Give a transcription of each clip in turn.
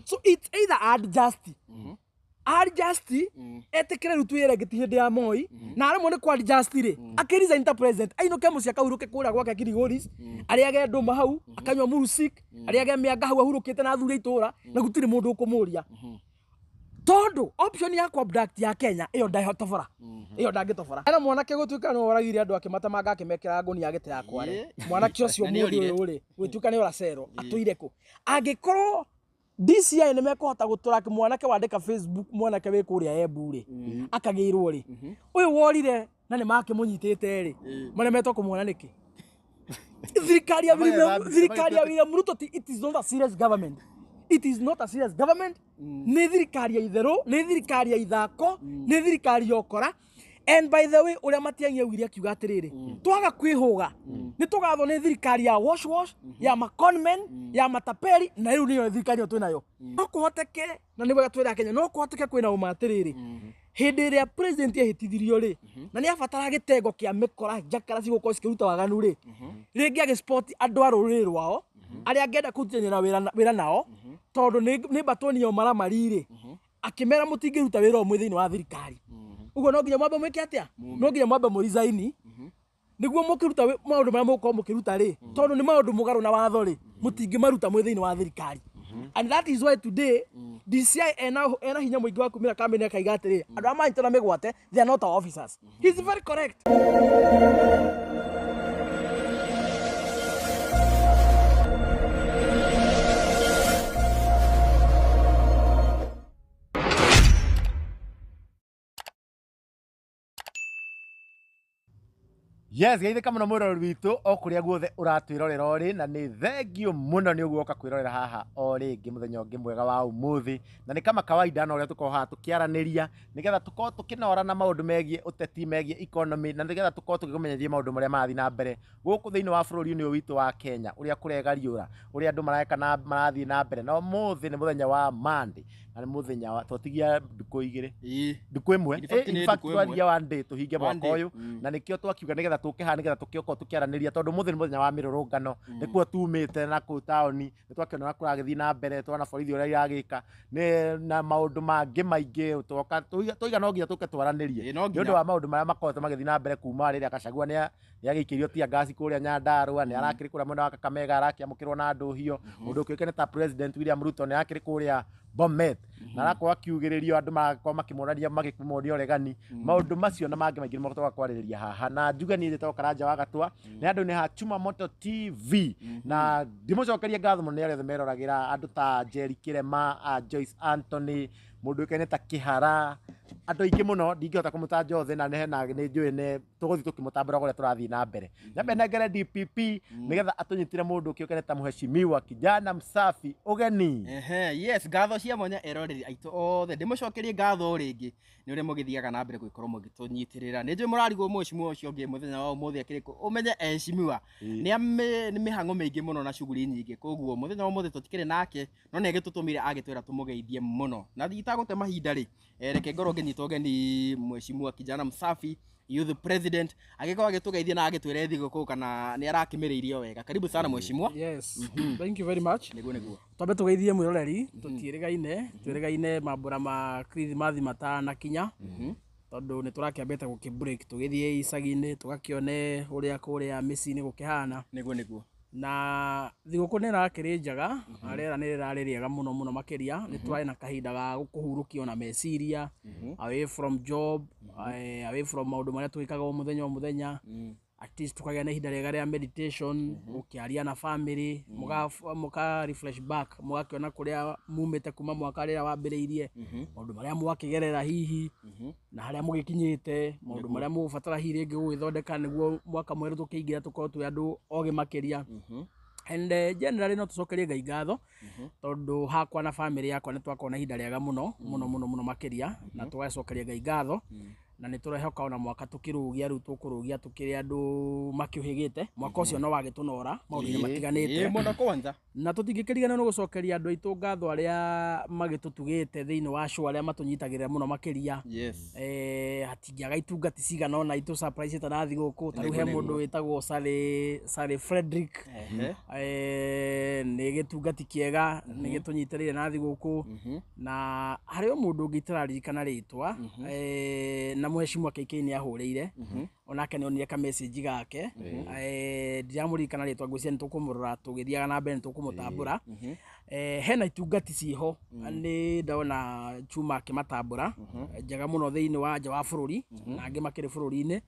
So it's either adjust, adjust, etĩkĩre rĩu twĩrengeti hĩndĩ ya Moi na aremwo nĩ kũ-adjust rĩ, akĩresign ta president, ainũke mũciĩ, akahurũke kũrĩa gwake Kirigoris, arĩage ndũma hau, akanyua murusik, arĩage mĩanga hau ahurũkĩte na athuri a itũra, na gũtirĩ mũndũ ũkũmũria, tondũ option ya ku-abduct ya Kenya ĩyo ndahotobora, ĩyo ndangĩtobora. Ena mwanake gũtuĩka nĩ oragire andũ, akĩmatemanga, akĩmekĩra ngũnia gĩte ya kware. Mwanake ũcio Na nĩ mũthĩ orire. ũyũ rĩ, gwĩtuĩka nĩ ora cero atũire kũ? Angĩkorwo DCI nĩ mekũhota gũtũra mwanake wandĩka Facebook, mwanake wĩ kũrĩa Embu rĩ, akagĩrwo rĩ, ũyũ worire na nĩ makĩmũnyitĩte rĩ, maremetwo kũmuona nĩkĩ? Thirikari ya William, thirikari ya William Ruto it is not a serious government, it is not a serious government. Nĩ thirikari ya itherũ, nĩ thirikari ya ithako, nĩ thirikari ya ũkora. And by the way, ũrĩa Matiang'i augire, akiuga atĩrĩrĩ, twaga kwĩhũga nĩ tũgathwo nĩ thirikari ya wash wash, ya maconmen, ya matapeli, na rĩu nĩyo thirikari ĩyo twĩnayo. No kũhoteke, na nĩ wega twĩra Kenya, no kũhoteke kwĩna ũma atĩrĩrĩ, hĩndĩ ĩrĩa president ehĩtithirio rĩ, na nĩ abatara gĩtengo kĩa mĩkora njakara cigũkorwo cikĩruta waganu rĩ, rĩngĩ agĩspot andũ a rũrĩrĩ rwao arĩa angĩenda kũrutithania na wĩra nao, tondũ nĩ mbatoni ya ũmaramari rĩ, akĩmera mũtingĩruta wĩra ũmwe thĩinĩ wa thirikari ũguo, no nginya mwambe mwĩke atĩa? No nginya mwambe mũricaini nĩguo mũkĩruta maũndũ marĩa mũgũkorwo mũkĩruta rĩ, tondũ nĩ maũndũ mũgarũ na watho rĩ, mũtingĩmaruta mwĩ thĩinĩ wa thirikari. And that is why today DCI ena hinya mũingĩ wa kumĩra kambĩni, akaiga atĩrĩ, andũ arĩa manyitwo na mĩgwate, they are not our officers. He is very correct. Yes, geithĩka mũno mwĩroreri witũ o kũrĩa guothe ũratwĩrorera ũrĩ, na nĩ thengio mũno nĩ ũguo ũka kwĩrorera haha o rĩngĩ mũthenya ũngĩ mwega wa ũmũthĩ. Na nĩ kama kawaida na ũrĩa tũkoragwo haha tũkĩaranĩria nĩgetha tũkorwo tũkĩnorana maũndũ megiĩ ũteti, megiĩ economy, na nĩgetha tũkorwo tũgĩkũmenyithia maũndũ marĩa marathiĩ na mbere gũkũ thĩinĩ wa bũrũri ũyũ witũ wa Kenya, ũrĩa kũregariũra, ũrĩa andũ mareka na marathiĩ na mbere. Na ũmũthĩ nĩ mũthenya wa Monday, na nĩ mũthenya wa twatigia ndukũ igĩrĩ, ndukũ ĩmwe. In fact, In nĩ fact, ndukũ ĩmwe. twatigia one day tũhinge One mwaka day. ũyũ. Na nĩkĩo twakiuga nĩgetha tũke haha nĩgetha tũkĩokorwo tũkĩaranĩria, tondũ ũmũthĩ nĩ mũthenya wa mĩrũrũngano. Nĩkuo tumĩte na kũu taũni, nĩ twakĩona ũrĩa kũragĩthiĩ na mbere, twona borithi ũrĩa iragĩka na maũndũ mangĩ maingĩ. Twoka tũiga no nginya tũke twaranĩrie Ĩ, no nĩ ũndũ nginya. wa maũndũ marĩa makoretwo magĩthiĩ na mbere kuma rĩrĩa Gachagua nĩ agĩikĩirio tear gas kũrĩa Nyandarua, nĩ arakĩrĩ kũrĩa mwena wa Kakamega arakĩamũkĩrwo na ndũhio. Mũndũ ũkĩũĩkaine ta President William Ruto nĩ arakĩrĩ kũrĩa Bomet na arakorwo akiugĩrĩrio, andũ marakorwo makĩmuonaria, makĩmuonia ũregani. Maũndũ macio na mangĩ maingĩ nĩmo tũgoka kwarĩrĩria haha. Na njuge niĩ njĩtagwo Karanja wa Gatwa, nĩ andũ nĩ ha Chuma Moto TV, na ndimũcokerie ngatho mũno nĩ arĩa othe meroragĩra, andũ ta Jerry Kĩrema, a Joyce Anthony, mũndũ ũĩkaine ta Kĩhara, andũ aingĩ mũno ndingĩhota kũmũtanja othe, na hena nĩ njũĩ nĩ tũgũthiĩ tũkĩmũtambũraga ũrĩa tũrathiĩ na mbere. Nyambe nengere DPP nĩgetha atũnyitĩre mũndũ ũkĩũkaine ta Mheshimiwa Kijana Msafi ũgeni. Ehe, yes, ngatho cia mwanya eroreri aitũ othe. Ndĩmũcokerie ngatho o rĩngĩ nĩ ũrĩa mũgĩthiaga na mbere gũgĩkorwo mũgĩtũnyitĩrĩra. Nĩ njũĩ mũrarigwo mheshimiwa ũcio ũngĩ mũthenya wa ũmũthĩ akĩrĩ kũ. Ũmenye eheshimiwa nĩ mĩhang'o mĩingĩ mũno na shughuli nyingĩ, koguo mũthenya wa ũmũthĩ tũtikĩrĩ nake, no nĩ agĩtũtũmire agĩtwĩra tũmũgeithie mũno. Na itagũte mahinda rĩ, reke ngorwo ngĩnyita ũgeni Mheshimiwa Kijana Msafi, youth president, agĩkorwo agĩtũgeithia na agĩtwĩre thigũkũ kana nĩ arakĩmĩrĩirio wega. Karibu sana mheshimiwa. Yes, thank you very much. Nĩguo. Twambe tũgeithie mwĩroreri, tũtiĩrĩgaine, twĩrĩgaine mambũra ma Kirithimathi matanakinya, tondũ nĩ tũrakĩambĩte gũkĩ break tũgĩthiĩ icagi-inĩ tũgakĩone ũrĩa kũrĩa mĩciĩ-inĩ gũkĩhana. Nĩguo. Na thigũkũ nĩ ĩrakĩrĩ njega na rĩera nĩ rĩrarĩ rĩega mũno mũno makĩria. Nĩ tũrarĩ na kahinda ga kũhurũkia ona meciria, away from job, away from maũndũ marĩa twĩkaga o mũthenya o mũthenya. At least tukagĩa na ihinda rĩega rĩa meditation, gũkĩaria na family, mũka refresh back, mũgakĩona kũrĩa mumĩte kuma mwaka rĩrĩa wambĩrĩirie, maũndũ marĩa mwakĩgerera hihi na harĩa mũgĩkinyĩte, maũndũ marĩa mũgũbatara hihi rĩngĩ gũgĩthondeka nĩguo mwaka mwerũ tũkĩingĩra tũkorwo twĩ andũ ogĩ makĩria. And generally no tũcokerie Ngai ngatho, tondũ hakwa na family yakwa nĩ twakorwo na ihinda rĩega mũno mũno mũno mũno makĩria, na tũgacokeria Ngai ngatho. Na nĩ tũrehoka ona mwaka tũkĩrũgia rĩu tũkũrũgia tũkĩrĩ andũ makĩũhĩgĩte. Mwaka ũcio no wagĩtũnora maũndũ-inĩ matiganĩte. Ĩĩ, mũno kwanza. Na tũtingĩkĩriganĩrwo nĩ gũcokeria andũ aitũ ngatho arĩa magĩtũtugĩte thĩinĩ wa show, arĩa matũnyitagĩrĩra mũno makĩria. Hatingĩaga itungati cigana ũna itũ surprise na thigũkũ. Ta rĩu he mũndũ wĩtagwo Sally Frederick. Nĩ gĩtungati kĩega, nĩ gĩtũnyitĩrĩire na thigũkũ. Na harĩ o mũndũ ũngĩ itararirikana rĩtwa, na mheshimiwa KK nĩ ahũrĩire, onake nĩ onire ka message gake. Ndiramũririkana rĩtwa, ngwĩciria nĩ tũkũmũrora tũgĩthiaga na mbere, nĩ tũkũmũtambũra. Hena itungati ciho, nĩ ndona Chuma akĩmatambũra njega mũno thĩinĩ wa nja wa bũrũri na angĩ makĩrĩ bũrũri-inĩ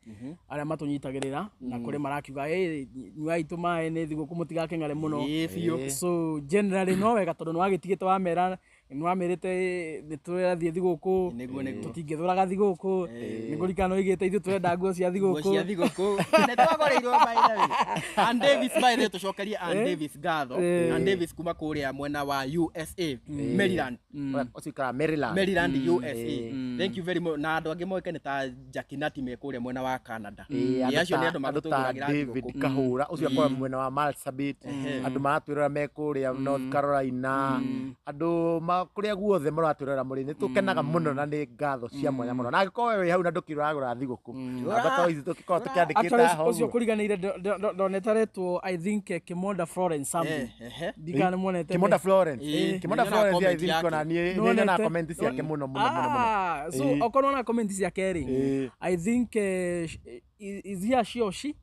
arĩa matũnyitagĩrĩra na kũrĩ marakiuga, "Ĩ, nyuai tũmaĩ, nĩ thigũkũ, mũtigakĩng'are mũno." Ĩĩ biũ. So generally no wega tondũ nĩ wagĩtigĩte wamera, nĩ wamerĩte nĩ tũrathiĩ thigũkũ. Nĩguo, nĩguo. Tũtingĩthũraga thigũkũ, nĩ ngũririkana oigĩte ithuĩ tũrenda nguo cia Nguo thigũkũ. Cia thigũkũ nĩ twagũrĩirwo, by the way. Ann Davis, by the way, tũcokerie Ann Davis ngatho. Ann Davis kuma kũrĩa mwena wa USA, Maryland. Ũcio ikaraga Maryland. Maryland, USA. Thank you very much. Na andũ angĩ moĩkaine ta Jackie me kũrĩa mwena wa Canada. Ĩĩ, Ĩĩ, andũ acio nĩ ta andũ andũ ta matũgũragĩra David thigũkũ. Kahũra ũcio akoragwo mwena wa Marsabit, andũ maratwĩrora me kũrĩa North Carolina, andũ kũrĩa guothe mũratwĩrora mũrĩ, nĩ tũkenaga mũno na nĩ ngatho cia mwanya mũno. Na angĩkorwo we wĩ hau na ndũkĩrĩ ũragũra thigũkũ, namba to ici tũgĩkorwo tũkĩandĩkĩte Actually, haha ũcio ũguo. kũriganĩire ndonete retwo, I think, Kimonda Florence something. Ndikana nĩ muonete. Kimonda Florence. Ĩĩ, Kimonda nĩ nyonaga Florence, I comment think yake. ona niĩ nĩ Nĩwonete? nyonaga comment ciake mũno mũno mũno mũno. Ah, so Ĩĩ. okorwo na comment ciake rĩ, Ĩĩ. I think is he a she or she?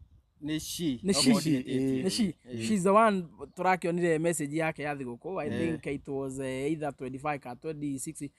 Nĩ she. Nĩ she. Okorwo ndihĩtĩtie. Nĩ she. She's the one tũrakĩonire message yake ya thigũkũ. I think it was either 25 ka 26,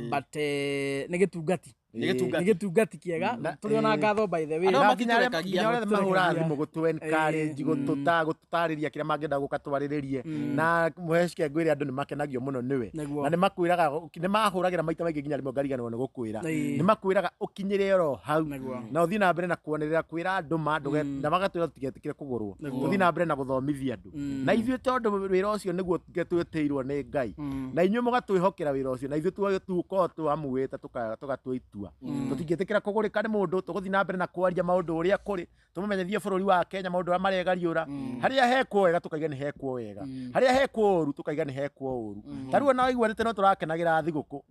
but nĩ gĩtungati. Nĩ gĩtungati. Nĩ gĩtungati kĩega, tũrĩ ona ngatho, by the way. Andũ Na nginya arĩa matitũrekagia. nginya arĩa mahũraga Matitũrekagia. thimũ gũtũ encourage, gũtũtarĩria kĩrĩa mangĩenda gũka twarĩrĩrie na mũhecike, ngwĩre andũ nĩ makenagio mũno nĩwe. Nĩguo. Na nĩ makwĩraga, nĩ mahũragĩra maita maingĩ nginya rĩmwe ngariganĩrwo nĩ gũkwĩra. Nĩ makwĩraga ũkinyĩre oro hau Nĩguo. na ũthiĩ na mbere na kuonĩrĩra kwĩra andũ ma ndũge na magatwĩra tũtigetĩkĩre kũgũrwo, tũthiĩ na mbere na gũthomithia andũ. Na ithuĩ tondũ wĩra ũcio nĩguo twĩtĩirwo nĩ Ngai na inyuĩ mũgatwĩhokera wĩra ũcio, na ithuĩ tukorwo twamuĩte tũgatua itua, tũtingĩtĩkĩra kũgũrĩka nĩ mũndũ. Tũgũthiĩ na mbere na kwaria maũndũ ũrĩa kũrĩ, tũmũmenyithie bũrũri wa Kenya maũndũ ũrĩa maregariũra. Harĩa hekwo wega tũkaiga nĩ hekwo wega, harĩa hekwo ũru tũkaiga nĩ hekwo ũru. Ta rĩu ona waigua nĩ tene tũrakenagĩra thigũkũ,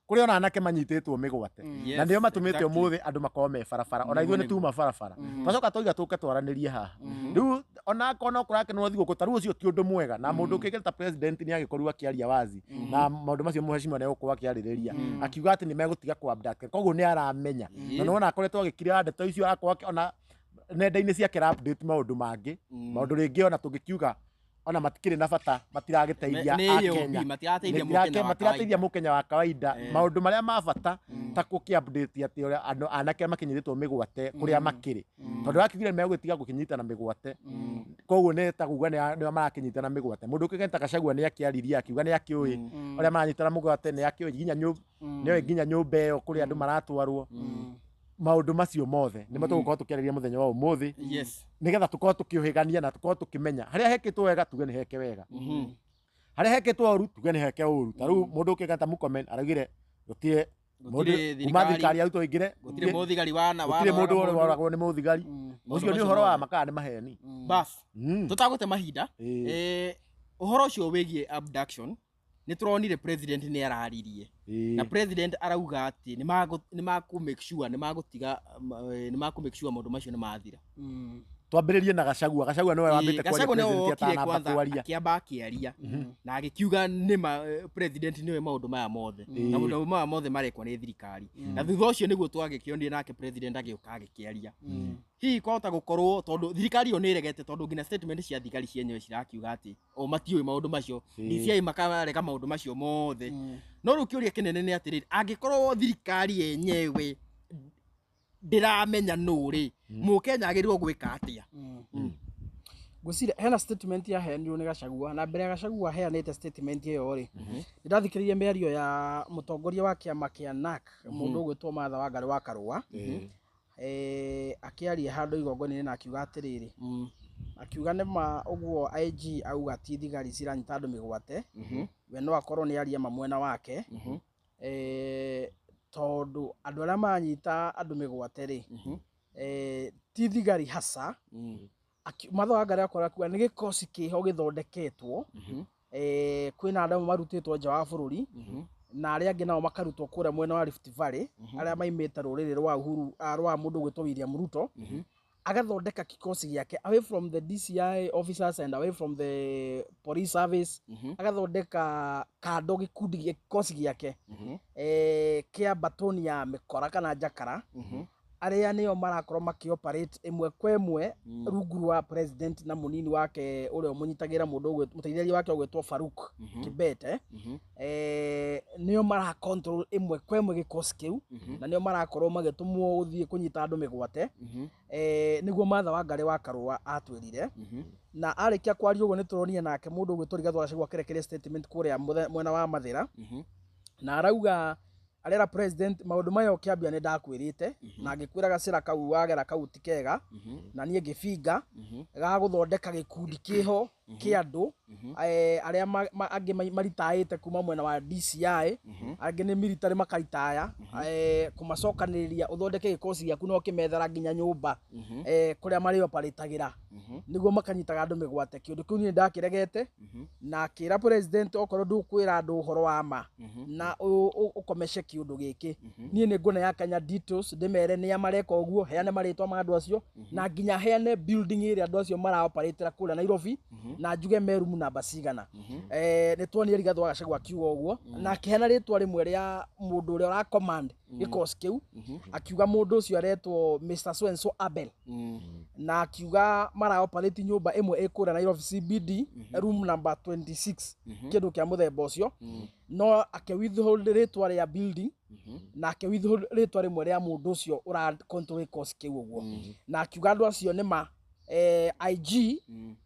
kũrĩ ona anake manyitĩtwo mĩgwate na nĩo matũmĩte ũmũthĩ andũ makorwo me barabara. Ona ithuĩ nĩ tuma barabara, twacoka twauga tũke twaranĩrie haha. Rĩu ona akorwo no kũrakenwo thigũkũ, ta rĩu ũcio ti ũndũ mwega, na mũndũ ũkĩgĩra ta president nĩ agĩkorirwo akĩaria wazi na maũndũ macio. Mũhecimiwa nĩ egũkorwo akĩarĩrĩria akiuga atĩ nĩ megũtiga kũ abduct, koguo nĩ aramenya na nĩwona akoretwo agĩkira ndeto icio, akorwo ona nenda-inĩ ciake ra update maũndũ mangĩ, maũndũ rĩngĩ ona tũngĩkiuga ona matikĩrĩ na bata, matiragĩteithia Nĩ Akenya. AOB, matirateithia Mũkenya wa Matirateithia kawaida. Mũkenya wa kawaida. Maũndũ marĩa ma bata ta gũkĩ update atĩ ũrĩa andũ anake makinyĩrĩtwo mĩgwate kũrĩa makĩrĩ, tondũ akiugire megũtiga gũkĩnyitana mĩgwate, koguo nĩ ta kuga nĩo marakĩnyitana mĩgwate. Mũndũ ũkĩgeta Gachagua nĩ akĩaririe akiuga nĩ akĩũĩ ũrĩa maranyitana mũgwate, nĩ akĩũĩ nginya nĩoĩ nginya nyũmba ĩyo kũrĩa andũ maratwarwo. Maũndũ macio mothe nĩmo tũgũkorwo tũkĩarĩria mũthenya wa ũmũthĩ, nĩgetha tũkorwo tũkĩũhĩgania na tũkorwo tũkĩmenya harĩa hekĩtwo wega tuge nĩ heke wega, harĩa hekĩtwo ũru tuge nĩ heke ũru. Ta rĩu mũndũ ũkĩgeta Murkomen araugire gũtirĩ Gũtirĩ kuma thirikari- thirikari ya Ruto ĩingĩre Gũtirĩ mũthigari wana gũtirĩ mũndũ woragwo nĩ mũthigari. Ũcio nĩ ũhoro wa makaa nĩ maheni. Bas, tũtagũte mahinda. Ĩĩ. Ũhoro ũcio wĩgiĩ abduction, nĩ tũronire president nĩ araririe. Na president arauga atĩ nĩ makũ make sure nĩ magũtiga, nĩ makũ make sure maũndũ macio nĩ mathira. Twambĩrĩrie na Gachagua. Gachagua nĩwe wambĩte kwaria Gachagua nĩwe president wokire atanamba kwanza kwaria. Akĩamba akĩaria na agĩkiuga nĩma president nĩwe maũndũ maya mothe na maũndũ maya mothe marekwo nĩ thirikari. Na thutha ũcio nĩguo twagĩkĩonire nake president agĩũka agĩkĩaria. Hihi kwahota gũkorwo tondũ thirikari ĩyo nĩ ĩregete, tondũ nginya statement cia thigari cienyewe cirakiuga atĩ o matiũĩ maũndũ macio, DCI makarega maũndũ macio mothe. No rĩu kĩũria kĩnene nĩ atĩrĩrĩ, angĩkorwo thirikari yenyewe ndĩramenya nũ rĩ, mũkenya agĩrĩirwo gwĩka atĩa? Ngwĩciria hena statement yaheanirwo nĩ Gachagua, na mbere ya Gachagua aheanĩte statement ĩyo rĩ, nĩ ndathikĩrĩirie mĩario ya mũtongoria wa kĩama kĩa NARC, mũndũ ũgwĩtwo Martha Wangari wa Karũa, akĩaria handũ igongona-inĩ na akiuga atĩrĩrĩ, akiuga nĩma ũguo IG auga ti thigari ciranyita andũ mĩgwate, we no akorwo nĩ aria ma mwena wake. Tondũ andũ arĩa maranyita andũ mĩgwate rĩ, ti thigari hasa. Martha Wangari akorwo akiuga nĩ gĩkosi kĩho gĩthondeketwo. Kwĩna andũ amwe marutĩtwo nja wa bũrũri na arĩa angĩ nao makarutwo kũrĩa mwena wa Rift Valley, arĩa maimĩte rũrĩrĩ rwa Uhuru, rwa mũndũ ũgwĩtwo William Ruto. Agathondeka kikosi gĩake away from the DCI officers and away from the police service. Agathondeka kando gĩkundi gĩkosi gĩake kĩa batoni ya mĩkora kana njakara, arĩa nĩo marakorwo makĩoperate ĩmwe kwa ĩmwe rungu rwa president na mũnini wake ũrĩa ũmũnyitagĩra, mũndũ mũteithĩrĩria wake ũgwĩtwo Faruk Kibete. Nĩo mara control ĩmwe kwa ĩmwe gĩkosi kĩu na nĩo marakorwo magĩtũmwo gũthiĩ kũnyita andũ mĩgwate. Nĩguo Martha Wangari wa Karũa atwĩrire. Na arĩkia kwaria ũguo, nĩ tũronire nake mũndũ ũgwĩtwo Rigathĩ wa Gachagua akĩrekereria statement kũrĩa mwena wa Mathĩra, na arauga arera president maũndũ maya ũkĩambia nĩ ndakwĩrĩte na ngĩkwĩra gacĩra kau wagera kau ti kega, na niĩ ngĩbinga ga gũthondeka gĩkundi kĩho kĩa andũ arĩa angĩ maritaĩte kuma mwena wa DCI, angĩ nĩ military makaritaya, kũmacokanĩrĩria ũthondeke gĩkosi gĩaku na ũkĩmethera nginya nyũmba kũrĩa marĩoparĩtagĩra nĩguo makanyitaga andũ mĩgwate. Kĩũndũ kĩu niĩ ndakĩregete na akĩra president okorwo ndũkwĩra andũ ũhoro wa ma na ũkomece kĩũndũ gĩkĩ, niĩ nĩ nguona ya Kenya details, ndĩmere nĩa mareka ũguo, heane marĩtwa ma andũ acio na nginya heane building ĩrĩa andũ acio maraoparĩtĩra kũrĩa Nairobi na njuge me room namba cigana. Nĩ tuonire Rigathĩ wa Gachagua akiuga ũguo na akĩheana rĩtwa rĩmwe rĩa mũndũ ũrĩa ũra command gĩkosi kĩu, akiuga mũndũ ũcio aretwo Mr. So and so Abel, na akiuga maraoperate nyũmba ĩmwe ĩ kũrĩa Nairobi CBD, room number 26, kĩndũ kĩa mũthemba ũcio, no ake withhold rĩtwa rĩa building na ake withhold rĩtwa rĩmwe rĩa mũndũ ũcio ũra control gĩkosi kĩu ũguo, na akiuga andũ acio nĩ ma IG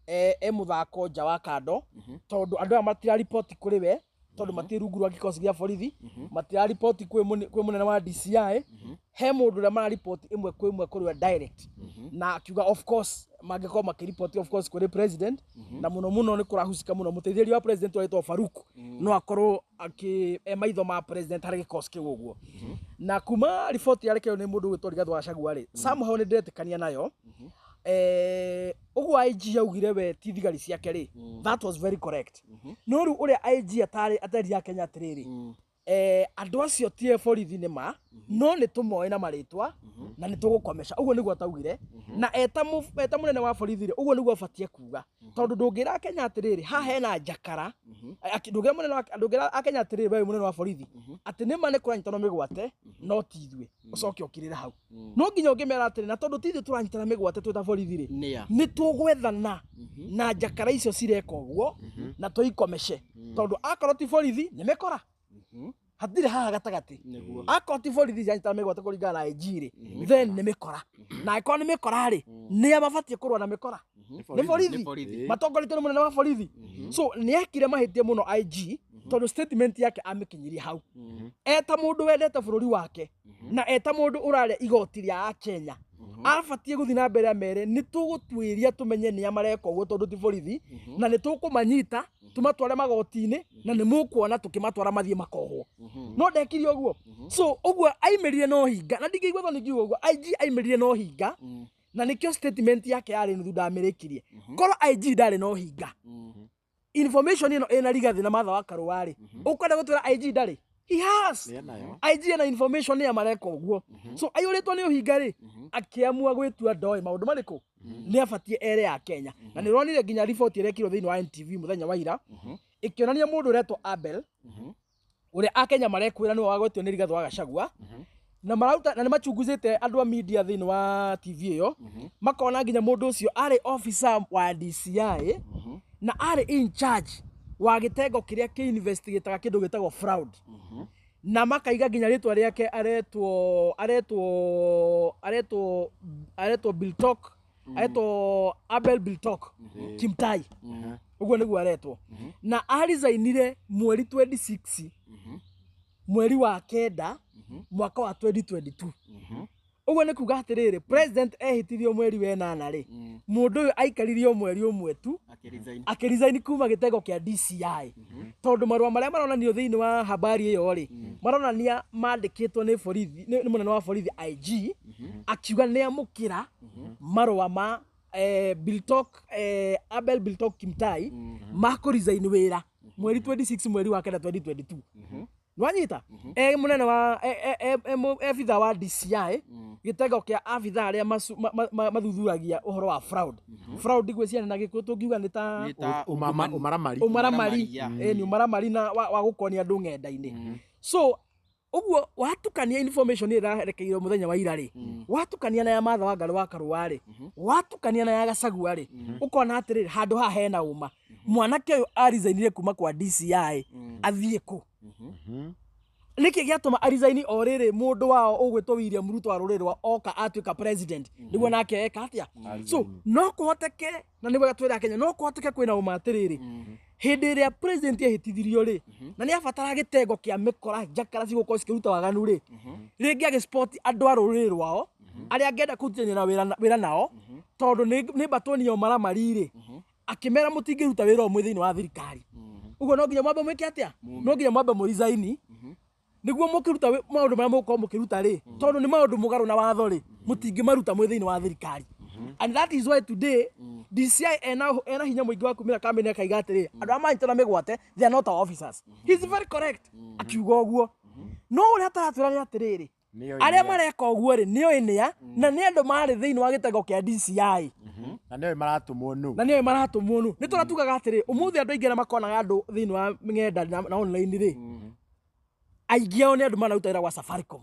e mũthako nja wa kando, tondũ andũ aya matiraripoti kũrĩ we, tondũ matirĩ rungu rwa gĩkosi gĩa borithi, matiraripoti kwĩ mũnene wa DCI. He mũndũ ũrĩa mararipoti ĩmwe kwa ĩmwe kũrĩ we direct, na akiuga of course mangĩkorwo makĩripoti of course kũrĩ president, na mũno mũno nĩ kũrahusika mũno mũteithĩrĩria wa president ũretwo Faruk, no akorwo akĩ e maitho ma president harĩ gĩkosi kĩu ũguo. Na kuma riboti yarekererio nĩ mũndũ ũgwĩtwo Rigathĩ wa Gachagua rĩ, somehow nĩ ndĩretĩkania nayo. Ũguo IG augire we ti thigari ciake rĩ, that was very correct. No rĩu ũrĩa IG atarĩ aterire Kenya atĩrĩrĩ, andũ acio ti borithi nĩ ma, no nĩ tũmoĩ na marĩtwa na nĩ tũgũkomesha, ũguo nĩguo ataugire. Na eta mũnene wa borithi rĩ, ũguo nĩguo abatie kuga, tondũ ndũngĩra Kenya atĩrĩrĩ haha hena njakara, ndũngĩra mũnene wa ndũngĩra akenya atĩrĩrĩ we wĩ mũnene wa borithi atĩ nĩ ma nĩ kũranyitanwo mĩgwate no ti ithuĩ, ũcoke ũkirĩre hau. No nginya ũngĩmera atĩrĩ na tondũ ti ithuĩ tũranyitana mĩgwate twĩ ta borithi rĩ, Nĩa? Nĩ tũgwethana na njakara icio cireka ũguo na tũikomece, tondũ akorwo ti borithi nĩ mĩkora, hatirĩ haha gatagatĩ. Nĩguo. Akorwo ti borithi ciranyitana mĩgwate kũringana na IG rĩ, then nĩ mĩkora, na angĩkorwo nĩ mĩkora rĩ, nĩa mabatiĩ kũrũa na mĩkora? Nĩ borithi. Nĩ borithi. Matongoretio nĩ mũnene wa borithi. So nĩ ekire mahĩtia mũno IG, tondũ statement yake amĩkinyirie hau. Eta mũndũ wendete bũrũri wake na eta mũndũ ũrarĩa igoti rĩa Akenya, abatiĩ gũthiĩ na mbere amere nĩ tũgũtuĩria tũmenye nĩa mareka ũguo, tondũ ti borithi, na nĩ tũkũmanyita tũmatware magoti-inĩ na nĩ mũkuona tũkĩmatwara mathiĩ makohwo. No ndekire ũguo. So ũguo aimĩrire no hinga, na ndingĩigua thoni ngiuga ũguo, IG aimĩrire no hinga, na nĩkĩo statement yake yarĩ nuthu ndamĩrĩkirie. Korwo IG ndarĩ no hinga, information ĩno ĩna Rigathĩ na Martha wa Karũa rĩ, ũkwenda gũtwĩra IG ndarĩ? He has. Nĩenayo. IG ena information ya mareka ũguo. So aiyũrĩtwo nĩ ũhinga rĩ, akĩamua gwĩtua ndoĩ maũndũ marĩkũ nĩ abatiĩ ere ya Kenya. Na nĩ ũronire nginya riboti ĩrekirwo thĩinĩ wa NTV mũthenya wa ira ĩkĩonania mũndũ ũretwo Abel, ũrĩa akenya marekwĩra nĩwe wagwetio nĩ Rigathĩ wa Gachagua, na marauta na nĩ machunguzĩte andũ a media thĩinĩ wa TV ĩyo, makona nginya mũndũ ũcio arĩ officer wa DCI na arĩ in charge wa gĩtengo kĩrĩa kĩ-investigataga kĩndũ gĩtagwo fraud, na makaiga nginya rĩtwa rĩake aretwo Biltok, aretwo Abel Biltok Kimtai, ũguo nĩguo aretwo, na arizainire mweri 26 mweri wa kenda mwaka wa 2022. Ũguo nĩ kuga atĩrĩrĩ, president ehĩtithio mweri wa ĩnana rĩ, mũndũ ũyũ aikaririe o mweri ũmwe tu Akĩresign. Akĩresign kuma gĩtengo kĩa DCI, tondũ marũa marĩa maronanio thĩinĩ wa habari ĩyo rĩ, Maronania mandĩkĩtwo nĩ borithi, nĩ mũnene wa borithi IG, akiuga nĩ amũkĩra marũa ma Biltok, Abel Biltok Kimtai, ma kũ resign wĩra mweri 26 mweri wa kenda 2022. Nwanyita e munene wa e abitha wa DCI, gĩtengo kĩa abitha arĩa mathuthuragia ũhoro wa fraud. Fraud gwĩciana na gĩkũyũ tũngiuga nĩ ta Nĩ ta Ũmaramari. Ũmaramari. Ũmaramari, yeah. Nĩ ũmaramari na wa gũkonia andũ ng'enda-inĩ. So ũguo watukania information ĩrĩa ĩrarekeirwo mũthenya wa ira rĩ, watukania na ya Martha Wangari wa Karũa rĩ, watukania na ya Gachagua rĩ, ũkona atĩrĩrĩ, handũ haha hena ũma. Mwanake ũyũ arisainire kuma kwa DCI athiĩ kũ? Nĩkĩ gĩatũma arisaini o rĩrĩ mũndũ wao ũgwĩtwo William Ruto wa rũrĩrĩ rwa oka atuĩka president nĩguo nake eka atĩa? So no kũhoteke, na nĩ wega twĩra Kenya, no kũhoteke kwĩna ũma atĩrĩrĩ, hĩndĩ ĩrĩa president ehĩtithirio rĩ, na nĩ abataraga gĩtengo kĩa mĩkora njakara cigũkorwo cikĩruta waganu rĩ, rĩngĩ agĩspot andũ a rũrĩrĩ rwao arĩa angĩenda kũrutithania na wĩra nao, tondũ nĩ mbatoni ya ũmaramari rĩ, akĩmera mũtingĩruta wĩra ũmwe thĩinĩ wa thirikari. Ũguo no nginya mwambe mwĩke atĩa? No nginya mwambe mũrisaini nĩguo mũkĩruta maũndũ marĩa mũgũkorwo mũkĩruta rĩ, tondũ nĩ maũndũ mũgarũ na watho rĩ, mũtingĩmaruta mwĩ thĩinĩ wa thirikari. And that is why today DCI ena hinya mũingĩ wa kumĩra kambĩni akaiga atĩrĩ, andũ arĩa manyitwo na mĩgwate, they are not our officers. He is very correct akiuga ũguo, no ũrĩa ataratwĩra nĩ atĩrĩrĩ, arĩa mareka ũguo rĩ, nĩoĩ nĩa, na nĩ andũ marĩ thĩinĩ wa gĩtengo kĩa DCI. Na nĩoĩ maratũmwo nũ. Na nĩoĩ maratũmwo nũ. Nĩ tũrĩa tugaga atĩrĩ, ũmũthĩ andũ aingĩ arĩa makonaga andũ thĩinĩ wa ng'enda na online rĩ, aingĩ ao nĩ andũ manaruta wĩra gwa Safaricom.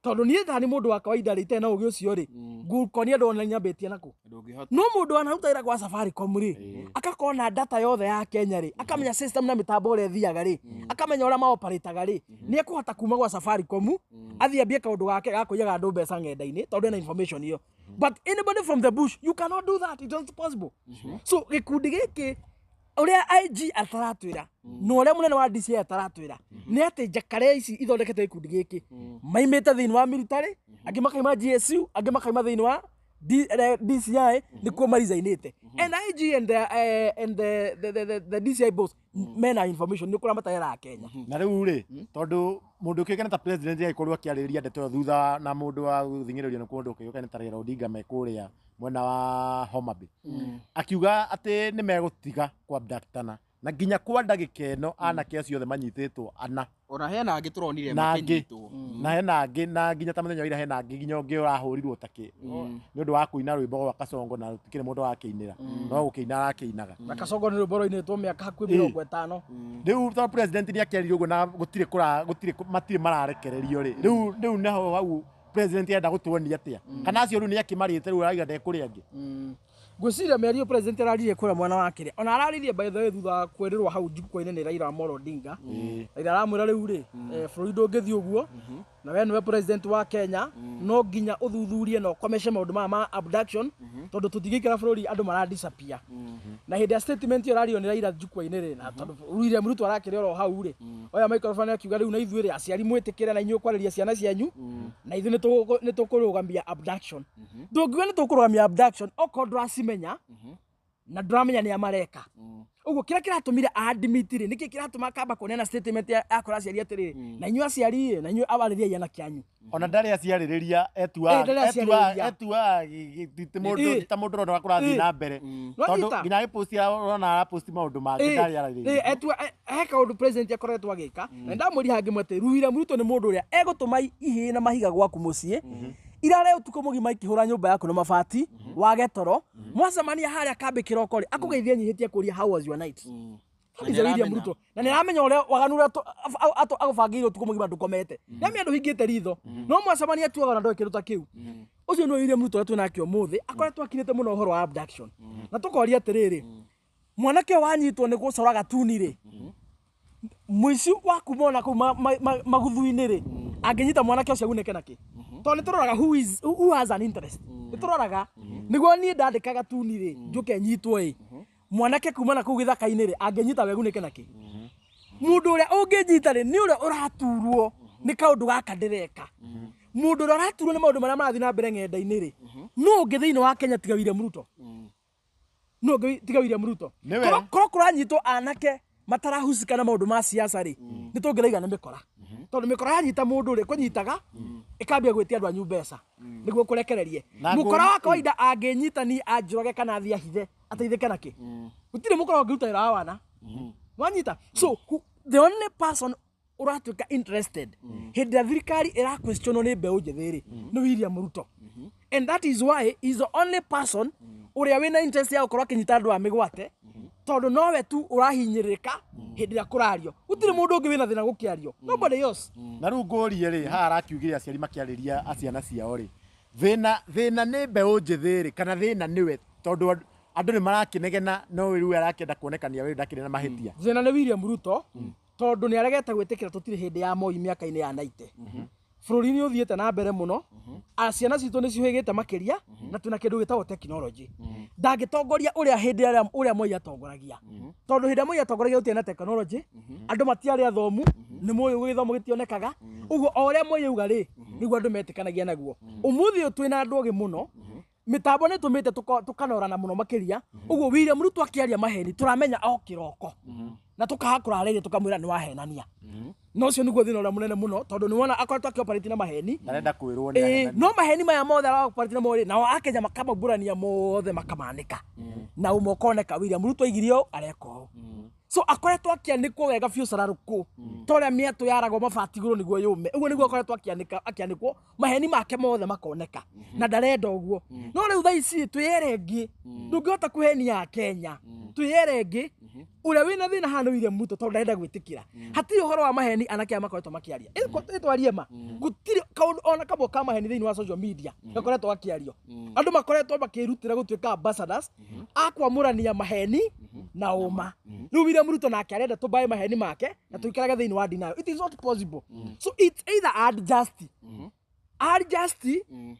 Tondũ niĩ ta nĩ mũndũ wa kawaida rĩ, itarĩ na ũgĩ ũcio rĩ, ngũkonia andũ online nyambĩtie nakũ? Ndũngĩhota. No mũndũ wanaruta wĩra gwa Safaricom rĩ, akakorwo na data yothe ya Kenya rĩ, akamenya system na mĩtambo ũrĩa ĩthiaga rĩ, akamenya ũrĩa maoparĩtaga rĩ, nĩ ekũhota kuma gwa Safaricom athiĩ ambie kaũndũ gake ga kũiyaga andũ mbeca ng'enda-inĩ, tondũ ena information ĩyo. But anybody from the bush, you cannot do that. It's not possible. So gĩkundi gĩkĩ, ũrĩa IG ataratwĩra na ũrĩa mũnene wa DCI ataratwĩra nĩ atĩ njakare ici ithondekete gĩkundi gĩkĩ maimĩte thĩinĩ wa military, angĩ makaima GSU, angĩ makaima thĩinĩ wa DCI, nĩkuo marisainĩte. And IG and the DCI boss mena information nĩ kũrĩa matarera Kenya. Na rĩu rĩ, tondũ mũndũ ũkĩũĩkaine ta president agĩkorwo akĩarĩrĩria ndeto ĩyo thutha na mũndũ wa gũthing'ĩrĩrio nĩ kũndũ ũkĩũĩkaine ta Raila Odinga me kũrĩa mwena wa Homa Bay, akiuga atĩ nĩ megũtiga kwabductana na nginya kwa ndagĩka ĩno anake acio othe manyitĩtwo ana. Ona hena angĩ tũronire Na angĩ. makĩnyitwo. Na hena angĩ, na nginya ta mũthenya wa ira hena angĩ nginya ũngĩ ũrahũrirwo takĩ nĩ ũndũ wa kũina rwĩmbo rwa Kasongo, na gũtikĩrĩ mũndũ wakĩinĩra, no gũkĩina arakĩinaga. Na Kasongo nĩ rwĩmbo rũinĩtwo mĩaka hakuhĩ 50. Rĩu tondũ president nĩ akĩaririe ũguo na gũtirĩ kũra gũtirĩ matirĩ mararekererio rĩ, rĩu naho hau president enda gũtuonia atĩa? Kana acio rĩu nĩ akĩmarĩte, rĩu arauga ndekũrĩa angĩ? Ngwĩciria mĩario president araririe kũrĩa mwena wa kĩrĩa ona araririe, by the way, thutha wa kwĩrĩrwo hau njukwa-inĩ nĩ Raila Amolo Odinga. Raila aramwĩra rĩu rĩ, bũrũri ndũngĩthiĩ ũguo, na we nĩwe president wa Kenya, no nginya ũthuthurie na ũkomece maũndũ maya ma abduction, tondũ tũtingĩikara bũrũri andũ mara disappear. Na hĩndĩ ya statement ĩyo ĩrario nĩ Raila njukwa-inĩ rĩ, na tondũ William Ruto arakĩrĩ oro hau rĩ, oya microphone akiuga, rĩu na ithuĩ rĩ, aciari mwĩtĩkĩre na inyuĩ kwarĩria ciana cianyu, na ithuĩ nĩ tũkũrũgamia abduction. Ndũngiuga nĩ tũkũrũgamia abduction okorwo ndũracimenya na ndũramenya nĩa mareka ũguo. Kĩrĩa kĩratũmire admit rĩ, nĩkĩ kĩratũma akamba kũneana statement ya kwĩra aciari atĩrĩrĩ, na inyuĩ aciari rĩ, na inyuĩ awarĩriai anake anyu? Ona ndarĩ aciarĩrĩria etua. Ndarĩ aciarĩrĩria. Etua ti mũndũ ta mũndũ ũrona kũrathiĩ na mbere, tondũ Nwanyita? nginya agĩposti ũrona araposti maũndũ mangĩ, ndarĩ ararĩrĩria. Etua he kaũndũ president akoretwo agĩka, na ndamwĩria hangĩ mwatĩ William Ruto nĩ mũndũ ũrĩa egũtũma ihĩĩ na mahiga gwaku mũciĩ irare ũtukũ mũgima ikĩhũra nyũmba yaku na mabati, wage toro, mwacemania harĩa kambĩ kĩroko rĩ, akũgeithia nyihĩtie kũria, "How was your night?" That is William Ruto, na nĩ aramenya ũrĩa waganu ũrĩa agũbangĩire ũtukũ mũgima ndũkomete, nĩ andũ hingĩte ritho, no mwacemania tuaga na ndoĩ kĩndũ ta kĩu. Ũcio nĩ William Ruto ũrĩa twĩnake ũmũthĩ, akoretwo akinĩte mũno ũhoro wa abduction, na tũkoria atĩrĩrĩ, mwanake ũyũ wanyitwo nĩ gũcora gatuni rĩ, mũici wa kuma ona kũu maguthu-inĩ rĩ, angĩnyita mwanake ũcio agunĩke nakĩ? Tondũ nĩ tũroraga who has an interest, nĩ tũroraga nĩguo niĩ ndandĩka gatuni rĩ, njũke nyitwo ĩ, mwanake kuma na kũu gĩthaka-inĩ rĩ, angĩnyita we agunĩke nakĩ? Mũndũ ũrĩa ũngĩnyita rĩ, nĩ ũrĩa ũraturwo nĩ kaũndũ gaka ndĩreka. Mũndũ ũrĩa ũraturwo nĩ maũndũ marĩa marathiĩ na mbere ng'enda-inĩ rĩ, nũ ũngĩ thĩinĩ wa Kenya tiga William Ruto? Nũ ũngĩ tiga William Ruto? Nĩwe. Korwo kũranyitwo anake matarahusika na maũndũ ma siasa rĩ, nĩ tũngĩraiga nĩ mĩkora. Tondũ mĩkora yanyita mũndũ rĩ, kũnyitaga ĩkambia gwĩtia andũ anyu mbeca nĩguo kũrekererie. Na Mũkora wa kawaida angĩnyita ni anjũrage kana athiĩ ahithe ateithĩke nakĩ? Gũtirĩ mũkora ũngĩruta wĩra wa wana. Wanyita? So the only person ũratuĩka interested hĩndĩ ĩrĩa thirikari ĩraquestionwo nĩ mbeũ njĩthĩ rĩ, nĩ William Ruto. And that is why is the only person ũrĩa wĩna interest ya gũkorwo akĩnyita andũ a mĩgwate, tondũ nowe tu ũrahinyĩrĩrĩka hĩndĩ ĩrĩa kũrario. Gũtirĩ mũndũ ũngĩ wĩna thĩna gũkĩario, nobody else. Na rĩu ngũrie rĩ, haha arakiugire aciari makĩarĩria ciana ciao rĩ, thĩna nĩ mbeũ njĩthĩ rĩ, kana thĩna nĩwe? Tondũ andũ nĩ marakĩnegena, no rĩu arakĩenda kuonekania we ndakĩrĩ na mahĩtia. Thĩna nĩ William Ruto, tondũ nĩ aregete gwĩtĩkĩra tũtirĩ hĩndĩ ya Moi mĩaka-inĩ ya 90. Bũrũri nĩ ũthiĩte na mbere mũno, ciana citũ nĩ ciũhĩgĩte makĩria, na twĩna kĩndũ gĩtagwo technology. Ndangĩtongoria ũrĩa hĩndĩ ĩrĩa ũrĩa Moi atongoragia, tondũ hĩndĩ ĩrĩa Moi atongoragia gũtirĩ na technology, andũ matiarĩ athomu, nĩ mũĩ ũguo gĩthomo gĩtionekaga. Ũguo o ũrĩa Moi auga rĩ, nĩguo andũ metĩkanagia naguo. Ũmũthĩ ũyũ twĩna andũ ogĩ mũno, mĩtambo nĩ ĩtũmĩte tũkanorana mũno makĩria. Ũguo William Ruto akĩaria maheni tũramenya o kĩroko, na tũkaga kũrarĩria tũkamwĩra nĩ wahenania. Na ũcio nĩguo thĩna ũrĩa mũnene mũno, tondũ nĩ wona akoretwo akĩoperate na maheni. Ndarenda kwĩrwo nĩ ahenania. No maheni maya mothe araoperate namo rĩ, nao akenya makamaumbũrania mothe, makamanĩka na ũmwe ũkoneka William Ruto aigire ũũ, areka ũũ. So akoretwo akĩanĩkwo wega biũ cararũkũ, ta ũrĩa mĩatũ yaragwo mabati igũrũ nĩguo yũme. Ũguo nĩguo akoretwo akĩanĩkwo maheni make mothe makoneka, na ndarenda ũguo. No rĩu thaa ici twĩyere ĩngĩ, ndũngĩhota kũhenia Kenya. Twĩyere ĩngĩ, ũrĩa wĩna thĩna haha nĩ William Ruto, tondũ ndarenda gwĩtĩkĩra hatirĩ ũhoro wa maheni anake aya makoretwo makĩaria. Ĩtwarie ma, gũtirĩ kaũndũ ona kamwe ka maheni thĩinĩ wa social media gakoretwo gakĩario. Andũ makoretwo makĩrutĩra gũtuĩka ambassadors a kwamũrania maheni na ũma. Rĩu William Ruto nake arenda tũmbae maheni make na tũikarage thĩinĩ wa denial. It is not possible. So it's either adjust,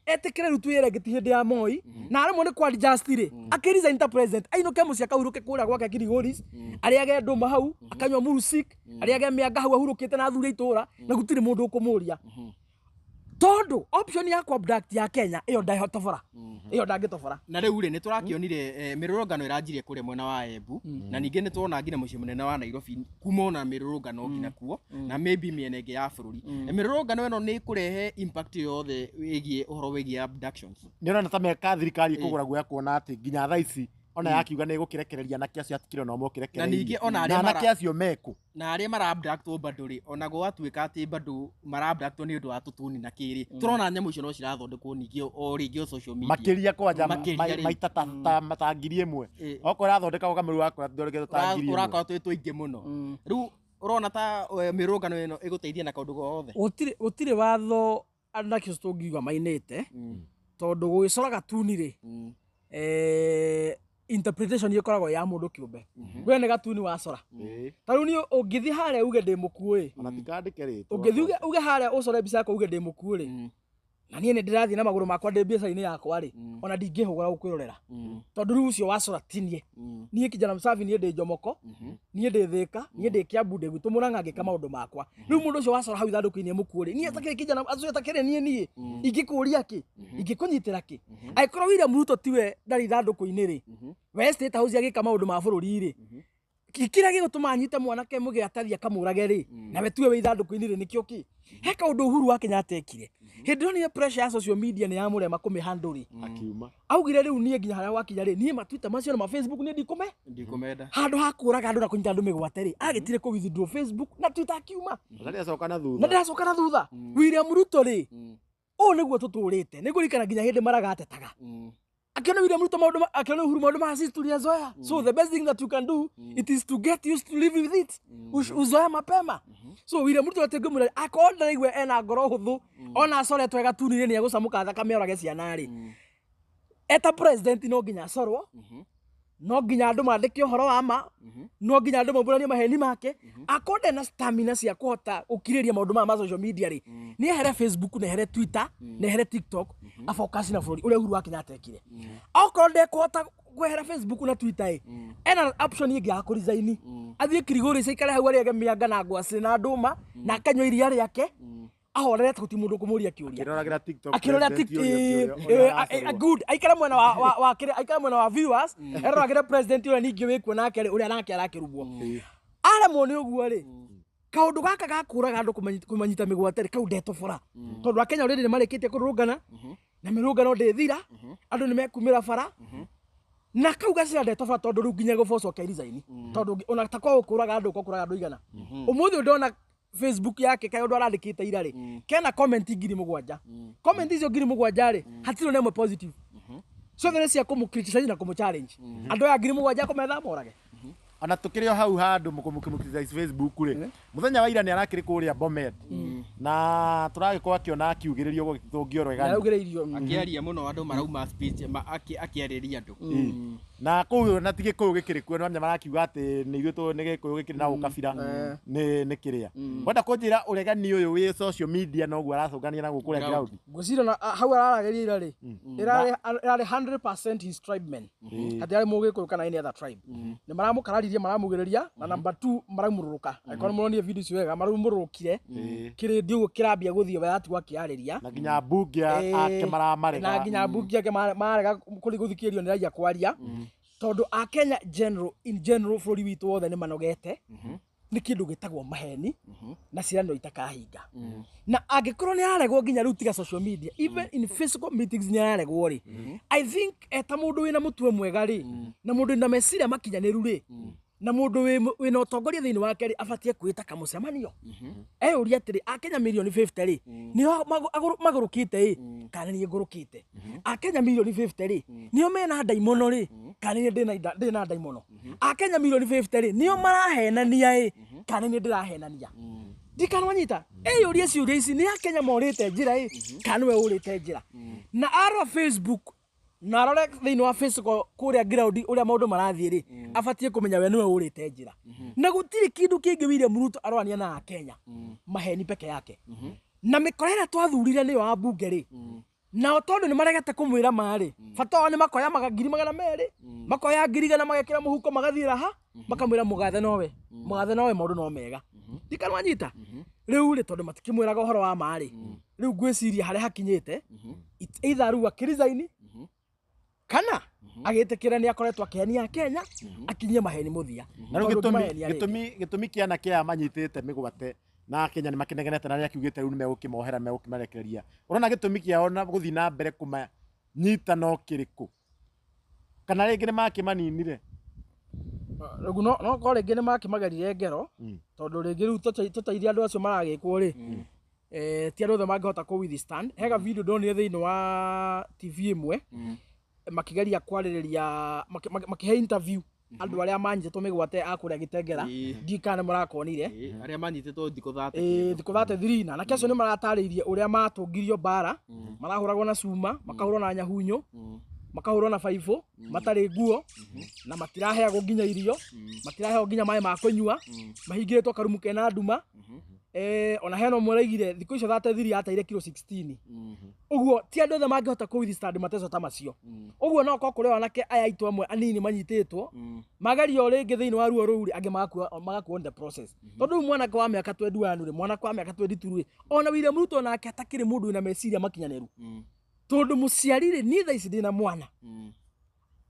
etĩkĩre rĩu twĩre ngĩti hĩndĩ ya Moi, na aremwo nĩ kwa adjust rĩ, akĩresign ta president, ainũke mũciĩ, akahurũke kũrĩa gwake Kilgoris, arĩage ndũma hau, akanyua murusik, arĩage mĩanga hau ahurũkĩte na athuri a itũũra, na gũtirĩ mũndũ ũkũmũria, tondũ option ya abduct ya Kenya ĩyo ndahotobora, ĩyo ndangĩtobora. Na rĩu rĩ, nĩ tũrakĩonire mĩrũrũngano ĩranjirie kũrĩa mwena wa Embu, na ningĩ nĩ tuona nginya mũciĩ mũnene wa Nairobi kuma ona mĩrũrũngano nginya kuo, na maybe mĩena ĩngĩ ya bũrũri. Mĩrũrũngano ĩno nĩ ĩkũrehe impact yothe wĩgiĩ ũhoro wĩgiĩ abductions? Nĩ ũrona ta meka thirikari ĩkũgũra guoya, kuona atĩ nginya thaa ici ona yakiuga nĩ ĩgũkĩrekereria anake acio, hatikĩrĩ ona ũmwe ũkĩrekereirio. Na ningĩ ona arĩa Na anake acio meku? Na arĩa mara-abductwo bado rĩ, ona gwatuĩka atĩ bado mara-abductwo nĩ ũndũ wa tũtuni na kĩrĩ, tũrona nyamũ icio no cirathondekwo ningĩ o rĩngĩ o social media. Makĩria kwanja. Makĩria rĩ. Maita ta 1000. Okorwo ĩrathondekagwo kamũru wakora thondeketwo ta 1000. Ũrakorwo twĩ tũingĩ mũno. Rĩu ũrona ta mĩrũrũngano ĩno ĩgũteithia na kaũndũ gothe? Gũtirĩ watho anake acio tũngiuga mainĩte, tondũ gũgĩcora gatuni rĩ, interpretation ĩkoragwo ya mũndũ kĩũmbe. We nĩ gatuni wacora. Ta rĩu niĩ ũngĩthiĩ harĩa uge ndĩ mũkuũ ĩ, Ona tikandĩke rĩtwa. Ũngĩthiĩ uge harĩa ũcore mbica yakwa uge ndĩ mũkuũ rĩ, na niĩ nĩ ndĩrathiĩ na magũrũ makwa ndĩ biacara-inĩ yakwa rĩ, ona ndingĩhũgũra gũkwĩrorera, tondũ rĩu ũcio wacora ti niĩ. Niĩ kijana msafi, niĩ ndĩ Njomoko, niĩ ndĩ Thĩka, niĩ ndĩ Kiambu, ndĩ gwitũ Mũrang'a ngĩka maũndũ makwa. Rĩu mũndũ ũcio wacora hau ithandũkũ-inĩ mũkuũ rĩ, niĩ atakĩrĩ kijana acio atakĩrĩ niĩ, niĩ ingĩkũria kĩ, ingĩkũnyitĩra kĩ? Angĩkorwo William Ruto tiwe ndarĩ ithandũkũ-inĩ rĩ, we State House agĩka maũndũ ma bũrũri rĩ, kĩrĩa gĩgũtũma anyite mwanake mũgĩatathi akamũrage rĩ, nawe tiwe wĩ ithandũkũ-inĩ rĩ, nĩkĩo kĩ? He kaũndũ Uhuru wa Kenyatta ekire hĩndĩ ĩyo nĩ pressure ya social media nĩ yamũrema kũmĩhandle rĩ, Akiuma. Augire rĩu niĩ nginya harĩa wakinya rĩ, niĩ matwita macio na ma Facebook niĩ ndikũme. Ndikumenda. Handũ ha kũraga andũ na kũnyita andũ mĩgwate rĩ, agĩtire kũ withdraw Facebook na Twitter, akiuma. Na ndĩracoka na Na thutha. ndĩracoka na thutha. William Ruto rĩ, ũũ nĩguo tũtũrĩte. Nĩ ngũririkana nginya hĩndĩ maragatetaga akiona William Ruto maũndũ akiona Uhuru maũndũ ma sisi tuliyazoea. So the best thing that you can do, it is to get used to live with it. Uzoea mapema. So William Ruto atĩ ngũmwĩra akorwo ndaraigua ena ngoro hũthũ, ona acoretwo gatuni-inĩ nĩ egũcamũka thakame orage ciana rĩ, eta president no nginya acorwo, no nginya andũ mandĩke ũhoro wa ma, no nginya andũ maumbũranie maheni make. Akorwo ndarĩ na stamina cia kũhota gũkirĩrĩria maũndũ maya ma social media rĩ, nĩ ehere Facebook, na ehere Twitter, na ehere TikTok, afocus na bũrũri ũrĩa Uhuru wa Kenyatta ekire. Okorwo ndekũhota kwehera Facebook na Twitter ĩ, ena option ĩngĩ ya kũresign, athiĩ Kilgoris aikare hau arĩage mĩanga na ngwacĩ na ndũma na akanyua iria rĩake ahorerete, gũtirĩ mũndũ ũkũmũria kĩũria. Akĩroragĩra TikTok. Akĩrora. President ũrĩa ũrĩa aracorwo. Good, aikare mwena wa kĩrĩa, aikare mwena wa viewers, eroragĩre president ũrĩa ningĩ wĩkuo nake rĩ, ũrĩa nake arakĩrumwo. Aremwo nĩ ũguo rĩ, Kaũndũ gaka ga kũraga andũ kũmanyita mĩgwate rĩ, kau ndetobora, tondũ akenya already nĩ marĩkĩtie kũrũrũngana na mĩrũngano ndĩthira, andũ nĩ mekumĩra bara na kau gacĩra ndetobora, tondũ rĩu nginya gũboco ke resign, tondũ ona ta kwa gũkũraga andũ kwa kũraga andũ igana ũmũthĩ ndona Facebook yake kaĩ ũndũ arandĩkĩte ira rĩ, kena comment 7,000. Comment icio 7,000 rĩ, hatirĩ ona ĩmwe positive, ciothe nĩ cia kũmũ criticize na kũmũ challenge. Andũ aya 7,000 kũmetha morage. Ona tukĩrĩ o hau handũ mũkũmũ Facebook rĩ, mũthenya wa ira nĩ arakĩrĩ kũrĩa Bomet na tũragĩkorwo akĩona akiugĩrĩrio gũgĩthũngio rwegani. Nĩaraugĩrĩirio. Akĩaria mũno, andũ marauma speech akĩarĩria andũ. Na kũu na ti gĩkũyũ gĩkĩrĩ kuo, nĩwamenya marakiuga atĩ nĩ ithuĩ nĩ gĩkũyũ gĩkĩrĩ na ũkabira nĩ kĩrĩa wenda kũnjĩra ũregani ũyũ wĩ social media noguo aracũngania na gũkũ kũrĩa ground. Ngwĩciria na hau araragĩria ira rĩ, ĩrarĩ 100% his tribemen, hatirarĩ mũgĩkũyũ kana any other tribe. Nĩ maramũkararirie, maramugĩrĩria, na number 2 maraumũrũrũka. Angĩkorwo nĩ mũronire video icio wega, maraumũrũrũkire kĩrĩndĩ ũguo kĩrambia gũthiĩ, we atigwo akĩarĩria. Na nginya mbunge ake maramarega. Na nginya mbunge ake marega kũrĩ gũthikĩrĩrio nĩ raia kwaria, tondũ akenya general, in general, bũrũri witũ wothe nĩ manogete nĩ kĩndũ gĩtagwo maheni na ciĩranĩro itakahinga. Na angĩkorwo nĩ araregwo nginya rĩu, tiga social media, even in physical meetings nĩ araregwo rĩ, I think eta mũndũ wĩna mũtwe mwega rĩ, na mũndũ wĩna meciria makinyanĩru rĩ, na mũndũ wĩna ũtongoria thĩinĩ wake rĩ, abatie kwĩta kamũcemanio eyũria atĩrĩ, akenya mirioni 50 rĩ, nĩo magũrũkĩte ĩ kana niĩ ngũrũkĩte? Akenya mirioni 50 rĩ, nĩo mena ndaimono rĩ, kana niĩ ndĩna ndaimono? Akenya mirioni 50 rĩ, nĩo marahenania ĩ, kana niĩ ndĩrahenania? Ndikanwanyita eyũrie ciũria ici: nĩ akenya morĩte njĩra ĩ, kana nĩwe ũrĩte njĩra? Na arora Facebook na arore thĩinĩ wa Facebook kũrĩa ground ũrĩa maũndũ marathiĩ rĩ, abatie kũmenya we nĩwe ũrĩte njĩra, na gũtirĩ kĩndũ kĩngĩ William Ruto arorania na akenya, maheni peke yake na mĩkora ĩrĩa twathurire nĩyo ambunge rĩ. Nao tondũ nĩ maregete kũmwĩra marĩ bata wao, nĩ makoya 200,000, makoya 100,000, magekĩra mũhuko, magathiĩ raha, makamwĩra mũgathe nowe, mũgathe nowe, maũndũ no mega. Ndikanwanyita rĩu rĩ, tondũ matikĩmwĩraga ũhoro wa ma rĩ, rĩu ngwĩciria harĩa hakinyĩte, it's either rĩu akĩresign kana agĩtĩkĩra nĩ akoretwo akĩhenia Kenya, akinyie maheni mũthia. Na rĩu Tondũ gĩtũmi ndũngĩmahenia rĩngĩ. Gĩtũmi kĩa anake aya manyitĩte mĩgwate na Kenya nĩ makĩnegenete na nĩ akiugĩte rĩu nĩ megũkĩmohera, megũkĩmarekereria, ũrona gĩtũmi kĩao na gũthiĩ na mbere kũmanyita no kĩrĩkũ, kana rĩngĩ nĩ makĩmaninire? Rĩu no korwo rĩngĩ nĩ makĩmagerire ngero, tondũ rĩngĩ rĩu tũteithie andũ acio maragĩkwo rĩ, ti andũ othe mangĩhota kũ withstand. Hega video ndonire thĩinĩ wa TV ĩmwe makĩgeria kwarĩrĩria, makĩhe interview andũ arĩa manyitĩtwo mĩgwate a kũrĩa Gĩtengera. Ndiũĩ kana nĩ mũrakonire. Ĩĩ, arĩa manyitĩtwo thikũ 30. Ĩĩ, thikũ 33 na nake acio nĩ maratarĩirie ũrĩa matũngirio mbara, marahũragwo na cuma, makahũrwo na nyahunyo, makahũrwo na baibũ, matarĩ nguo, na matiraheagwo nginya irio, matiraheagwo nginya maĩ ma kũnyua, mahingĩrĩtwo karumu kena nduma. Ona hena ũmwe ũraigire thikũ icio 33 ateire kiro 16. Ũguo ti andũ othe mangĩhota kũ withstand mateco ta macio. Ũguo no korwo kũrĩ anake aya aitũ amwe anini manyitĩtwo, magerio rĩngĩ thĩinĩ wa ruo rũu rĩ, angĩ magakua on the process, tondũ rĩu mwanake wa mĩaka 21 rĩ, mwanake wa mĩaka 22 rĩ, ona William Ruto nake atakĩrĩ mũndũ wĩna meciria makinyanĩru, tondũ mũciari rĩ, niĩ thaa ici ndĩna mwana,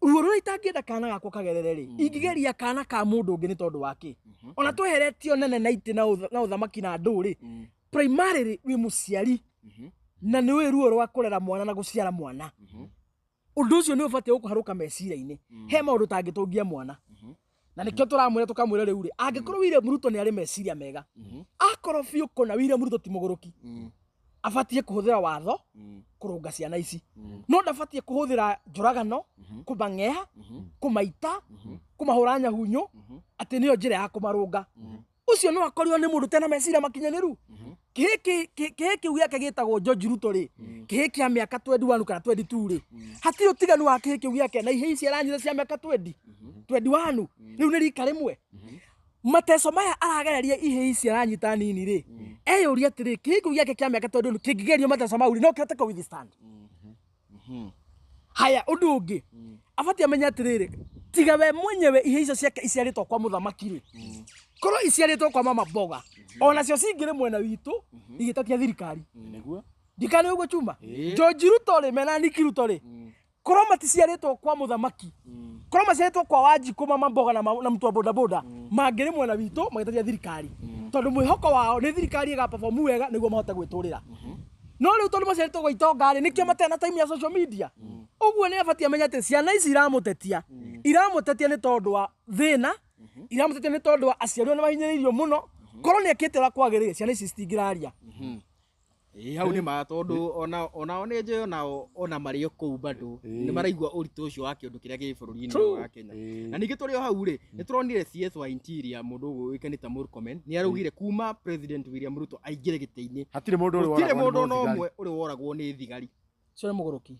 ruo rũrĩa itangĩenda kana gakwa kagerere rĩ, ingĩgeria kana ka mũndũ ũngĩ nĩ tondũ wa kĩ? Ona tweheretio nene na itĩ na ũthamaki na andũ rĩ, primarily wĩ mũciari na nĩ ũĩ ruo rwa kũrera mwana na gũciara mwana. Ũndũ ũcio nĩ ũbatiĩ gũkũharũka meciria-inĩ he maũndũ tangĩtũngia mwana, na nĩkĩo tũramwĩra, tũkamwĩra rĩu rĩ, angĩkorwo William Ruto nĩ arĩ meciria mega, akorwo biũ kũna William Ruto ti mũgũrũki, abatiĩ kũhũthĩra watho kũrũnga ciana ici, no ndabatiĩ kũhũthĩra njũragano, kũmang'eha, kũmaita, kũmahũra nyahunyu atĩ nĩyo njĩra ya kũmarũnga. Ũcio no akorirwo nĩ mũndũ tena meciria makinyanĩru. Kĩhĩ kĩu gĩake gĩtagwo George Ruto rĩ, kĩhĩ kĩa mĩaka 21 kana 22 rĩ, hatirĩ ũtiganu wa kĩhĩ kĩu gĩake na ihĩ ici aranyita cia mĩaka 20, 21. Rĩu nĩ rika rĩmwe. Mateco maya aragereria ihĩ ici aranyita nini rĩ, eyũria atĩrĩ, kĩhĩ kĩu gĩake kĩa mĩaka 21 kĩngĩgerio mateco mau rĩ, no kĩhote kũ withstand? Haya, ũndũ ũngĩ abatiĩ amenye atĩrĩrĩ, tiga we mwenyewe, ihĩ icio ciake iciarĩtwo kwa mũthamaki rĩ, korwo iciarĩtwo kwa mama mboga, onacio cingĩrĩ mwena witũ igĩtatia thirikari. Nĩguo. Ndikane ũguo chuma George Ruto rĩ, mena Nick Ruto rĩ, korwo maticiarĩtwo kwa mũthamaki, korwo maciarĩtwo kwa Wanjikũ, mama mboga na mtu wa bodaboda, mangĩrĩ mwena witũ magĩtatia thirikari. Tondũ mwĩhoko wao nĩ thirikari ĩgaperform wega nĩguo mahote gwĩtũrĩra. No rĩu tondũ maciarĩtwo gwa itonga rĩ, nĩkĩo matarĩ na time ya social media. Ũguo nĩ abatiĩ amenye atĩ ciana ici iramũtetia, iramũtetia nĩ tondũ wa thĩna, iramũtetia nĩ tondũ wa aciari nĩ mahinyĩrĩirio mũno. Korwo nĩ ekĩte ũrĩa kwagĩrĩire, ciana ici citingĩraria. Ĩĩ, hau nĩ ma, tondũ onao nĩ njũĩ onao ona marĩ o kũu bado nĩ maraigua ũritũ ũcio wa kĩũndũ kĩrĩa gĩ bũrũri-inĩ ũyũ wa Kenya. Na ningĩ tũrĩ o hau rĩ, nĩ tũronire CS wa Interior, mũndũ ũyũ ũĩkaine ta Murkomen, nĩ araugire kuma President William Ruto aingĩre gĩtĩ-inĩ, hatirĩ mũndũ ũrĩ gũtirĩ woragwo nĩ mũndũ ona mũthigari. ũmwe ũrĩ woragwo nĩ thigari. Ũcio nĩ mũgũrũki.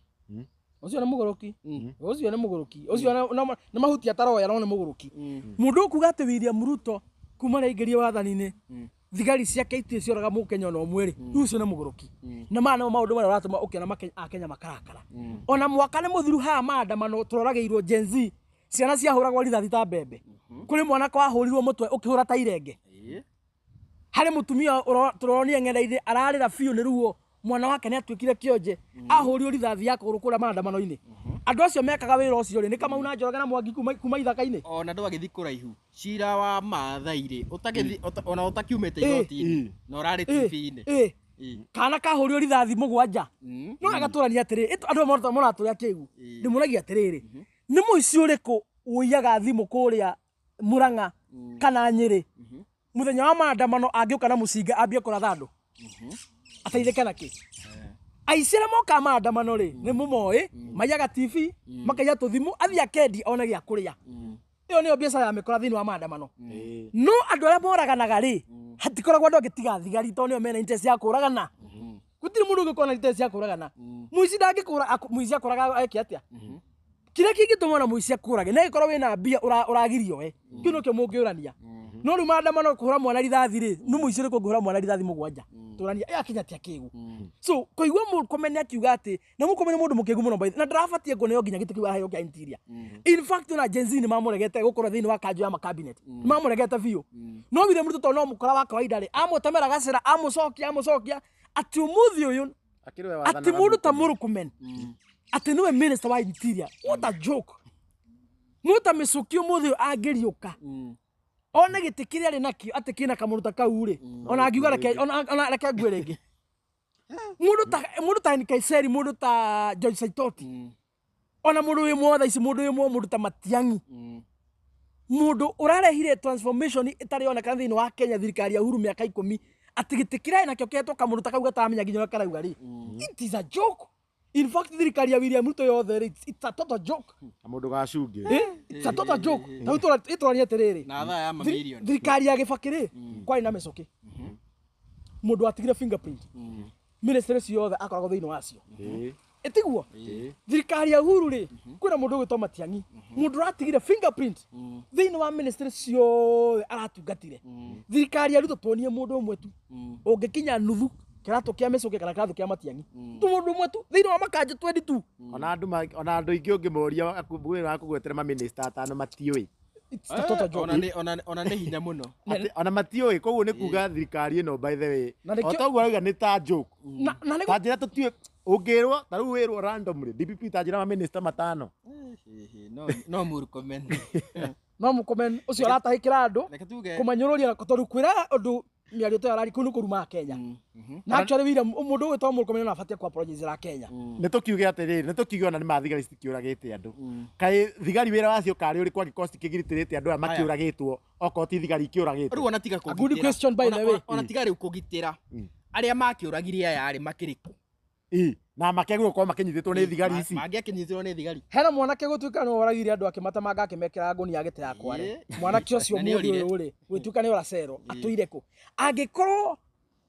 Ũcio nĩ mũgũrũki. Ũcio nĩ mũgũrũki. Ũcio nĩ mahuti ataroya, no nĩ mũgũrũki. Mũndũ ũkuga atĩ William Ruto kuma rĩaingĩrie wathani-inĩ thigari ciake itirĩ cioraga mũkenya ona ũmwe rĩ, rĩu ũcio nĩ mũgũrũki. Na maya nĩmo maũndũ marĩa ũratũma ũkĩona akenya makarakara. Ona mwaka nĩ mũthiru haha maandamano tũroragĩirwo Gen Z, ciana ciahũragwo rithathi ta mbembe. Kũrĩ mwanake wahũrirwo mũtwe ũkĩhũra ta irenge. Harĩ mũtumia tũronire ng'enda-inĩ ararĩra biũ nĩ ruo, mwana wake nĩ atuĩkire kĩonje, ahũrirwo rithathi ya kũgũrũ kũrĩa maandamano-inĩ. Andũ acio mekaga wĩra ũcio rĩ, nĩ Kamau na Njoroge na Mwangi kuma ithaka-inĩ. Ona ndwagĩthiĩ kũraihu, cira wa Maathai rĩ, ũtagĩthiĩ ona ũtakiumĩte igoti-inĩ na ũrarĩ TV-inĩ. Kana kahũrirwo rithathi 7. No agatũrania atĩrĩrĩ, andũ maratũrĩa kĩgu. Ndĩmũragia atĩrĩrĩ, nĩ mũici ũrĩkũ ũiyaga thimũ kũrĩa Murang'a kana Nyĩrĩ mũthenya wa maandamano angĩũka na mũcinga ambie kũratha andũ ateithĩke na kĩ? Aici arĩa mokaga maandamano rĩ, nĩ mũmoĩ, maiyaga TV, makaiya tũthimũ, athiĩ akendia one gĩa kũrĩa. Ĩyo nĩyo biacara ya mĩkora thĩinĩ wa maandamano. No andũ arĩa moraganaga rĩ, hatikoragwo andũ angĩ tiga thigari, tondũ nĩo mena interest ya kũragana. Gũtirĩ mũndũ ũngĩkorwo na interest ya kũragana. Mũici ndangĩkũra, mũici akũraga eke atĩa? Kĩrĩa kĩngĩtũma ona mũici akũrage nĩ angĩkorwo wĩna mbia ũragirio we. Kĩu nĩkĩo mũngĩũrania. No rĩu maandamano kũhũra mwana rithathi rĩ, nĩ mũici ũrĩkũ ũngĩhũra mwana rithathi 7? Tũrania ĩyo akinya ti akĩgu. So kũigua Murkomen akiuga atĩ, na Murkomen nĩ mũndũ mũkĩgu mũno by the way, na ndarabatie kũneo nginya gĩtĩ kĩu araheo kĩa Interior. In fact ona Gen Z nĩ mamũregete gũkorwo thĩinĩ wa kanjũ ya makabinet. Nĩ mamũregete biũ. No William Ruto tondũ no mũkora wa kawaida rĩ, amũtemera gacĩra, amũcokia, amũcokia, atĩ ũmũthĩ ũyũ Akĩrĩ we atĩ wathanaga mũndũ ta Murkomen. Murkomen atĩ nĩwe minister wa Interior. What a joke. Mũndũ ta Mĩcũki ũmũthĩ ũyũ angĩriũka one gĩtĩ kĩrĩa arĩ nakĩo atĩ kĩna kamũndũ ta kau rĩ, ona angiuga reke, ona reke ngue rĩngĩ. Mũndũ ta Nkaiseri, mũndũ ta George Saitoti, ona mũndũ wĩ mwotha ici, mũndũ wĩ mwo, mũndũ ta Matiang'i, mũndũ ũrarehire transformation ĩtarĩ yonekana thĩinĩ wa Kenya thirikari ya Uhuru mĩaka 10, atĩ gĩtĩ kĩrĩa nakĩo kĩhetwo kamũndũ ta kau gataramenya nginya ũrĩa karauga rĩ, it is a joke. In fact thirikari ya William Ruto yothe rĩ, it's a total joke. Kamũndũ ga cungĩ. It's a total joke. Ta rĩu tũranie atĩrĩrĩ, Na thaa ya mamirioni. thirikari ya Gĩbakĩ rĩ, kwarĩ na mĩcũkĩ, mũndũ watigire fingerprint, ministry ciothe akoragwo thĩinĩ wacio. Ĩtiguo thirikari ya Uhuru rĩ, kwĩna mũndũ ũgwĩtwo Matiang'i, mũndũ ũratigire fingerprint thĩinĩ wa ministry ciothe aratungatire. Thirikari ya Ruto tuonie mũndũ ũmwe tu ũngĩkinya nuthu kĩratũ kĩa mĩcũkĩ kana kĩratũ kĩa Matiang'i, tu mũndũ ũmwe tu thĩinĩ wa makanjũ 22. Ona andũ ona andũ aingĩ ũngĩmoria akũgwetere maminista atano matiũĩ. It's a total joke. Ona nĩ hinya mũno. Atĩ ona matiũĩ, koguo nĩ kuga thirikari ĩno by the way, Na nĩkĩo- o toguo arauga nĩ ta joke. Na nĩ Ta njĩra tũtiũĩ, ũngĩrwo ta rĩu wĩrwo randomly DPP ta njĩra maminista matano. No Murkomen. No Murkomen ũcio aratahĩkĩra andũ Reke tuge kũmanyũrũria na tondũ kwĩra ũndũ mĩario ta ĩyo arari kũu nĩ kũruma Kenya. Na actually William, mũndũ ũgwĩtwo Murkomen no abatie ku apologize ra Kenya. Nĩ tũkiuge atĩrĩrĩ, nĩ tũkiuge ona nĩ ma thigari citikĩũragĩte andũ. Kaĩ thigari wĩra wacio karĩ ũrĩkũ angĩkorwo citikĩgitĩrĩte andũ aya makĩũragĩtwo, okorwo ti thigari ikĩũragĩtwo? Rĩu ona tiga A good kũgitĩra. question, by the way. Ona tiga rĩu kũgitĩra. Arĩa makĩũragire aya rĩ makĩrĩ kũ? Na makĩagĩrĩirwo gũkorwo makĩnyitĩtwo nĩ thigari ici. Mangĩakĩnyitirwo nĩ thigari. Hena mwanake gũtuĩka nĩ oragire andũ akĩmatemanga akĩmekĩra ngũnia gĩtĩ ya kware. Mwanake ũcio Na nĩ mũthĩ orire. ũyũ rĩ, gwĩtuĩka nĩ oracero, atũire kũ? Angĩkorwo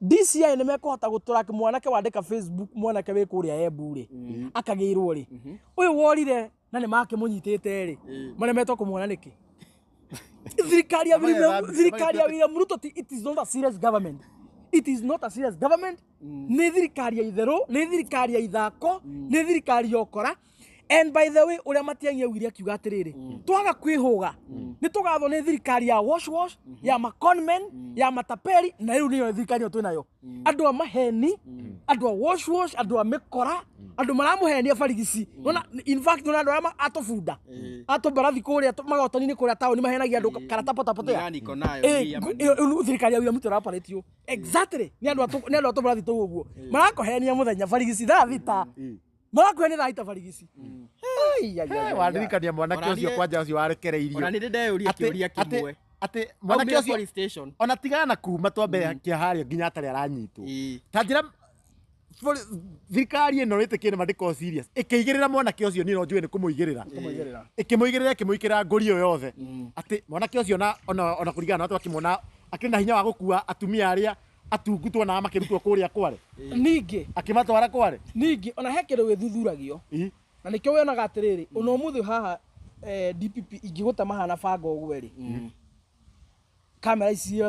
DCI nĩ mekũhota gũtũra mwanake wandĩka Facebook, mwanake wĩ kũrĩa Embu rĩ, akagĩirwo rĩ, ũyũ worire na nĩ makĩmũnyitĩte rĩ, maremetwo kũmuona nĩkĩ? Thirikari ya William, thirikari ya William Ruto it is not a serious government. It is not a serious government. Nĩ thirikari ya itherũ, nĩ thirikari ya ithako, nĩ thirikari ya ũkora. And by the way, ũrĩa Matiang'i augire akiuga atĩrĩrĩ, twaga kwĩhũga nĩ tũgathwo nĩ thirikari ya wash wash, ya maconmen, ya mataperi, na rĩu nĩyo thirikari ĩyo twĩnayo, andũ a maheni, andũ a wash wash, andũ a mĩkora, andũ maramũhenia barigici. Nona in fact nona andũ arĩa atũbunda atũmbarathi kũrĩa magotoni-inĩ kũrĩa taũni mahenagia andũ karata potapotea. Mĩganiko nayo Eh, nĩ thirikari ya William Ruto ĩraparĩtio exactly nĩ andũ nĩ andũ atũmbarathi tũu ũguo marakũhenia mũthenya barigici thaa 6, marakũhenia thaa 6 barigici. Ai, ai, ai, ai, ai. Wandirikania mwanake Ona ũcio niĩ- kwanja ũcio warekereirio. Ona nĩ ndeyũria kĩũria kĩmwe. Atĩ mwanake Aumire ũcio police station. ona tigana na kuma twambe kĩharĩa nginya atarĩ aranyitwo. Ta njĩra thirikari ĩno ĩtĩkĩre ma ndĩkoragwo serious ĩkĩigĩrĩra mwanake ũcio, niĩ no njuge nĩ kũmũigĩrĩra Kũmũigĩrĩra. ĩkĩmũigĩrĩra, ĩkĩmũikĩra ngũri ĩyo yothe, atĩ mwanake ũcio ona kũringana na twakĩmuona akĩrĩ na hinya wa gũkua atumia arĩa atungu tuonaga makĩrutwo kũrĩa Kware, Ningĩ akĩmatwara Kware. Ningĩ ona he kĩndũ gĩthuthuragio na nĩkĩo wonaga atĩrĩrĩ, ona ũmũthĩ haha DPP ingĩgũtema haha na banga ũguo rĩ, kamera ici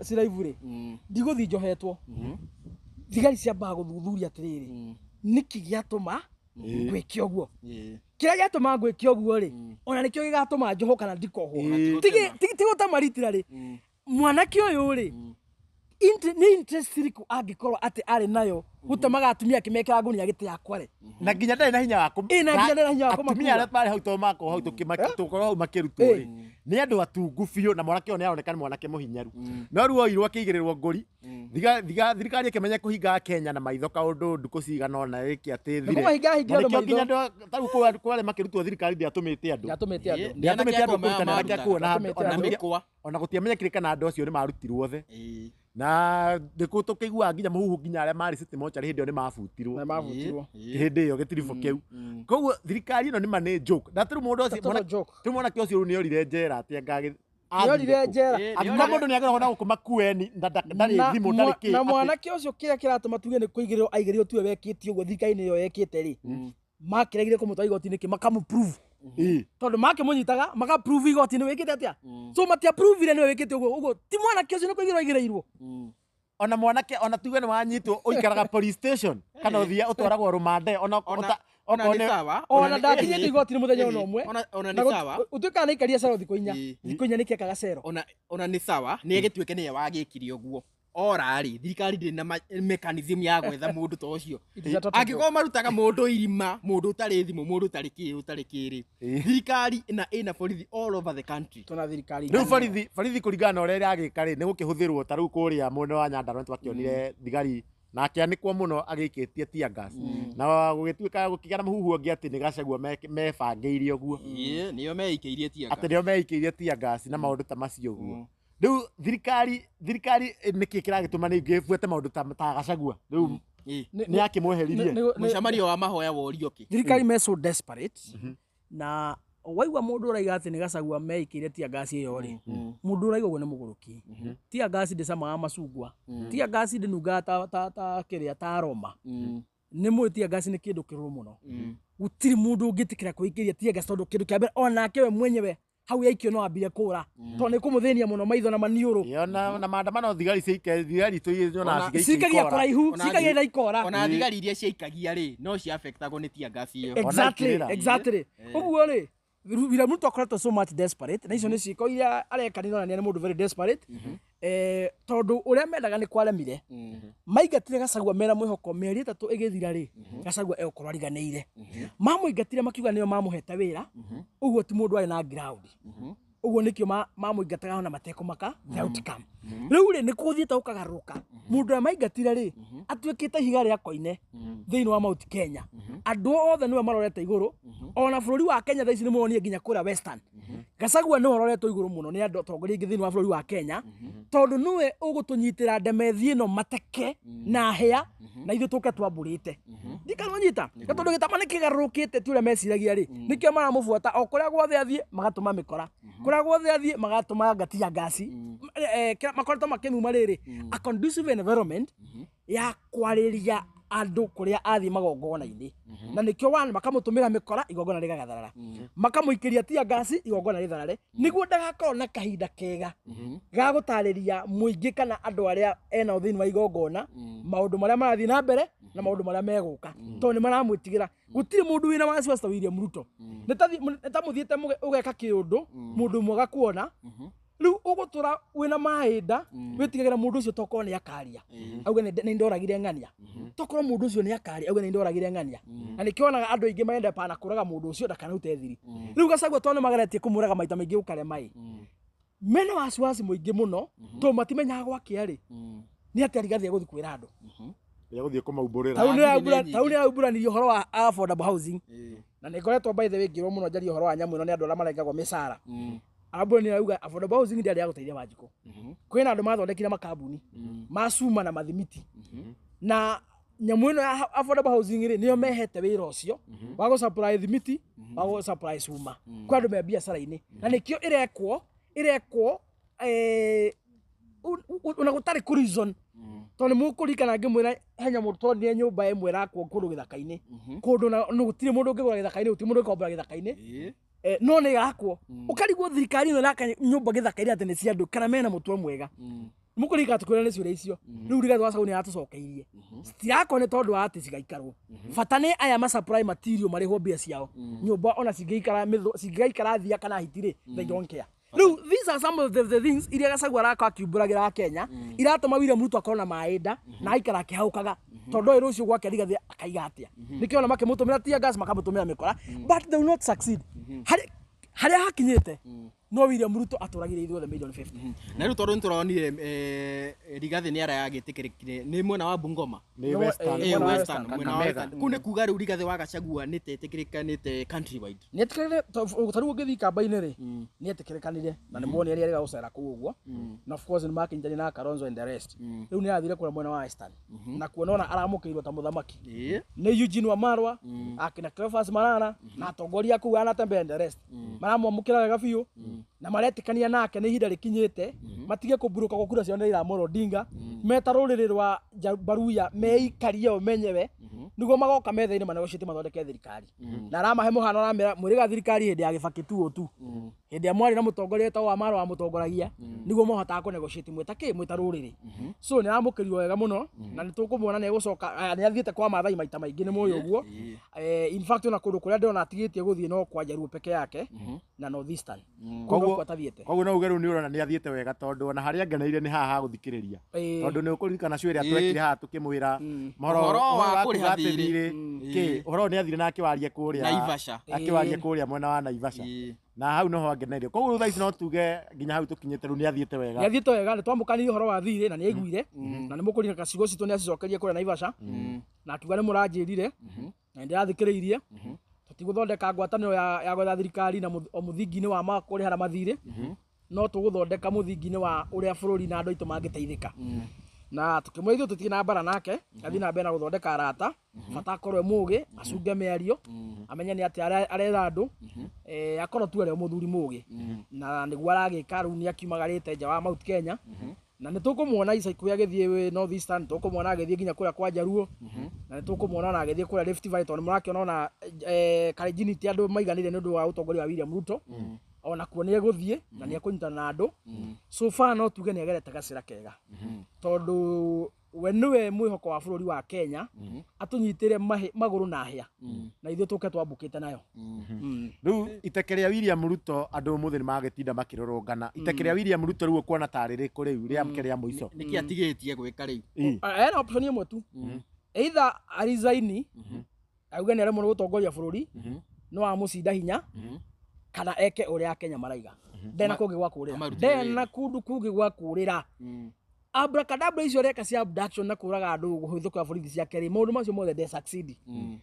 ciraivu rĩ, ndigũthiĩ njohetwo. Thigari ciambaga gũthuthuria atĩrĩrĩ, nĩkĩ gĩatũma ngwĩke ũguo? Kĩrĩa gĩatũma ngwĩke ũguo rĩ, ona nĩkĩo gĩgatũma njohwo kana ndikohwo. Ti gũtema ritira rĩ, mwanake ũyũ rĩ, nĩ interest ĩrĩkũ angĩkorwo atĩ arĩ nayo gũtemaga atumia akĩmekĩra ngũnia gĩtĩ ya Kware? Na nginya ndarĩ na hinya wa Ĩ, na nginya ndarĩ na hinya wa atumia kũmakua. arĩa marĩ hau to makorwo hau tũkorwo hau makĩrutwo rĩ, nĩ andũ atungu biũ, na mwanake ũyũ nĩ aroneka nĩ mwanake mũhinyaru, no rĩu oirwo akĩigĩrĩrwo ngũri. Thirikari ĩkĩmenya kũhinga Kenya na maitho kaũndũ ndukũ cigana ũna ĩke atĩ thire. Kũmahinga hingira Na andũ nĩkĩo nginya maitho. andũ ta rĩu kũrĩa makĩrutwo thirikari ndĩatũmĩte andũ. Ndĩatũmĩte andũ. Ndĩatũmĩte andũ kũruta na anake a kuo, na Ndĩatũmĩte ona andũ. Mĩkwa. Ona gũtiamenyekire kana andũ acio nĩ marutirwo othe, na nĩkũ tũkĩiguaga nginya mũhuhu nginya arĩa marĩ city mortuary hĩndĩ ĩyo nĩ mabutirwo. Na mabutirwo. Hĩndĩ ĩyo gĩtiribũ kĩu. Koguo thirikari ĩno nĩ ma nĩ joke, na tarĩu mũndũ ũcio Total joke. tarĩu mwanake ũcio rĩu nĩorire njera atĩ anga Nĩorire njera. Angĩkorwo mũndũ nĩagĩrĩirwo na gũkũ makueni na ndarĩ Na thimũ ndarĩ kĩ na mwanake ũcio kĩrĩa kĩratũma tuge nĩ kũigĩrĩrwo aigĩrĩrwo tiwe wekĩte ũguo, thirikari nĩyo yekĩte rĩ, makĩregire kũmũtwara igoti-inĩ kĩ makamũprove, tondũ makĩmũnyitaga makaprove igoti-inĩ wĩkĩte atĩa, so matiaprovire nĩwe wĩkĩte ũguo. Ũguo ti mwanake ũcio nĩ kũigĩrĩrwo aigĩrĩirwo. Ona mwanake ona tuge nĩ wanyitwo ũikaraga police station kana ũthia ũtwaragwo rũmande ona Ona okorwo nĩ sawa. Ona ndakinyĩte igoti-inĩ mũthenya ona ũmwe. Ona Na nĩ sawa. ũtuĩkaga nĩ aikaria cero thikũ 4. Thikũ 4 nĩ kĩekaga cero. Ona nĩ sawa nĩ agĩtuĩke nĩye wagĩkire ũguo ora rĩ, thirikari ndĩrĩ na mechanism ya gwetha mũndũ ta ũcio. It is a total joke. Angĩkorwo marutaga mũndũ irima, mũndũ ũtarĩ thimũ, mũndũ ũtarĩ kĩ, ũtarĩ kĩrĩ, thirikari ĩna ĩna borithi all over the country. Tuna thirikari. Rĩu borithi kũringana na ũrĩa ĩragĩka rĩ, nĩ gũkĩhũthĩrwo ta rĩu kũrĩa mwena wa Nyandarua nĩtwakĩonire thigari na akĩanĩkwo mũno agĩikĩtie tear gas, na gũgĩtuĩka gũkĩgĩa na mũhuhu ũngĩ atĩ nĩ Gachagua mebangĩire ũguo. Ĩĩ, nĩo meikĩirie tear Atĩ gas. nĩo meikĩirie tear gas na maũndũ ta macio ũguo. Rĩu thirikari nĩkĩ kĩragĩtũma nĩ ĩbuate maũndũ ta Gachagua rĩu? Ĩĩ. Nĩ akĩmweheririe. Mũcemanio wa mahoya worio kĩ? Thirikari me so desperate, na waigua mũndũ ũraiga atĩ nĩ Gachagua meikĩire tear gas ĩyo rĩ, mũndũ ũraiga ũguo nĩ mũgũrũki. Tear gas ndĩcamaga macungwa, tear gas ndĩnungaga ta kĩrĩa ta aroma. Nĩ mũĩ tear gas nĩ kĩndũ kĩrũrũ mũno. Gũtirĩ mũndũ ũngĩtĩkĩra kwĩikĩria tear gas, tondũ kĩndũ kĩa mbere onake we mwenyewe hau yaikio no ambire kũra, tondũ nĩ kũmũthĩnia mũno maitho na maniũrũ. Ĩyo na maandamano thigari ciike thigari tũiona Cikagia kũraihu. Ona Cikagia na ikora. Ona thigari iria ciaikagia rĩ, no ciafectagwo nĩ tear gas ĩyo. Exactly. Ona ikĩrĩra. Exactly. Ũguo rĩ, William Ruto akoretwo so much desperate, na icio nĩ ciĩko iria areka nĩ ironania nĩ mũndũ very desperate, tondũ ũrĩa mendaga nĩ kwaremire. Maingatire Gachagua mena mwĩhoko mĩeri 3 ĩgĩthira rĩ, Gachagua egũkorwo ariganĩire. Mamũingatire makiuga nĩo mamũhete wĩra, ũguo ti mũndũ arĩ na ground, ũguo nĩkĩo mamũingataga ona matekũmaka the outcome. Rĩu rĩ, nĩ kũthiĩte gũkagarũrũka. Mũndũ ũrĩa maingatire rĩ, atuĩkĩte ihiga rĩa koine thĩinĩ wa Mount Kenya. Andũ othe nĩwe marorete igũrũ, ona bũrũri wa Kenya thaa ici nĩ mũronire nginya kũrĩa Western Gachagua nĩwe ũroretwo igũrũ mũno nĩ andũ atongoria aingĩ thĩinĩ wa bũrũri wa Kenya, tondũ nĩwe ũgũtũnyitĩra ndemethi ĩno mateke na hĩa na ithuĩ tũke twambũrĩte ndikanonyita, na tondũ gĩtama nĩ kĩgarũrũkĩte ti ũrĩa meciragia rĩ, nĩkĩo maramũbuata o kũrĩa guothe athiĩ, magatũma mĩkora kũrĩa guothe athiĩ, magatũma ngatia ngasi. Makoretwo makĩmuma rĩrĩ a conducive environment ya kwarĩria andũ kũrĩa athiĩ magongona-inĩ, na nĩkĩo one makamũtũmĩra mĩkora igongona rĩgagatharara, makamũikĩria tear gas igongona rĩtharare, nĩguo ndagakorwo na kahinda kega ga gũtarĩria mũingĩ kana andũ arĩa enao thĩinĩ wa igongona maũndũ marĩa marathiĩ na mbere. Na maũndũ marĩa megũka, tondũ nĩ maramwĩtigĩra. Gũtirĩ mũndũ wĩna wasiwasi ta William Ruto. Nĩ ta mũthiĩte ũgeka kĩũndũ mũndũ ũmwe agakuona, rĩu ũgũtũra wĩna mahinda wĩtigagĩra mũndũ ũcio, tokorwo nĩ akaria auge nĩ ndoragire ng'ania, tokorwo mũndũ ũcio nĩ akaria auge nĩ ndoragire ng'ania. Na nĩkĩo wonaga andũ aingĩ marenda pana kũraga mũndũ ũcio ndakanarute thiri. Rĩu Gachagua, tondũ nĩ mageretie kũmũraga maita maingĩ gũkarema ĩ, mena wasiwasi mũingĩ mũno, tondũ matimenyaga gwakĩa rĩ nĩ atĩa Rigathĩ egũthiĩ kwĩra andũ. Rĩa gũthiĩ kũmaumbũrĩra. Tau nĩ Thiri nĩ tau nĩ araumbũranirie ũhoro wa affordable housing, na nĩ ngoretwo, by the way, ngĩrwo mũno njarie ũhoro wa nyamũ ĩno nĩ andũ arĩa marengagwo mĩcara. Araumbũrania, arauga affordable housing ndĩarĩ ya gũteithia Wanjikũ. Kwĩna andũ mathondekire makambuni ma cuma na mathimiti, na nyamũ ĩno ya affordable housing rĩ, nĩyo mehete wĩra ũcio wa gũ supply thimiti, wa gũ supply cuma kwĩ andũ me biacara-inĩ, na nĩkĩo ĩrekwo ona gũtarĩ kũ reason, tondũ nĩ mũkũririkana ngĩmwĩra he nyamũ twonire nyũmba ĩmwe ĩrakwo kũndũ gĩthaka-inĩ, kũndũ na gũtirĩ mũndũ ũngĩgũra gĩthaka-inĩ, gũtirĩ mũndũ ũngĩkombora gĩthaka-inĩ. No nĩ ĩgakwo, ũkarigwo thirikari ĩno ĩraka nyũmba gĩthaka-inĩ atĩ nĩ cia andũ kana mena mũtwe mwega. Mũkũririkana tũkwĩra nĩ ciũria icio. Rĩu Rigathĩ wa Gachagua nĩ aratũcokeirie, citirakwo nĩ tondũ wa atĩ cigaikarwo, bata nĩ aya ma supply material marĩhwo mbia ciao. Nyũmba ona cingĩikara cingĩgaikara thia kana hiti rĩ, they don't care. Rĩu these are some of the things iria Gachagua araka akiumbũragĩra Kenya, iratũma William Ruto akorwo na maĩ nda na aikara akĩhaũkaga, tondũ oĩ rũciũ gwake Rigathĩ akaiga atĩa. Nĩkĩo ona makĩmũtũmĩra tear gas, makamũtũmĩra mĩkora, but they will not succeed harĩa hakinyĩte. No William Ruto atũragire ithuothe million 50. Na rĩu tondũ nĩ tũronire Rigathĩ nĩ arayagĩtĩkĩrĩkire nĩ mwena wa Bungoma. Nĩ No, Western. Mwena wa Western, mwena wa Kakamega. Western. Kũu nĩ kuga rĩu Rigathĩ wa Gachagua nĩ tetĩkĩrĩkanĩte countrywide. Nĩetĩkĩrĩre ta rĩu ũngĩthiĩ kamba-inĩ rĩ, nĩetĩkĩrĩkanire na nĩ muonire rĩrĩa rĩga gũcera kũu ũguo, na of course nĩ makĩnyitanire na Kalonzo and the rest. Rĩu nĩ arathire kũrĩa mwena wa Western, na kuona ona aramũkĩirwo ta mũthamaki nĩ Eugene Wamalwa, akina Cleophas Malala na atongoria kũu anatembea and the rest. Maramwamũkĩra wega biũ na maretĩkania nake nĩ ihinda rĩkinyĩte matige kũmburũka kwa kura cia Raila Amolo Odinga, meta rũrĩrĩ rwa Baruya meikarie o menyewe nĩguo magoka metha-inĩ manegotiate mathondeke thirikari. Na aramahe mũhano, aramera mwĩrĩga thirikari hĩndĩ ya Gĩbakĩ tu tu, hĩndĩ ĩrĩa mwarĩ na mũtongoria wetagwo Wamalwa wamũtongoragia, nĩguo mahotaga kũ negotiate mwĩta kĩ, mwĩta rũrĩrĩ. So nĩ aramũkĩrirwo wega mũno na nĩ tũkũmuona nĩ egũcoka. Nĩ athiĩte kwa Maathai maita maingĩ, nĩ mũĩ ũguo. In fact, ona kũndũ kũrĩa ndĩrona atigĩtie gũthiĩ no kwa Jaluo peke yake na North Eastern. Kũu nokuo atathiĩte. Koguo no uge rĩu nĩ ũrona nĩ athiĩte wega, tondũ ona harĩa ngeneire nĩ haha ha gũthikĩrĩria, tondũ nĩ ũkũririkana cio ĩrĩa twekire haha tũkĩmwĩra Ũhoro wa kuuga kũrĩha atĩ thirĩ. thirĩ kĩ, ũhoro ũyũ nĩ athire na akĩwaria kũrĩa Naivasha. Akĩwaria kũrĩa mwena wa Naivasha, na hau noho angeneire. Koguo rĩu thaa ici no tuge nginya hau tũkinyĩte rĩu nĩ athiĩte wega. Nĩ athiĩte wega. Nĩ twamũkanirie ũhoro wa thirĩ na nĩ aiguire, na nĩ mũkũririkana ciugo citũ nĩ acicokerie kũrĩa Naivasha, na akiuga nĩ mũranjĩrire na nĩ ndĩrathikĩrĩirie, tũtigũthondeka ngwatanĩro ya gwetha thirikari na o mũthingi-inĩ wa kũrĩhana mathirĩ, no tũgũthondeka mũthingi-inĩ wa ũrĩa bũrũri na andũ aitũ mangĩteithĩka. Na tũkĩmwĩra ithuĩ tũtirĩ na mbara nake, athiĩ na mbere na gũthondeka arata, bata akorwo e mũgĩ, acunge mĩario, amenye nĩ atĩa aretha andũ, akorwo tu arĩ o mũthuri mũgĩ, na nĩguo aragĩka. Rĩu nĩ akiumagarĩte nja wa Mount Kenya, na nĩ tũkũmuona ica ikuhĩ agĩthiĩ North Eastern, tũkũmuona agĩthiĩ nginya kũrĩa kwa Jaluo, na nĩ tũkũmuona ona agĩthiĩ kũrĩa Rift Valley, tondũ nĩ mũrakĩona ona Kalenjin ti andũ maiganĩire nĩ ũndũ wa ũtongoria wa William Ruto. Ona kuo nĩ egũthiĩ na nĩ ekũnyitana na andũ. So far no tuge nĩ agerete gacĩra kega, tondũ we nĩwe mwĩhoko wa bũrũri wa Kenya, atũnyitĩre magũrũ na hĩa na ithuĩ tũke twambũkĩte nayo. Rĩu iteke rĩa William Ruto, andũ ũmũthĩ nĩ magĩtinda makĩrũrũngana iteke rĩa William Ruto, rĩu ũkuona tarĩ rĩkũ rĩu rĩake rĩa mũico? Nĩkĩ atigĩtie gwĩka rĩu? Ena option ĩmwe tu: either arisaini auge nĩ aremwo nĩ gũtongoria bũrũri, no amũcinda hinya, kana eke ũrĩa Akenya maraiga. Ndena kũngĩ gwa kũrĩra. Amarutĩre Ndena kũndũ kũngĩ gwa kũrĩra. Abracadabra icio areka cia abduction na kũraga andũ kũhĩtũkĩra borithi ciake rĩ, maũndũ macio mothe nde succeed.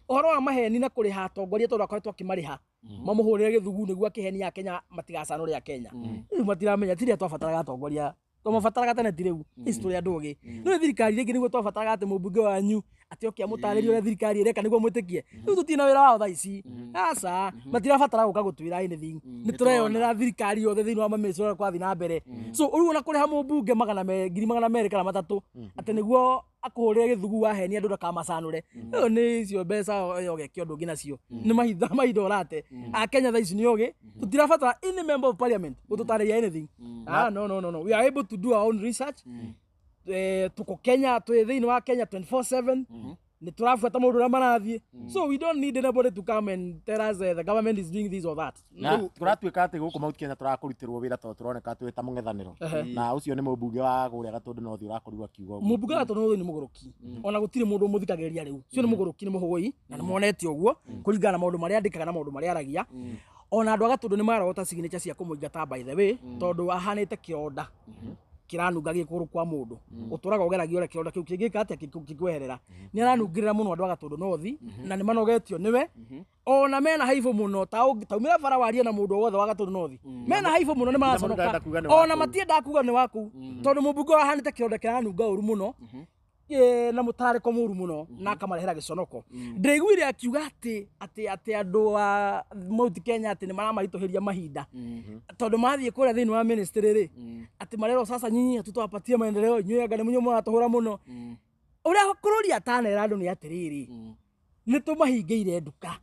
Ũhoro wa maheni na kũrĩha atongoria, tondũ akoretwo akĩmarĩha mamũhũrĩre gĩthugu nĩguo akĩhenia Akenya matigacanũre Akenya. Rĩu matiramenya ti rĩrĩa twabataraga atongoria, twamabataraga tene, ti rĩu ici tũrĩ andũ ogĩ. No thirikari rĩngĩ nĩguo twabataraga atĩ mũmbunge wanyu atĩ oke amũtarĩrie ũrĩa thirikari ĩreka nĩguo mwĩtĩkie. Rĩu tũtirĩ na wĩra wao thaa ici, aca, matirabatara gũka gũtwĩra anything. Nĩ tũreyonera thirikari yothe thĩinĩ wa mamĩciĩ ũrĩa kwathiĩ na mbere. So rĩu ona kũrĩha mũmbunge 200,000 kana 300 atĩ nĩguo akũhũrĩre gĩthugu wahenia andũ ndakamacanũre, ĩyo nĩ icio mbeca ũgeke ũndũ ũngĩ nacio. Nĩ mahinda ũrate. Akenya thaa ici nĩ ogĩ, tũtirabatara any member of parliament gũtũtarĩria anything. Ah, no, no, no, no, we are able to do our own research. Tuko Kenya, twĩ thĩinĩ wa Kenya 24/7. Nĩ tũrabuata maũndũ ũrĩa marathiĩ. So we don't need anybody to come and tell us the government is doing this or that. Na kũratuĩka atĩ gũkũ Mount Kenya tũrakũrutĩrwo wĩra tondũ tũroneka twĩ ta mũng'ethanĩro. Na ũcio nĩ mũmbunge wa kũrĩa Gatũndũ North ũrakorirwo akiuga ũguo. Mũmbunge wa Gatũndũ nĩ mũgũrũki, ona gũtirĩ mũndũ ũmũthikagĩrĩria rĩu. Ũcio nĩ mũgũrũki, nĩ mũhũgũi, na nĩ monete ũguo kũringana na maũndũ marĩa andĩkaga na maũndũ marĩa aragia. Ona andũ a Gatũndũ nĩ marogota signature cia kũmũingata, by the way, tondũ ahanĩte kĩronda kĩranunga gĩ kũgũrũ kwa mũndũ ũtũraga ũgeragia ũrĩa kĩronda kĩu kĩngĩka atĩa kĩngĩkweherera. Nĩ aranungĩrĩra mũno andũ a Gatũndũ North na nĩ manogetio nĩwe, ona mena haibũ mũno. Ta taumĩra bara warie na mũndũ o wothe wa Gatũndũ North, mena haibũ mũno, nĩ maraconoka. Ndarenda kuga nĩ wa Ona kũu. matiendaga kuga nĩ wa kũu, tondũ mũmbunge ahanĩte kĩronda kĩranunga ũru mũno na mũtararĩko mũru mũno na akamarehera gĩconoko. Ndĩraiguire akiuga atĩ andũ a Mount Kenya atĩ nĩ maramaritũhĩria mahinda, tondũ mathiĩ kũrĩa thĩinĩ wa ministry rĩ, atĩ marerwo, "Sasa nyinyi hatutawapatia maendeleo, inyuĩ anga nĩ mũnyuĩ mũratũhũra mũno." Ũrĩa kũrũria atanera andũ nĩ atĩrĩrĩ, nĩ tũmahingĩire nduka,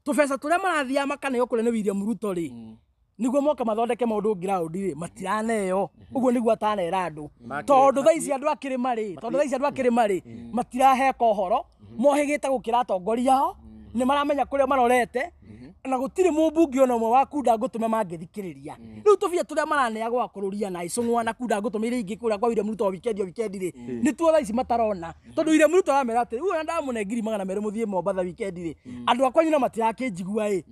tũbeca tũrĩa marathiaga makaneo kũrĩa nĩ William Ruto rĩ, nĩguo moka mathondeke maũndũ ground rĩ, matiraneyo. Ũguo nĩguo atanera andũ, tondũ thaa ici andũ a kĩrĩma rĩ, tondũ thaa ici andũ a kĩrĩma rĩ, matiraheka ũhoro, mohĩgĩte gũkĩra atongoria ao, nĩ maramenya kũrĩa marorete, na gũtirĩ mũmbunge ona ũmwe wa kunda ngũtũme mangĩthikĩrĩria. Rĩu tũbia tũrĩa maraneagwo akũrũria na icũng'wa na kunda ngũtũme iria ingĩ kũrĩa kwa William Ruto o weekend, o weekend rĩ, nĩtuo thaa ici matarona, tondũ William Ruto aramera atĩrĩ, "Rĩu ona ndamũne 200,000 mũthiĩ Mombatha weekend rĩ, andũ akwa nyina matirakĩnjigua ĩ,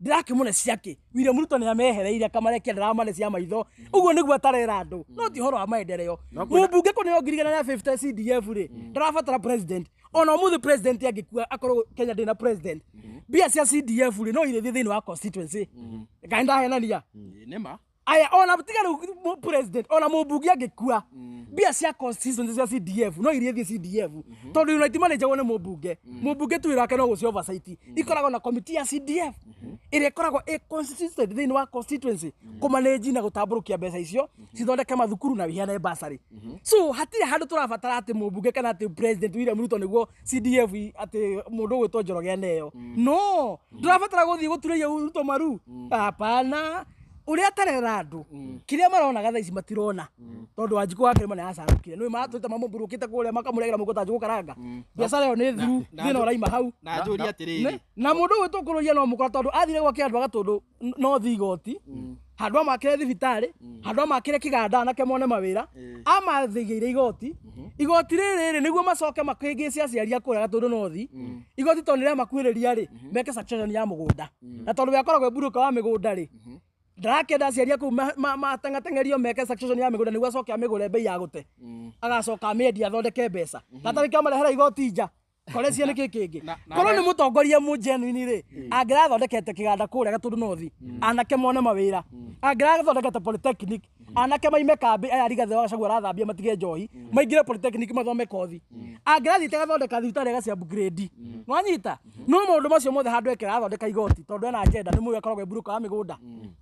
ndĩrakĩmũne ciake." William Ruto nĩ amehereire akamarekia, ndaramane cia maitho. Ũguo nĩguo atarera andũ, no ti ũhoro wa maendeleo. Mũmbunge kũneo 150 CDF rĩ, ndarabatara president. Ona ũmũthĩ president angĩkua, akorwo Kenya ndĩna president, mbia cia CDF rĩ, no irĩthiĩ thĩinĩ wa constituency. Kana ndahenania? Nĩma. Aya, ona tiga rĩu president, ona mũmbunge angĩkua, mbia cia constituency cia CDF no irĩthiĩ CDF, tondũ unit managerwo nĩ mũmbunge. Mũmbunge tu wĩra wake no gũci oversight. Ikoragwo na committee ya CDF ĩrĩa ĩkoragwo ĩ constituted thĩinĩ wa constituency kũmanage na gũtambũrũkia mbeca icio cithondeke mathukuru na wiheane bursary. So hatirĩ handũ tũrabatara atĩ mũmbunge kana atĩ president William Ruto nĩguo CDF atĩ mũndũ ũgwĩtwo Njoroge aneo. No ndũrabatara gũthiĩ gũturĩria Ruto maru, hapana. Ũrĩa atarera andũ, kĩrĩa maronaga thaa ici matirona, tondũ Wanjikũ wa Kĩrĩma nĩ acanũkire, nĩ maratwĩte mamũmburũkĩte kũrĩa makamũregera mũhuko ta njũgũ karanga. Biacara ĩyo nĩ thiru, thĩna ũraima hau. Na njũrie atĩrĩrĩ, Na mũndũ ũgwĩtwo kũrũria no mũkora, tondũ athire gwake andũ a Gatũndũ no thi igoti, handũ amakĩre thibitarĩ, handũ amakĩre kĩganda anake mone mawĩra, amathigĩire igoti. Igoti rĩrĩ rĩ, nĩguo macoke makĩngĩce aciari a kũrĩa Gatũndũ North igoti, tondũ nĩrĩamakuhĩrĩria rĩ, meke succession ya mũgũnda, na tondũ we akoragwo e mburuka wa mĩgũnda rĩ, ndarakĩenda aciari aku matengateng'erio meke succession ya mĩgũnda nĩguo acoke amĩgũre bei ya gũte, agacoka amĩendia athondeke mbeca, na tarĩki amarehera igoti nja korecia nĩkĩ kĩngĩ. Korwo nĩ mũtongoria mũ genuine rĩ, angĩrathondekete kĩganda kũrĩa Gatũndũ North anake mone mawĩra, angĩrathondekete polytechnic anake maime kambĩ aya Rigathĩ wa Gachagua arathambia matige njohi, maingĩre polytechnic mathome kothi, angĩrathiĩte agathondeka thibitarĩ agaci upgrade, nwanyita. No maũndũ macio mothe handũ eke arathondeka igoti, tondũ ena agenda, nĩ mũĩ akoragwo e mburuka wa mĩgũnda,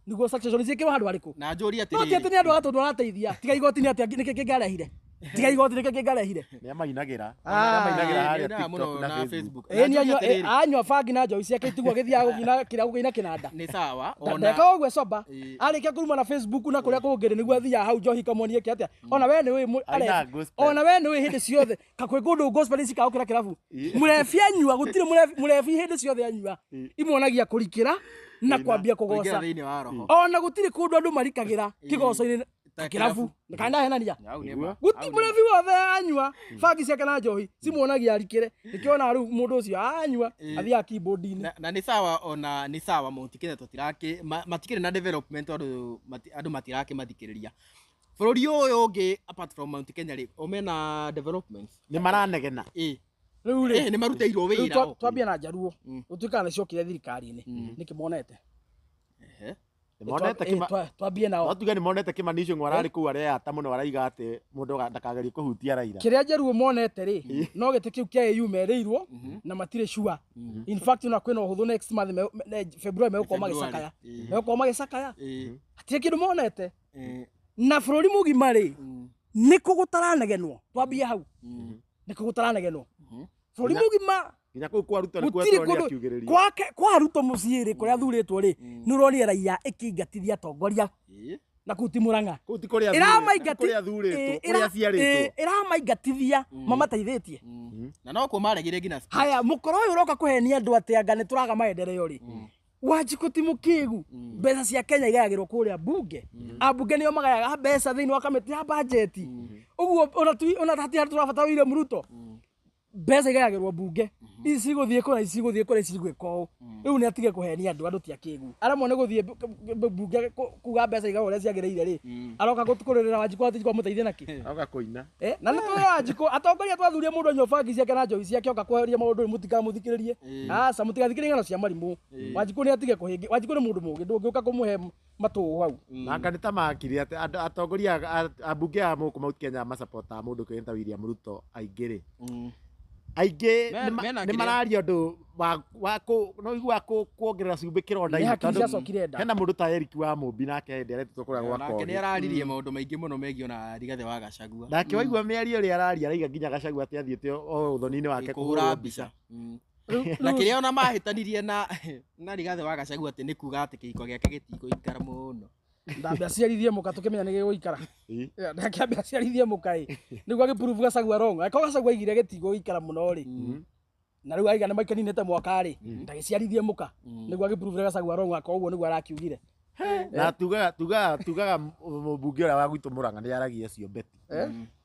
nĩguo succession ciĩkĩrwo handũ harĩkũ. Na njũrie No ti atĩ atĩrĩrĩ, nĩ andũ a Gatũndũ arateithia. Tiga igoti nĩ atĩa, nĩkĩ kĩngĩ arehire? Tiga igoti, nĩkĩ kĩngĩ arehire? Nĩ amainagĩra, nĩ amainagĩra harĩa Nĩ mũno TikTok na na Facebook. Facebook. Ĩ, Na njũrie atĩrĩrĩ, anyua bangi na njohi ciake itigwo agĩthiaga gũkina kĩrĩa gũkĩina kĩnanda. Nĩ sawa ona Ndeka ũguo soba, arĩkia kuruma na Facebook na kũrĩa kũngĩ rĩ, nĩguo athiaga hau njohi kamuonie kĩ atĩa. Ona we nĩ ũĩ Aina gospel. Ona we nĩ ũĩ hĩndĩ ciothe kakwĩ kũndũ gospel ici kaũkĩra kĩrabu, mũrebi anyua gũtirĩ mũrebi hĩndĩ ciothe anyua imuonagia kũrikĩra na kwambia kũingĩra kũgoca. thĩinĩ wa roho. Ona gũtirĩ kũndũ andũ marikagĩra kĩgoco-inĩ Ta kĩrabu. Kana ndahenania? Hau nĩ ma. Guti mũrebi wothe anyua bangi ciake na njohi cimuonagia arikĩre, nĩkĩo ona rĩu mũndũ ũcio anyua athiaga keyboard-inĩ. Na nĩ sawa, ona nĩ sawa, Mount Kenya tũtiraki matikĩrĩ na development tondũ andũ matirakĩmathikĩrĩria. Bũrũri ũyũ ũngĩ apart from Mount Kenya rĩ, o mena developments? Nĩ maranegena. Ĩ. Rĩu rĩ, Nĩ marutĩirwo rĩu wĩra o. twambie na njaruo, gũtuĩkaga nĩ ciokire thirikari-inĩ, nĩkĩ monete? Nĩ monete Twambie nao. No tuge nĩ monete Kimani Ichung'wa ararĩ kũu areyata mũno, araiga atĩ mũndũ ndakagerie kũhutia Raila. Kĩrĩa njaruo monete rĩ, no gĩtĩ kĩu kĩa AU merĩirwo na matirĩ sure. In fact, ona kwĩna ũhũthũ, next month February megũkorwo magĩcakaya, megũkorwo magĩcakaya. Hatirĩ kĩndũ monete. Na bũrũri mũgima rĩ, nĩ kũ gũtaranegenwo? Twambie hau, nĩ kũ gũtaranegenwo bũrũri mũgima? Nginya kũu kwa Ruto nĩ Gũtirĩ kwetwo nĩ kũndũ akiugĩrĩria. Kwake kwa Ruto mũciĩ rĩ, kũrĩa athurĩtwo rĩ, nĩ ũronire raia ĩkĩingatithia atongoria. Na kũu ti Mũrang'a. Kũu ti kũrĩa kũrĩa athurĩtwo, kũrĩa aciarĩtwo. Ĩramaingatithia mamateithĩtie. Na no kuo maregire nginya speech. Haya, mũkoro ũyũ ũroka kũhenia andũ atĩ anga nĩ tũraga maendeleo rĩ, Wanjikũ ti mũkĩgu. Mbeca cia Kenya igayagĩrwo kũrĩa mbunge. Ambunge nĩo magayaga mbeca thĩinĩ wa kamĩtĩ ya bajeti. Ũguo ona hatirĩ handũ tũrabatara William Ruto. Mbeca igayagĩrwo mbunge, ici cigũthiĩ kũna, ici cigũthiĩ kũna, ici cigwĩka ũũ. Rĩu nĩ atige kũhenia andũ. Andũ ti akĩgu. Aremwo nĩ gũthiĩ mbunge kuga mbeca igaywo ũrĩa ciagĩrĩire rĩ, aroka kũrĩrĩra Wanjikũ atĩ amũteithie nakĩ? Aroka kũina. Na nĩ tũĩ Wanjikũ atongoria twathurie mũndũ anyua bangi ciake na njohi ciake oka kweheria maũndũ, mũtikamũthikĩrĩrie. Aca, mũtigathikĩrĩrie ng'ano cia marimũ. Wanjikũ nĩ atige kũhĩngĩ. Wanjikũ nĩ mũndũ mũũgĩ, ndũngĩũka kũmũhe matũũ hau. Na anga nĩ ta makire atĩ andũ atongoria ambunge a gũkũ Mount Kenya macapotaga mũndũ kĩũĩ ta William Ruto aingĩ rĩ. Aingĩ Mena nĩ kĩrĩa? mararia ũndũ wa no ũiguaga kuongerera cumbĩ Nĩ kĩronda-inĩ, hakiri tondũ ciacokire nda. hena mũndũ ta Eric wa Mũmbi nake hĩndĩ aretĩtwo kũrĩa gwa Nake nĩ Kogi. araririe maũndũ maingĩ mũno megiĩ ona Rigathĩ wa Gachagua. Nake waigua mĩario ĩrĩa araria, araiga nginya Gachagua atĩ athiĩte o ũthoni-inĩ wake kũhũra kũhũrwo mbica. Na kĩrĩa ona mahĩtanirie na Rigathĩ wa Gachagua atĩ nĩ kuga atĩ kĩhiko gĩake gĩtigũikara mũno. Ndambe aciarithie mũka tũkĩmenya nĩ gĩgũikara. Ndake ambe aciarithie mũka ĩ, nĩguo agĩprove Gachagua wrong. Angĩkorwo Gachagua aigire gĩtigũikara mũno rĩ, na rĩu aiga nĩ maikaninĩte mwaka rĩ, ndagĩciarithie mũka nĩguo agĩprove Gachagua wrong, akorwo ũguo nĩguo arakiugire. Na tugaga mũmbunge ũrĩa wa gwitũ Mũrang'a nĩ aragia cio Betty.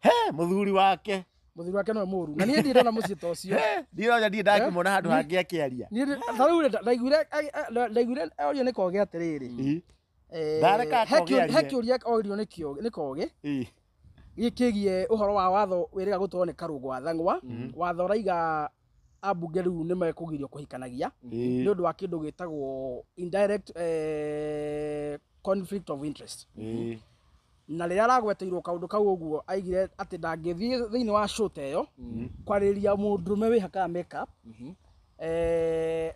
He mũthuri wake. Mũthuri wake nĩwe mũru. Na niĩ ndirĩ ndona mũciĩ ta ũcio. Ndirona ndirĩ ndakĩmuona handũ hangĩ akĩaria. Niĩ ta rĩu rĩ, ndaiguire orio nĩ Kogi atĩrĩrĩ. Ndareka Kogi He arie. kĩũria orio nĩ Kogi gĩkĩgiĩ ũhoro wa watho wĩrĩga gũtwarwo nĩ Karũngũ wa Thang'wa. Watho ũraiga ambunge rĩu nĩ mekũgirio kũhikanagia nĩ ũndũ wa kĩndũ gĩtagwo indirect conflict of interest. Na rĩrĩa aragweteirwo kaũndũ kau ũguo, aigire atĩ ndangĩthiĩ thĩinĩ wa show ta ĩyo kwarĩrĩria mũndũrũme wĩhakaga makeup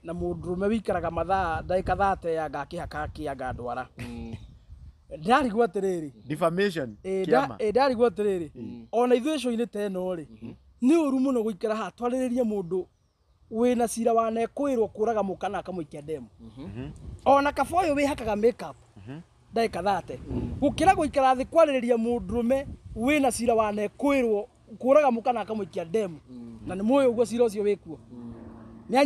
na mũndũrũme wĩikaraga mathaa ndagĩka 30 anga akĩhaka kĩanga ndwara. Ndarigwo atĩrĩrĩ, Defamation kĩama. Ndarigwo atĩrĩrĩ, ona ithuĩ show-inĩ ta ĩno rĩ, nĩ ũru mũno gũikara haha twarĩrĩrie mũndũ wĩna cira wa nekwĩrwo kũraga mũka na akamũikia ndemu, ona kaba ũyũ wĩhakaga makeup ndagĩka 30, gũkĩra gũikara thĩ kwarĩrĩria mũndũrũme wĩna cira wa nekwĩrwo kũraga mũka na akamũikia ndemu. Na nĩ mũĩ ũguo cira ũcio wĩkuo, nĩ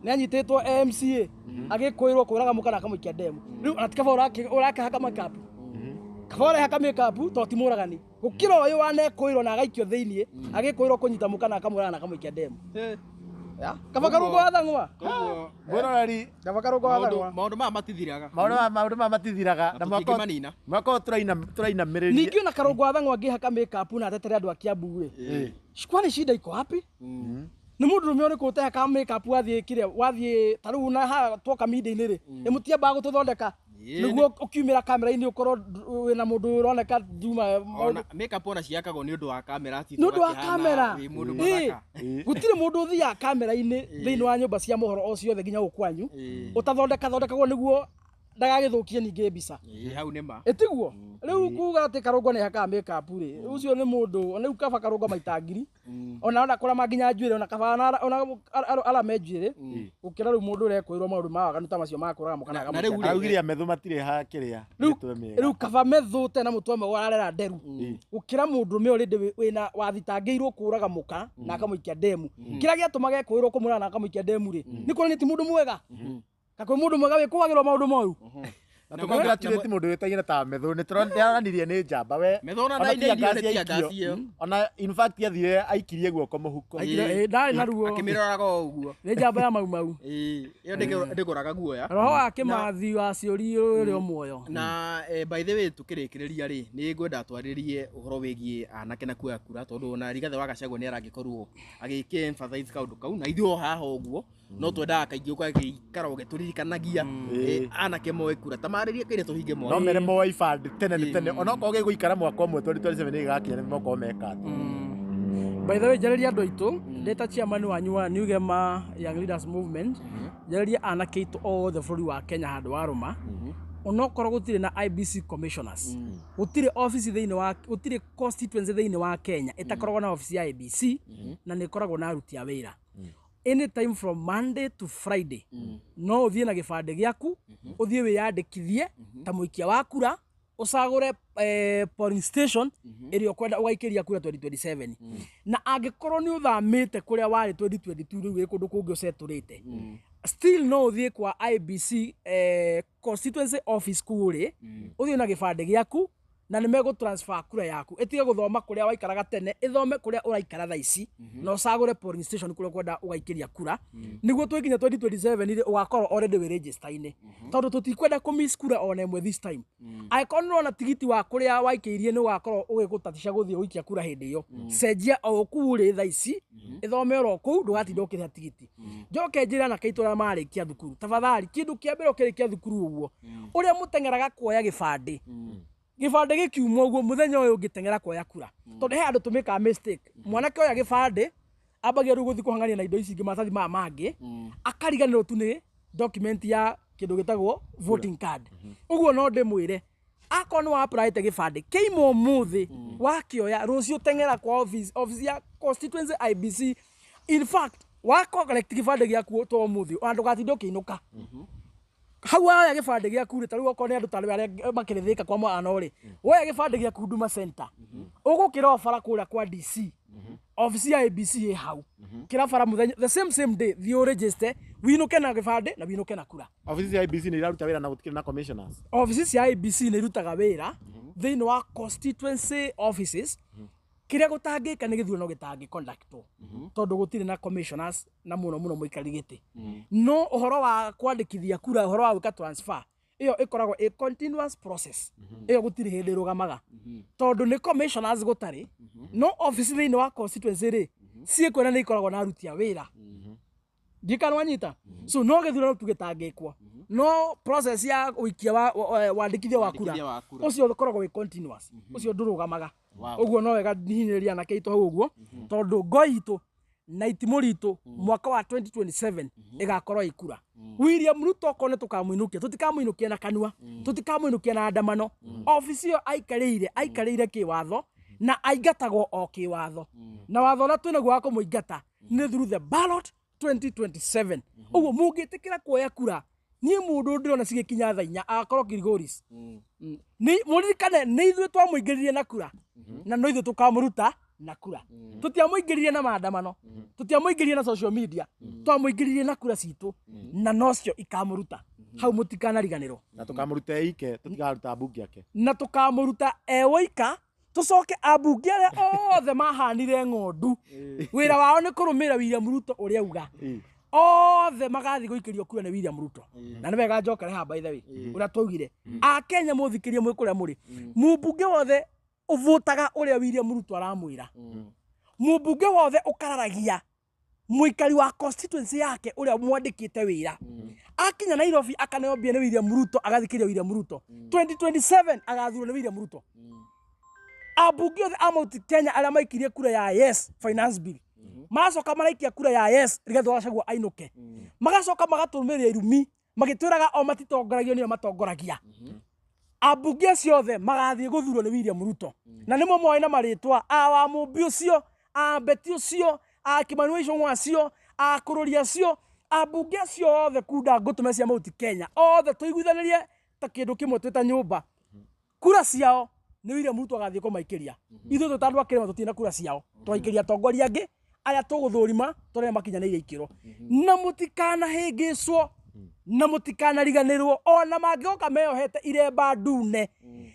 anyitĩtwo MCA agĩkwĩrwo kũraga mũka na akamũikia ndemu. Rĩu ona ti kaba ũrakĩhaka makeup, kaba ũrehaka makeup to ti mũragani, gũkĩra ũyũ wanekwĩrwo na agaikio thĩiniĩ agĩkwĩrwo kũnyita mũka na akamũraga na akamũikia ndemu. Ya, kaba Karũngũ wa Thang'wa. Koguo Mwĩroreri, Kaba Karũngũ wa Thang'wa. maũndũ maya matithiraga. Maũndũ maya matithiraga. Na tũtingĩmanina. Mwaka ũyũ tũrainamĩrĩria. Ningĩ ona Karũngũ wa Thang'wa angĩhaka makeup na atetere andũ a Kiambu rĩ, kwani shida iko wapi? Nĩ mũndũrũme ũrĩkũ ũtehakaga makeup wathiĩ kĩrĩa wathiĩ ta rĩu na haha twoka media-inĩ rĩ, ĩ mũtiambaga gũtũthondeka nĩguo ũkiumĩra kamera-inĩ ũkorwo wĩna mũndũ ũroneka nduma? Ona makeup ona ciakagwo nĩ ũndũ wa kamera, ti Nĩ ũndũ wa ũgakĩhana kamera. wĩ mũndũ mũthaka. Gũtirĩ mũndũ ũthiaga kamera-inĩ thĩinĩ wa nyũmba cia mohoro o ciothe nginya gũkũ kwanyu ũtathondeka thondekagwo nĩguo ndagagĩthũkie ningĩ mbica. Hau nĩ ma. Ĩtiguo rĩu kuga atĩ Karũngo nĩ hakaga makeup rĩ, ũcio nĩ mũndũ rĩu kaba Karũngo maita ngiri ona kũrama nginya njuĩrĩ, ona kaba ona arame njuĩrĩ gũkĩra rĩu mũndũ ũrekwĩrwo maũndũ ma waganu ta macio ma kũraga mũka na Na rĩu akamũikia. rĩ- Araugire amethu matirĩ ha kĩrĩa Rĩu mĩtwe mĩega. rĩu kaba methũte na mũtwe mwega ũrarera nderu gũkĩra mũndũrũme already wĩna wathitangĩirwo kũraga mũka na akamũikia ndemu. Kĩrĩa gĩatũmaga ekwĩrwo kũmũraga na akamũikia ndemu rĩ, nĩ kuonania ti mũndũ mwega. Ka kwĩ mũndũ mwega wĩkũagĩrwo maũndũ moru? Na tũcongratulate mũndũ wĩtaine ta Methu, nĩ tũronanirie nĩ njamba we. Methu ona Ona ndainairio tear nĩ gas tear gas yaikio. ĩyo. Ona in fact athire aikirie guoko mũhuko. Ndarĩ na ruo. Akĩmĩroraga o ũguo. Nĩ njamba ya Mau Mau. Ĩyo ndĩgũraga guoya. Roho wa Kĩmathi wa ciũri ũrĩ o muoyo. Na by the way, tukĩrĩkĩrĩria rĩ, nĩ ngwenda twarĩrie ũhoro wĩgiĩ anake na kuoya kura, tondũ ona Rigathĩ wa Gachagua nĩ arangĩkorwo agĩkĩ emphasize kaũndũ kau, na ithuĩ o haha ũguo no twendaga kaingĩ ũgagĩikara ũgĩtũririkanagia anake moe kura. Ta marĩrie kaire tũhinge No mwaka. mere moe ibandĩ tene nĩ tene, onokorwo gĩgũikara mwaka ũmwe, 2027 gĩgakinya nĩ mokorwo meka atĩa. By the way, njarĩria andũ aitũ ndĩ ta chairman wanyu wa New Gema Young Leaders Movement, njarĩria anake aitũ othe bũrũri wa Kenya handũ wa rũma, onokorwo gũtirĩ na IBC commissioners, gũtirĩ office thĩinĩ wa, gũtirĩ constituency thĩinĩ wa Kenya ĩtakoragwo na office ya IBC na nĩ ĩkoragwo na aruti a wĩra. Anytime from Monday to Friday no ũthiĩ na gĩbandĩ gĩaku, ũthiĩ wĩyandĩkithie ta mũikia wa kura. Ũcagũre polling station ĩrĩa ũkwenda ũgaikĩria kura 2027. Na angĩkorwo nĩ ũthamĩte kũrĩa warĩ 2022, rĩu wĩ kũndũ kũngĩ ũcetũrĩte, still no ũthiĩ kwa IEBC constituency office kũu ũrĩ, ũthiĩ na gĩbandĩ gĩaku na nĩ megũ transfer kura yaku ĩtige gũthoma kũrĩa waikaraga tene, ĩthome kũrĩa ũraikara thaa ici, na ũcagũre polling station kũrĩa ũkwenda ũgaikĩria kura, nĩguo twĩkinya 2027 rĩ, ũgakorwo already wĩ register-inĩ, tondũ tũtikwenda kũ miss kura ona ĩmwe this time. Angĩkorwo nĩ ũrona tigiti wa kũrĩa waikĩirie nĩ ũgakorwo ũgĩgũtatisha gũthiĩ gũikia kura hĩndĩ ĩyo, cenjia o kũu ũrĩ thaa ici, ĩthome oro kũu, ndũgatinda ũkĩrĩha tigiti. Njoke njĩre anake aitũ arĩa marĩkia thukuru, tafadhali, kĩndũ kĩa mbere ũkĩrĩkia thukuru ũguo, ũrĩa mũteng'eraga kuoya gĩbandĩ, gĩbandĩ gĩkiuma ũguo, mũthenya ũyũ ũngĩteng'era kuoya kura, tondũ he andũ tũmĩkaga mistake. Mwanake oya gĩbandĩ, ambagia rĩu gũthiĩ kũhang'ania na indo ici ingĩ, maratathi maya mangĩ, akariganĩrwo tu nĩ document ya kĩndũ gĩtagwo voting card. Ũguo no ndĩmwĩre, akorwo nĩ wa applyĩte gĩbandĩ kĩima ũmũthĩ, wakĩoya rũciũ teng'era kwa office ya constituency IEBC. In fact, wa collect gĩbandĩ gĩaku to ũmũthĩ, ona ndũgatinde ũkĩinũka. Hau woya gĩbandĩ gĩaku rĩ, ta rĩu okorwo nĩ andũ ta rĩu arĩa makĩrĩthĩka kwa mũhano rĩ, woya gĩbandĩ gĩaku Huduma Center, ũgũkĩra o bara kũrĩa kwa DC, office ya IEBC ĩ hau, kĩra bara mũthenya the same same day, thiĩ ũregister, winũke na gĩbandĩ na winũke na kura. Office ya IEBC nĩ iraruta wĩra na gũtikĩrĩ na commissioners? Office cia IEBC nĩ irutaga wĩra thĩinĩ wa constituency offices. Kĩrĩa gũtangĩka nĩ gĩthurano gĩtangĩ conductwo tondũ gũtirĩ na commissioners na mũno mũno mũikari gĩtĩ. No ũhoro wa kwandĩkithia kura, ũhoro wa gwĩka transfer, ĩyo ĩkoragwo ĩ continuous process. Ĩyo gũtirĩ hĩndĩ ĩrũgamaga tondũ nĩ commissioners gũtarĩ. No office thĩinĩ wa constituency rĩ, ciĩkwena nĩ ikoragwo na aruti a wĩra ndikana wanyita. So no gĩthurano tu gĩtangĩkwo, no process ya ũikia wa wandĩkithia wa kura, Wandĩkithia wa kura. Ũcio ũkoragwo wĩ continuous, ũcio ndũrũgamaga. Ũguo no wega hinyĩrĩria anake aitũ hau ũguo, tondũ ngo itũ na itimũ ritũ mwaka wa 2027 ĩgakorwo ĩ kura. William Ruto, okorwo nĩ tũkamũinũkia, tũtikamũinũkia na kanua, tũtikamũinũkia na andamano. Obici ĩyo aikarĩire, aikarĩire kĩwatho na aingatagwo o kĩwatho, na watho ũrĩa twĩnaguo wa kũmũingata nĩ through the ballot 2027. Ũguo mũngĩtĩkĩra kuoya kura, niĩ mũndũ ndĩrona cigĩkinya thaa 4 agakorwo Kilgoris. Nĩ mũririkane nĩ ithuĩ twamũingĩririe na kura na no ithuĩ tũkamũruta na kura. Tũtiamũingĩririe na maandamano, tũtiamũingĩririe na social media, twamũingĩririe na kura citũ na nocio ikamũruta hau. Mũtikanariganĩrwo. Na tũkamũruta ike, tũtikaruta mbunge ake. Na tũkamũruta e woika, tũcoke ambunge arĩa othe mahanire ng'ondu, wĩra wao nĩ kũrũmĩrĩra William Ruto ũrĩa auga, othe magathiĩ gũikĩrio kura nĩ William Ruto. Na nĩ wega njokere haha, by the way, ũrĩa twaugire, akenya mũthikĩrie mwĩ kũrĩa mũrĩ, mũmbunge wothe ũvotaga ũrĩa William Ruto aramwĩra, mũmbunge wothe ũkararagia mũikari wa constituency yake ũrĩa mwandĩkĩte wĩra, akinya Nairobi akaneo mbia nĩ William Ruto, agathikĩria William Ruto, 2027 agathurwo nĩ William Ruto. Ambunge othe a Mount Kenya arĩa maikirie kura ya yes finance bill, maracoka maraikia kura ya yes Rigathi wa Gachagua ainũke, magacoka magatũmĩria irumi magĩtwĩraga o matitongoragio nĩo matongoragia. Ambunge acio othe magathiĩ gũthurwo nĩ William Ruto, na nĩmo moĩ na marĩtwa a wa Mũmbi ũcio, a Mbeti ũcio, a Kimani wa Ichung'wa acio, a Kũrũri acio, ambunge acio othe kunda ngũtũme cia Mount Kenya othe tũiguithanĩrie ta kĩndũ kĩmwe twĩ ta nyũmba. Kura ciao nĩ William Ruto agathiĩ kũmaikĩria. Ithuĩ twĩ ta andũ a kĩrĩma tũtirĩ na kura ciao, twaikĩria atongoria angĩ arĩa tũgũthũrima tũrĩa makinyanĩire ikĩro. Na mũtikanahĩngĩcwo na mũtikanariganĩrwo, ona mangĩgoka meyohete iremba ndune,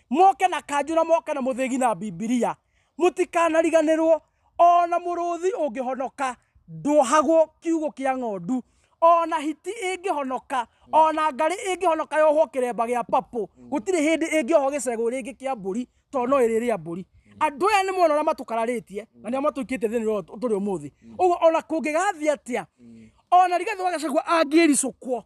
moke na kanjũ na moke na mũthĩgi na Bibilia, mũtikanariganĩrwo, ona mũrũthi ũngĩhonoka ndwohagwo kiugo kĩa ng'ondu. Ona hiti ĩngĩhonoka, ona ngarĩ ĩngĩhonoka yohwo kĩremba gĩa papũ, gũtirĩ hĩndĩ ĩngĩohwo gĩcegũ rĩngĩ kĩa mbũri, tondũ no ĩrĩrĩa mbũri. Andũ aya nĩ mona ũrĩa matũkararĩtie na nĩo matũikĩtie thĩinĩ ũyũ tũrĩ ũmũthĩ. Ũguo ona kũngĩgathiĩ atĩa, ona Rigathĩ wa Gachagua angĩricũkwo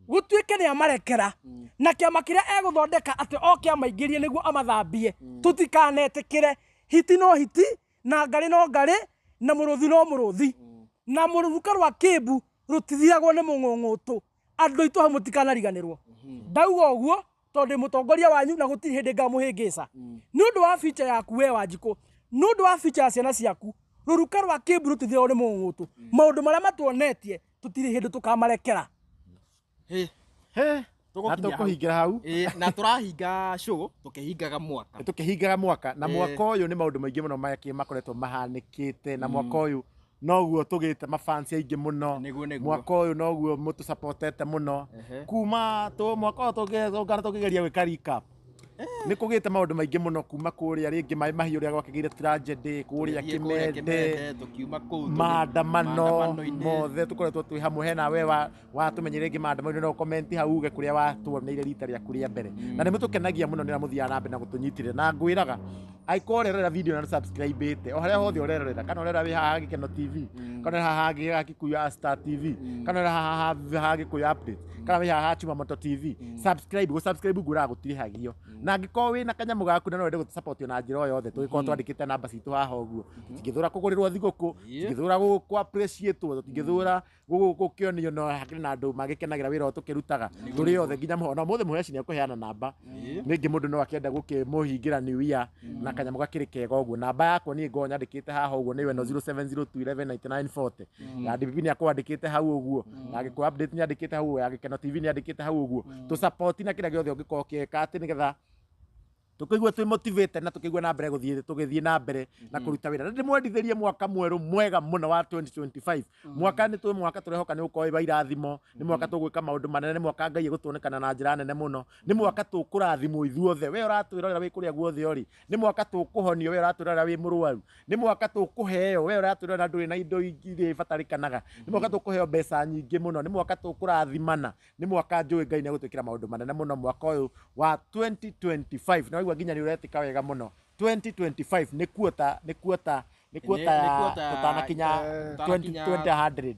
gũtuĩke nĩ amarekera na kĩama kĩrĩa egũthondeka atĩ oke amaingĩrie nĩguo amathambie, tũtikanetĩkĩre. Hiti no hiti, na ngarĩ no ngarĩ, na mũrũthi no mũrũthi, na mũruruka rwa kĩmbu rũtithiragwo nĩ mũng'ũng'ũtũ. Andũ aitũ hau mũtikanariganĩrwo, ndauga ũguo tondũ ndĩ mũtongoria wanyu na gũtirĩ hĩndĩ ngamũhĩngĩca nĩ ũndũ wa future yaku we Wanjikũ, nĩ ũndũ wa future ya ciana ciaku. Rũruka rwa kĩmbu rũtithiragwo nĩ mũng'ũng'ũtũ. Maũndũ marĩa matuonetie tũtirĩ hĩndĩ tũkamarekera. Hĩ. He. Na Tũgũkinya hau. tũkũhingĩra hau. Ĩĩ, na tũrahinga show tũkĩhingaga mwaka. Tũkĩhingaga mwaka na Ĩĩ. mwaka ũyũ nĩ maũndũ maingĩ mũno makoretwo mahanĩkĩte, na mwaka ũyũ noguo tũgĩte mafansi aingĩ mũno. Nĩguo, nĩguo. Mwaka ũyũ noguo mũtũsupportete mũno. Kuma mwaka ũyũ tũngana tũkĩgeria gwĩka recap, nĩ kũgĩte maũndũ maingĩ mũno kuma kũrĩa rĩngĩ maĩ mahiũ ũrĩa gwakĩgĩire tragedy kũrĩa Tũgĩthiĩ kũrĩa Kĩmende, Kĩmende, tũkiuma kũu maandamano maandamano-inĩ. Mothe tũkoretwo twĩ hamwe. Hena we watũmenyire rĩngĩ maandamano-inĩ, no comment hau uge kũrĩa watuoneire rita rĩaku rĩa mbere. Na nĩ mũtũkenagia mũno nĩ ũrĩa mũthiaga na mbere na gũtũnyitĩrĩra, na ngwĩraga angĩkorwo ũrerorera video na subscribe ĩte o harĩa hothe ũrerorera, kana ũrerora wĩ haha Gĩkeno TV, kana ũrĩ haha Gĩkuyu Star TV, kana ũrĩ haha Gĩkuyu Updates, kana wĩ haha Chuma Moto TV, subscribe. Gũ subscribe ngwĩraga gũtirĩhagio. Na angĩkorwo wĩna kanyamũ gaku na no wende gũtũsupport na njĩra o yothe, tũgĩkorwo twandĩkĩte namba citũ haha ũguo. Tũtingĩthũra kũgũrĩrwo thigũkũ, tũtingĩthũra gũ appreciate, tũtingĩthũra gũkĩonio no hakĩrĩ na andũ magĩkenagĩra wĩra ũyũ tũkĩrutaga tũrĩ othe nginya ona ũmũthĩ Mũheci nĩ ekũheana namba. Rĩngĩ mũndũ no akĩenda gũkĩmũhingĩra new year na kanyamũ gakĩrĩ kega ũguo. Namba yakwa niĩ ngoragwo nyandĩkĩte haha ũguo nĩyo ĩno, 0702119940. Ya DPP nĩ akwandĩkĩte hau ũguo, ya Gĩkũyũ Update nĩ andĩkĩte hau ũguo, ya Gĩkeno TV nĩ andĩkĩte hau ũguo. Tũ support na kĩrĩa gĩothe ũngĩkorwo ũkĩka atĩ nĩgetha tũkĩigua twĩ motivated na tũkĩigua na mbere gũthiĩ, tũgĩthiĩ na mbere na kũruta wĩra. Na ndĩmwendithĩrie mwaka mwerũ mwega mũno wa 2025. Mwaka nĩ twĩ mwaka tũrehoka nĩ ũgũkorwo wĩ wa irathimo, nĩ mwaka tũgwĩka maũndũ manene, nĩ mwaka Ngai egũtuonekana na njĩra nene mũno, nĩ mwaka tũkũrathimwo ithuothe. We ũratwĩrorera wĩ kũrĩa guothe ũrĩ, nĩ mwaka tũkũhonio. We ũratwĩrorera wĩ mũrwaru, nĩ mwaka tũkũheo. We ũratwĩrorera ndũrĩ na indo iria ibatarĩkanaga, nĩ mwaka tũkũheo mbeca nyingĩ mũno, nĩ mwaka tũkũrathimana, nĩ mwaka njũĩ Ngai nĩ egũtwĩkĩra maũndũ manene mũno mwaka ũyũ wa 2025. Na waigua nginya nĩ ũretĩka wega mũno, 2025 nĩ kuota, nĩ kuota, nĩ kuota. Nĩ kuota, tũtanakinya tũtanakinya 2000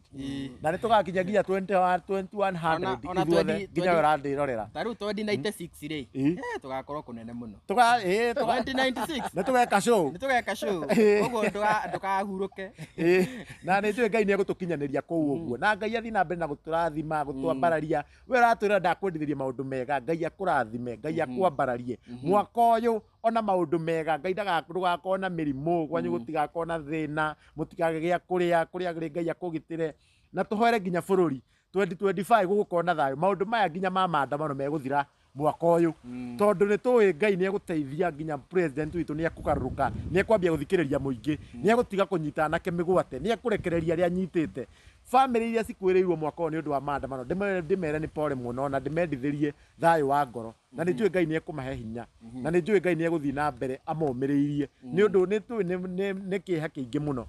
na nĩ tũgakinya nginya 2100 Ona ithuothe, 20 nginya we ũrandĩrorera. Ta rĩu 2096 rĩ, tũgakorwo kũnene mũno. 2096. Nĩ tũgeka show. Nĩ tũgeka show. Ũguo ndũkahurũke. Ĩĩ, na nĩ njũĩ Ngai nĩ egũtũkinyanĩria kũu ũguo, na Ngai athiĩ na mbere na gũtũrathima, gũtwambararia. We ũratwĩra, ndakwendithĩria maũndũ mega. Ngai akũrathime, Ngai akwambararie mwaka ũyũ ona maũndũ mega. Ngai ndũgakorwo na mĩrimũ kwanyu, gũtigakorwo na thĩna, mũtikage gĩa kũrĩa kũrĩa rĩ. Ngai akũgitĩre na tũhoere nginya bũrũri 2025 gũgũkorwo na thayũ. Maũndũ maya nginya ma maandamano megũthira mwaka ũyũ, tondũ nĩ tũĩ Ngai nĩ egũteithia. Nginya president witũ nĩ ekũgarũrũka, nĩ ekwambia gũthikĩrĩria mũingĩ, nĩ egũtiga kũnyita anake mĩgwate, nĩ ekũrekereria arĩa anyitĩte. Bamĩrĩ iria cikwĩrĩirwo mwaka ũyũ nĩ ũndũ wa maandamano, ndĩmere nĩ pole mũno na ndĩmendithĩrie thayũ wa ngoro, na nĩ njũĩ Ngai nĩ ekũmahe hinya, na nĩ njũĩ Ngai nĩ egũthiĩ na mbere amomĩrĩirie, nĩ ũndũ nĩ tũĩ nĩ kĩeha kĩingĩ mũno.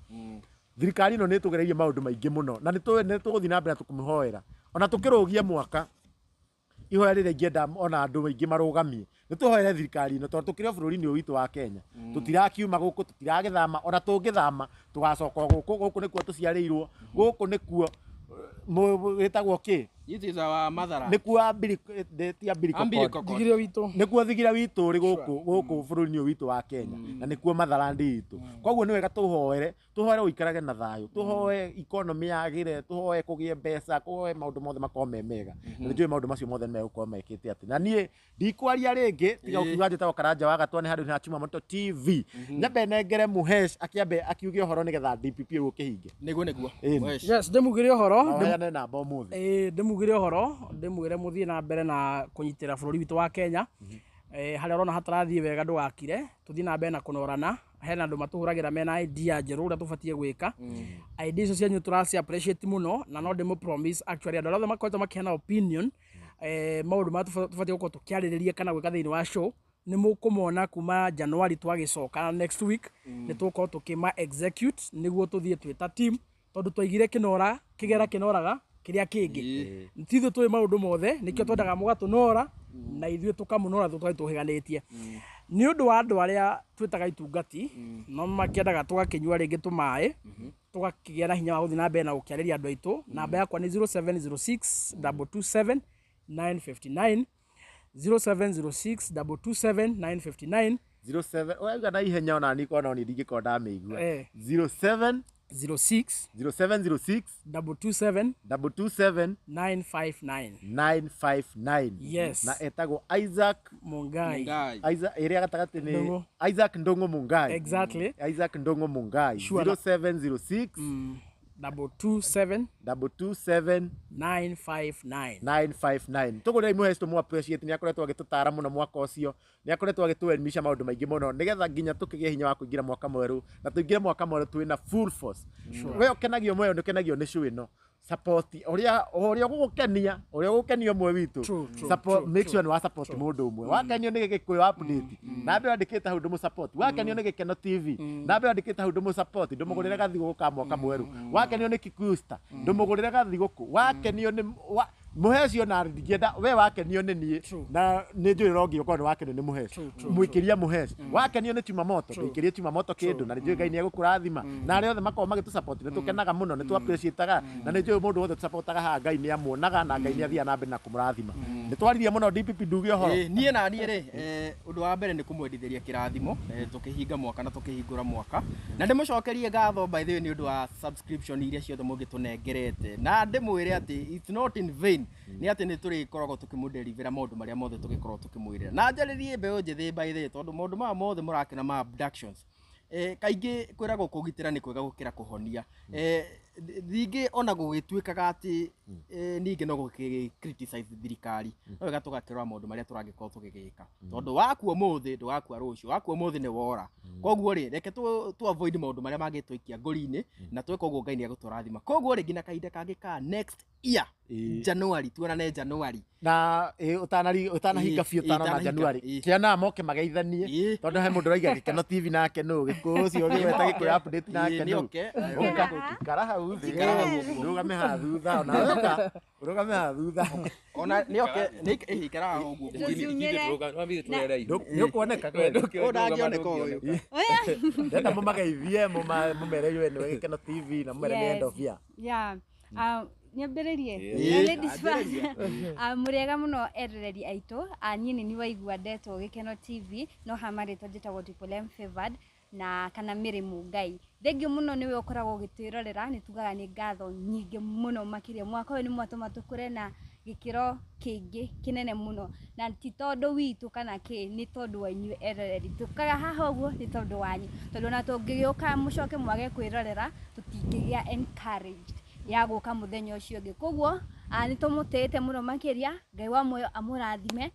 Thirikari ĩno nĩ ĩtũgereirie maũndũ maingĩ mũno, na nĩ tũĩ nĩ tũgũthiĩ na mbere na tũkũmĩhoera ona tũkĩrũgia mwaka. Ihoya rĩrĩa ingĩenda ona andũ aingĩ marũgamie, nĩ tũhoere thirikari ĩno, tondũ tũkĩrĩ o bũrũri-inĩ ũyũ witũ wa Kenya, tũtirakiuma gũkũ, tũtiragĩthama. Ona tũngĩthama tũgacoka o gũkũ. Gũkũ nĩkuo tũciarĩirwo, gũkũ nĩkuo gĩtagwo kĩ. This is our motherland. Nĩkuo ti umbilical Umbilical cord. cord. Thigire witũ. Nĩkuo thigira witũ ũrĩ gũkũ, gũkũ bũrũri-inĩ ũyũ witũ wa Kenya, na nĩkuo motherland itũ. Koguo nĩ wega tũhoere, tũhoere ũikarage na thayũ, tũhoe economy yagĩre, tũhoe kũgĩe mbeca, kũhoe maũndũ mothe makorwo me mega, na nĩ njũĩ maũndũ macio mothe nĩ megũkorwo mekĩte atĩ. Na niĩ ndikwaria rĩngĩ tiga gũkiuga njĩtagwo Karanja wa Gatwa, nĩ handũ ha Chuma Moto TV. Nyambe nengere Mũhesh akĩambe akiuge ũhoro nĩgetha DPP ũkĩhinge. Nĩguo, nĩguo. Ĩni. Mwesh. Yes, ndĩmugĩre ũhoro. Na ũheane namba ũmũthĩ. Ĩĩ, ndĩmugĩre ũhoro, ndĩmwĩre mũthiĩ na mbere na kũnyitĩra bũrũri witũ wa Kenya. Harĩa ũrona hatarathiĩ wega ndũgakire, tũthiĩ na mbere na kũnorana. Hena andũ matũhũragĩra mena idea njerũ ũrĩa tũbatiĩ gwĩka. Idea icio cianyu tũraci appreciate mũno, na no ndĩmũ promise actually andũ arĩa othe makoretwo makĩheana opinion, maũndũ marĩa tũbatiĩ gũkorwo tũkĩarĩrĩria kana gwĩka thĩinĩ wa show, nĩ mũkũmona kuma January twagĩcoka next week nĩ tũgũkorwo tũkĩma execute nĩguo tũthiĩ twĩ ta team, tondũ twaigire kĩnora kĩgera kĩnoraga kĩrĩa kĩngĩ. Ti ithuĩ tũĩ maũndũ mothe, nĩkĩo twendaga mũgatũnora na ithuĩ tũkamũnora, tũtwarĩ tũhĩganĩtie. Nĩ ũndũ wa andũ arĩa twĩtaga itungati no makĩendaga tũgakĩnyua rĩngĩ tũmaĩ, tũgakĩgĩa na hinya wa gũthiĩ na mbere na gũkĩarĩria andũ aitũ. Namba yakwa nĩ 0706 227 959, 0706 227 959. 07 waiga na ihenya ona niĩ korwo no niĩ ndingĩkorwo ndamĩigua. 07 06 0706 227 227 959. 959. Yes. Na etagwo Isaac Mungai. Ngai. Isaac ĩrĩa gatagatĩ nĩ Ndung'u. Isaac Ndung'u Mungai. Exactly. Isaac Ndung'u Mungai. Sure. 0706 227 227 959. 959. Tũgũrĩre Mũhesh, tũmũ appreciate, nĩ akoretwo agĩtũtara mũno mwaka ũcio, nĩ akoretwo agĩtũelimisha maũndũ maingĩ mũno, nĩgetha nginya tũkĩgĩe hinya wa kũingĩra mwaka mwerũ, na tũingĩre mwaka mwerũ twĩna full force. We ũkenagio mũyo, nĩ ũkenagio nĩ show ĩno, support ũrĩa ũrĩa ũgũgũkenia, ũrĩa ũgũkenia ũmwe witũ. True, true, Support, true, make true. sure nĩ wa support mũndũ ũmwe. Wakenio nĩ Gĩkũyũ Update, nambe wandĩkĩte hau ndũmũ support. Wakenio nĩ Gĩkeno TV, nambe wandĩkĩte hau ndũmũ support, ndũmũgũrĩre gathigũkũ ka mwaka mwerũ. Wakenio nĩ Kikuyu Star, ndũmũgũrĩre gathigũkũ. Wakenio nĩ Mũhesh, ona ndingĩenda we wakenio nĩ niĩ, True. na nĩ njũĩ ũrongĩ ũkorwo nĩ wakenio nĩ Mũhesh, True, true, mũikĩrie Mũhesh. Wakenio nĩ Chuma Moto, ndũikĩrie Chuma Moto kĩndũ, na nĩ njũĩ Ngai nĩ egũkũrathima. Na arĩa othe makoragwo magĩtũ support, nĩ tũkenaga mũno, nĩ tũ appreciate-aga, na nĩ njũĩ mũndũ wothe tũsupportaga haha Ngai nĩ amuonaga na Ngai nĩ athiaga na mbere na kũmũrathima. Nĩ twaririe mũno, DPP, nduge ũhoro. Ĩĩ, niĩ na niĩ rĩ, ũndũ wa mbere nĩ kũmwendithĩria kĩrathimo, tũkĩhinga mwaka na tũkĩhingũra mwaka, na ndĩmũcokerie ngatho by the way nĩ ũndũ wa subscription iria ciothe mũngĩtũnengerete, na ndĩmwĩre atĩ it's not in vain, nĩ atĩ nĩ tũrĩkoragwo tũkĩmũderivera maũndũ marĩa mothe tũgĩkoragwo tũkĩmwĩrĩra. Na njarĩrie mbeũ njĩthĩ by the way, tondũ maũndũ maya mothe mũrakĩona ma abductions, kaingĩ kwĩragwo kũgitĩra nĩ kwega gũkĩra kũhonia. Ningĩ ona gũgĩtuĩkaga atĩ ningĩ no gũkĩ criticize thirikari, no wega tũgakĩrora maũndũ marĩa tũragĩkorwo tũgĩgĩka, tondũ wakua ũmũthĩ ndũgakua rũciũ, wakua ũmũthĩ nĩ wora. Koguo rĩ, reke tu avoid maũndũ marĩa mangĩtũikia ngori-inĩ, na tweka ũguo Ngai nĩ egũtũrathima. Koguo rĩ, nginya kahinda kangĩ ka next year, January, tuonane January. Na ũtanahinga biũ, ũtanona. Ũtanahinga, January. Kĩona moke mageithanie, tondũ he mũndũ ũraiga Gĩkeno TV nake nũ, Gĩkũyũ ũcio ũgĩgweta Gĩkũyũ Update nake nũ. Nĩoke. Ũka, ikara hau thĩ. Ikara hau ũguo. Rũgame haha thutha, ona ũka ũrũgame haha thutha. Ona nĩoke, nĩ ikara haha ũguo. Tũciumĩre. Nĩ ũkuoneka kweli. Ũyũ ndangĩoneka ũyũ. Ndenda mũmageithie, mũmere we nĩwe Gĩkeno TV, na mũmere nĩ end of year. Yeah. Nyambĩrĩrie. Ĩĩ, Ladies first. Mũrĩega mũno eroreri aitũ. Niĩ nĩ waigua ndetwo Gĩkeno TV, no ha marĩtwa njĩtagwo Triple M Favored na kana Mary Mũngai. Thengiũ mũno nĩwe ũkoragwo ũgĩtwĩrorera, nĩ tugaga nĩ ngatho nyingĩ mũno makĩria. Mwaka ũyũ nĩ mwatũma tũkũre na gĩkĩro kĩngĩ kĩnene mũno, na ti tondũ witũ kana kĩ, nĩ tondũ wa inyuĩ eroreri. Tũkaga haha ũguo nĩ tondũ wanyu, tondũ ona tũngĩgĩũka mũcoke mwage kwĩrorera, tũtingĩgĩa encouraged ya gũka mũthenya ũcio ũngĩ. Koguo nĩ tũmũtĩĩte mũno makĩria. Ngai wa muoyo amũrathime,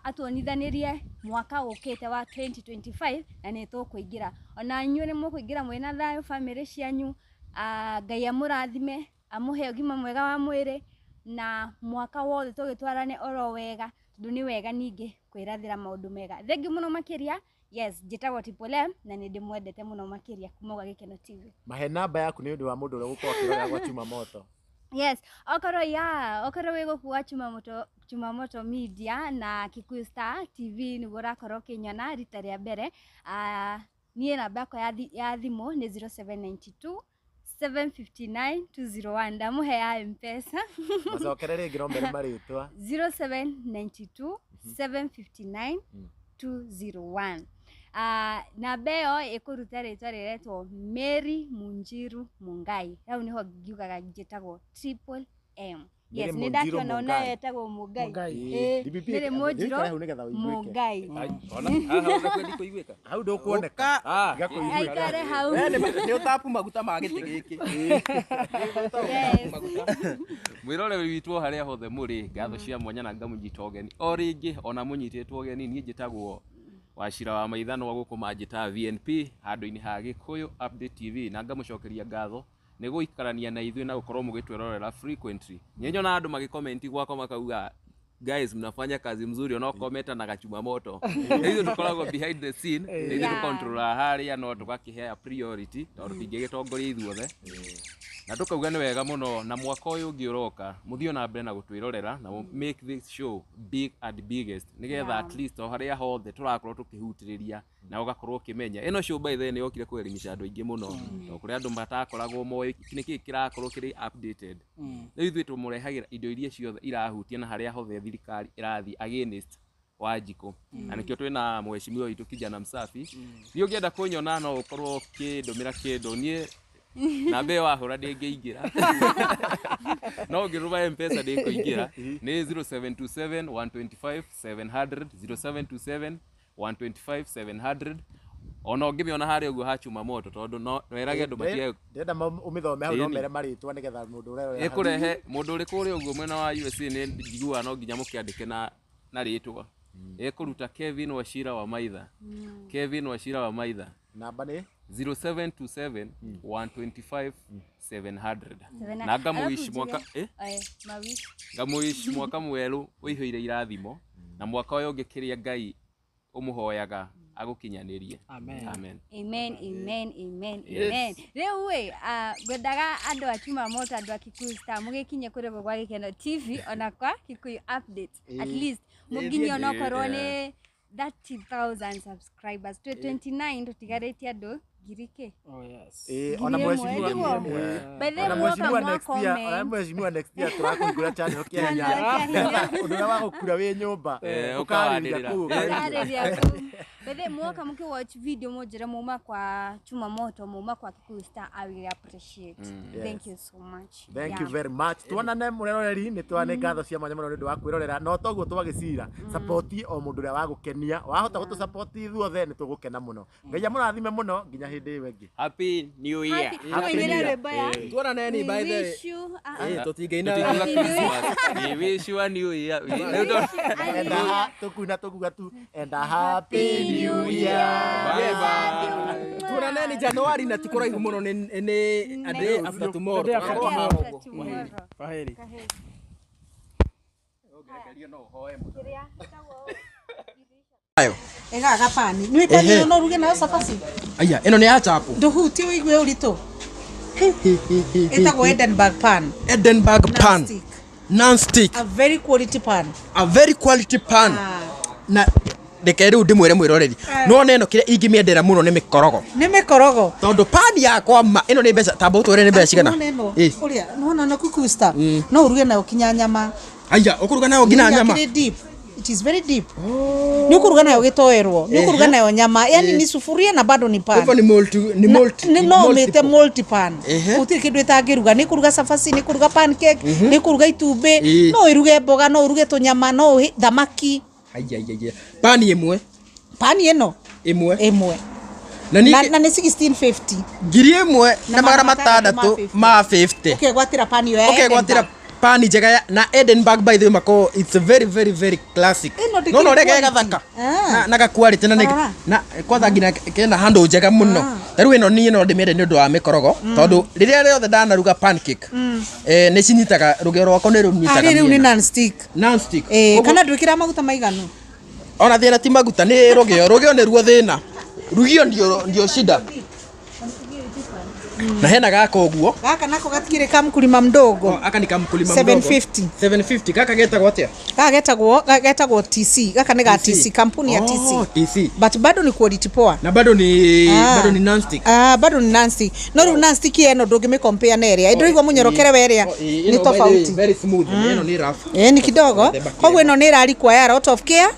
atuonithanĩrie mwaka ũkĩte wa 2025, na nĩ tũkũingĩra, ona inyuĩ nĩ mũkũingĩra mwĩna thayũ, bamĩrĩ cianyu. Ngai amũrathime, amũhe ũgima mwega wa mwĩrĩ, na mwaka wothe tũgĩtwarane oro wega, tondũ nĩ wega ningĩ kwĩrathĩra maũndũ mega. Thengiũ mũno makĩria. Yes, njĩtagwo Triple M na nĩ ndĩmwendete mũno makĩria kuma gwa Gĩkeno TV. Mahe namba yaku nĩ ũndũ wa mũndũ ũrĩa ũgũkorwo akĩrorera gwa Chuma Moto. Yes, okorwo ya okorwo wĩ gũkũ gwa Chuma Moto, Chuma Moto Media na Kikuyu Star TV nĩguo ũrakorwo ũkĩnyona rita rĩa mbere, niĩ namba yakwa ya thimũ nĩ 0792 759 201. Ndamũhe ya M-Pesa. Macokere rĩngĩ, no mere marĩtwa. 0792 759 201. Namba ĩyo ĩkũruta rĩtwa rĩretwo Mary Munjiru Mungai. Hau nĩho ngiugaga njĩtagwo Triple M. Yes, Mary nĩ Munjiru ndakĩona Mungai. ona etagwo Mungai. Mungai. Ĩĩ, DPP, Mary Munjiru ikare hau nĩgetha ũiguĩke. Mungai. Ona haha ona kwendi kũiguĩka. Hau ndũkuoneka. Ah, Tiga kũiguĩka. Aikare hau. We nĩ ũtapu maguta ma gĩtĩ gĩkĩ. Yes. Mwĩroreri witũ o harĩa hothe mũrĩ, ngatho cia mwanya na ngamũnyita ũgeni o rĩngĩ, ona mũnyitĩtwo ũgeni. Niĩ njĩtagwo Wacira wa Maithanwa, gũkũ manjĩtaga VNP, handũ-inĩ ha Gĩkũyũ Update TV, na ngamũcokeria ngatho nĩ gũikarania na ithuĩ na gũkorwo mũgĩtwĩrorera frequently. Nĩ nyonaga andũ magĩkomenti gwakwa makauga, "Guys, mnafanya kazi mzuri," onokorwo na gachuma moto. Ithuĩ tũkoragwo behind the scene, nĩ ithuĩ tũcontrolaga harĩa, no tũgakĩhea priority tondũ tũtingĩgĩtongoria ithuothe, na tukauga nĩ wega mũno. Na mwaka ũyũ ũngĩ ũroka, mũthiĩ na mbere na gũtwĩrorera na make this show big and biggest, nĩgetha at least o harĩa hothe tũrakorwo tũkĩhutĩrĩria na ũgakorwo ũkĩmenya. Ĩno show by the way nĩ yokire kũelimisha andũ aingĩ mũno, tondũ kũrĩ andũ matakoragwo moĩ nĩkĩĩ kĩrakorwo kĩrĩ updated. Rĩu ithuĩ tũmũrehagĩra indo iria ciothe irahutia na harĩa hothe thirikari ĩrathiĩ against Wanjikũ, na nĩkĩo twĩna mheshimiwa witũ Kijana Msafi. Niĩ ũngĩenda kũnyona, no ũkorwo ũkĩndũmĩra kĩndũ. Niĩ namba ĩyo wahũra ndĩngĩingĩra, no ũngĩtũma M-Pesa ndĩkũingĩra. Nĩ 0727 125 700, 0727 125 700. Ona ũngĩmĩona harĩa ũguo hachuma moto tondũ no werage andũ matige Ndĩrenda ũmĩthome hau no Ĩni. mere marĩtwa nĩgetha mũndũ ũrerorera hau. Ĩkũrehe mũndũ ũrĩ kũrĩa ũguo mwena wa USA nĩ njiguaga no nginya mũkĩandĩke na rĩtwa. Ĩkũruta Kevin Wachira wa Maitha. Kevin Wachira wa Maitha. Namba nĩ 0727 125 700. Na ngamũwish mwaka Mawish. Ngamũwish mwaka mwerũ ũihũire irathimo na mwaka ũyũ ũngĩ kĩrĩa Ngai ũmũhoyaga agũkinyanĩrie. Amen. Amen. Amen, amen, amen, Yes. amen. Rĩu ĩ, ngwendaga andũ a Chuma Moto, andũ a Kikuyu Star mũgĩkinye kũrĩa ũguo gwa Gĩkeno TV ona kwa Kikuyu Updates. At least mũnginye onokorwo nĩ 30,000 subscribers. Twĩ 29 tũtigarĩtie andũ ngiri kĩ? Oh yes. Ĩĩ, ona Ngiri ĩmwe, mheshimiwa nĩguo? By the way, ona muoka mheshimiwa mwa next year, ona comment. mheshimiwa next year tũrakũhingũra channel kĩa Channel hinya. kĩa hinya. Ũndũ ũrĩa wa gũkura wĩ nyũmba Eh, ũkarĩria ũkawanĩrĩra. kũu ũkarĩria. Ũkarĩria kũu. By the way, muoka mũkĩ watch video mũnjĩre muma kwa Chuma Moto, muma kwa Kikuyu Star, I will appreciate. Thank you so much. Thank you very much. Tuonane mũreroreri nĩ twane ngatho cia mwanya mũno nĩ ũndũ wa kwĩrorera no toguo twagĩcira support o mũndũ ũrĩa wagũkenia wahota gũtũ support ithuothe nĩ tũgũkena mũno. Ngai amũrathime mũno nginya hĩndĩ ĩyo ĩngĩ. Happy New Year. Happy Happy New New Year. Year. Rwĩmbo ya Tuonaneni We by the wish you a Tũtingĩina Tũtingiuga Happy New Year. Christmas. We wish you a new year. Rĩu And a tũkuina tũkuga tu and a happy new year. Bye bye. Tuonaneni Januari na ti kũraihu mũno nĩ a day after tomorrow. The day after Tũgakorwo haha tomorrow. ũguo. Tomorrow. Kwaheri. Ĩgaga pani nĩ pani ĩno no ũruge nayo cabaci. Aya, ĩno nĩ ya chapo. Ndũhutie ũigue ũritũ. Ĩtagwo Edinburgh pan. Edinburgh pan. Non-stick. Non-stick. A very quality pan. A very quality pan. Ah. Na reke rĩu ndĩmwĩre mwĩroreri. No ona ĩno kĩrĩa ingĩmĩendera mũno nĩ mĩkorogo. Nĩ mĩkorogo. Tondũ pani yakwa ma ĩno nĩ mbeca tamba ũtwĩre nĩ mbeca cigana. Nĩwona ĩno Ĩ. ũrĩa nĩwona na Kikuyu Star no ũruge nayo kinya nyama. Aya, ũkũruga nayo nginya nyama. Kĩrĩ deep. It is very deep. Nĩ ũkũruga nayo gĩtoerwo, nĩ ũkũruga nayo nyama, yani ni sufuria na bado ni pan. Kwa hivyo ni multi ni multi. Nĩ no ũmĩte multi pan. Ehe. Gũtirĩ kĩndũ ĩtangĩruga, nĩ kũruga cabaci, nĩ kũruga pancake, nĩ kũruga itumbĩ, Ĩ. no ĩruge mboga, no ũruge tũnyama, no ũhe thamaki. Aya aya aya. Pani ĩmwe. Pani ĩno Ĩmwe. ĩmwe. Na Na ningĩ na nĩ 1650. 1,600 Na magana matandatũ ma 50. Ũkegwatĩra pani ĩyo ya Ũkegwatĩra Edinburgh. pani njega na Edinburgh by the way mako it's a very very very classic. Ĩno ndĩkĩrĩ No no rege quality. gathaka. Ah. Na ga quality na nĩ Marora. na kwanza nginya kena handle njega mũno. Ta rĩu ĩno niĩ no ndĩmĩende nĩ ũndũ wa mĩkorogo tondũ rĩrĩa rĩothe ndanaruga pancake nĩ cinyitaga rũgĩo rwakwa nĩ rũnyitaga. Arĩ rĩu nĩ mĩena. non-stick. Non-stick. Eh, Koguo- kana ndwĩkĩra maguta maiganu. ona thĩna ti maguta nĩ rũgĩo rũgĩo nĩruo thĩna rugio ndio shida na hena gaka ũguo. Gaka nako gatikĩrĩ ka mkulima mdogo. Aka ni kamkulima mdogo. 750. 750 gaka getagwo atĩa? Gaka getagwo TC. Gaka nĩ ga TC, kampuni ya Oh, TC. TC. But bado ni quality poa. Na bado ni Ah. bado ni non-stick. Ah, bado ni non-stick. No rĩu non-stick ĩno ndũngĩmĩ compare na ĩrĩa. Ndũraigua mũnyorokere wa ĩrĩa Oh, ĩno nĩ by the way, tofauti. very smooth. Ĩno nĩ rough. Ĩĩ ni kidogo. Mũthemba Koguo ĩno nĩ ĩra require a lot of care.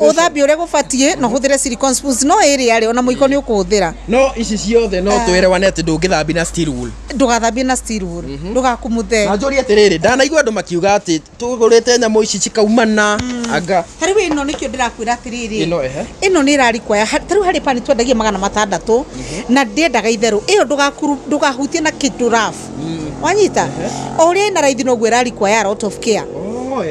Ũthambie ũrĩa gũbatiĩ na ũhũthĩre silicone spoons no ĩrĩa rĩ ona mũiko nĩ ũkũhũthĩra. No ici ciothe no twĩrewane atĩ ndũngĩthambia na steel wool. Ndũgathambie na steel wool. Ndũgakumuthe. Na njũrie atĩrĩrĩ, ndanaigua andũ makiuga atĩ tũgũrĩte nyamũ ici cikaumana anga Ta rĩu ĩno nĩkĩo ndĩrakwĩra atĩrĩrĩ. Ĩno ehe. Ĩno nĩ ĩra require ta rĩu harĩ pani twendagia 600 na ndĩendaga itherũ. Ĩyo ndũgahutie na kĩndũ rough. Wanyita? O ũrĩa ĩna raithi noguo ĩra require a lot of care.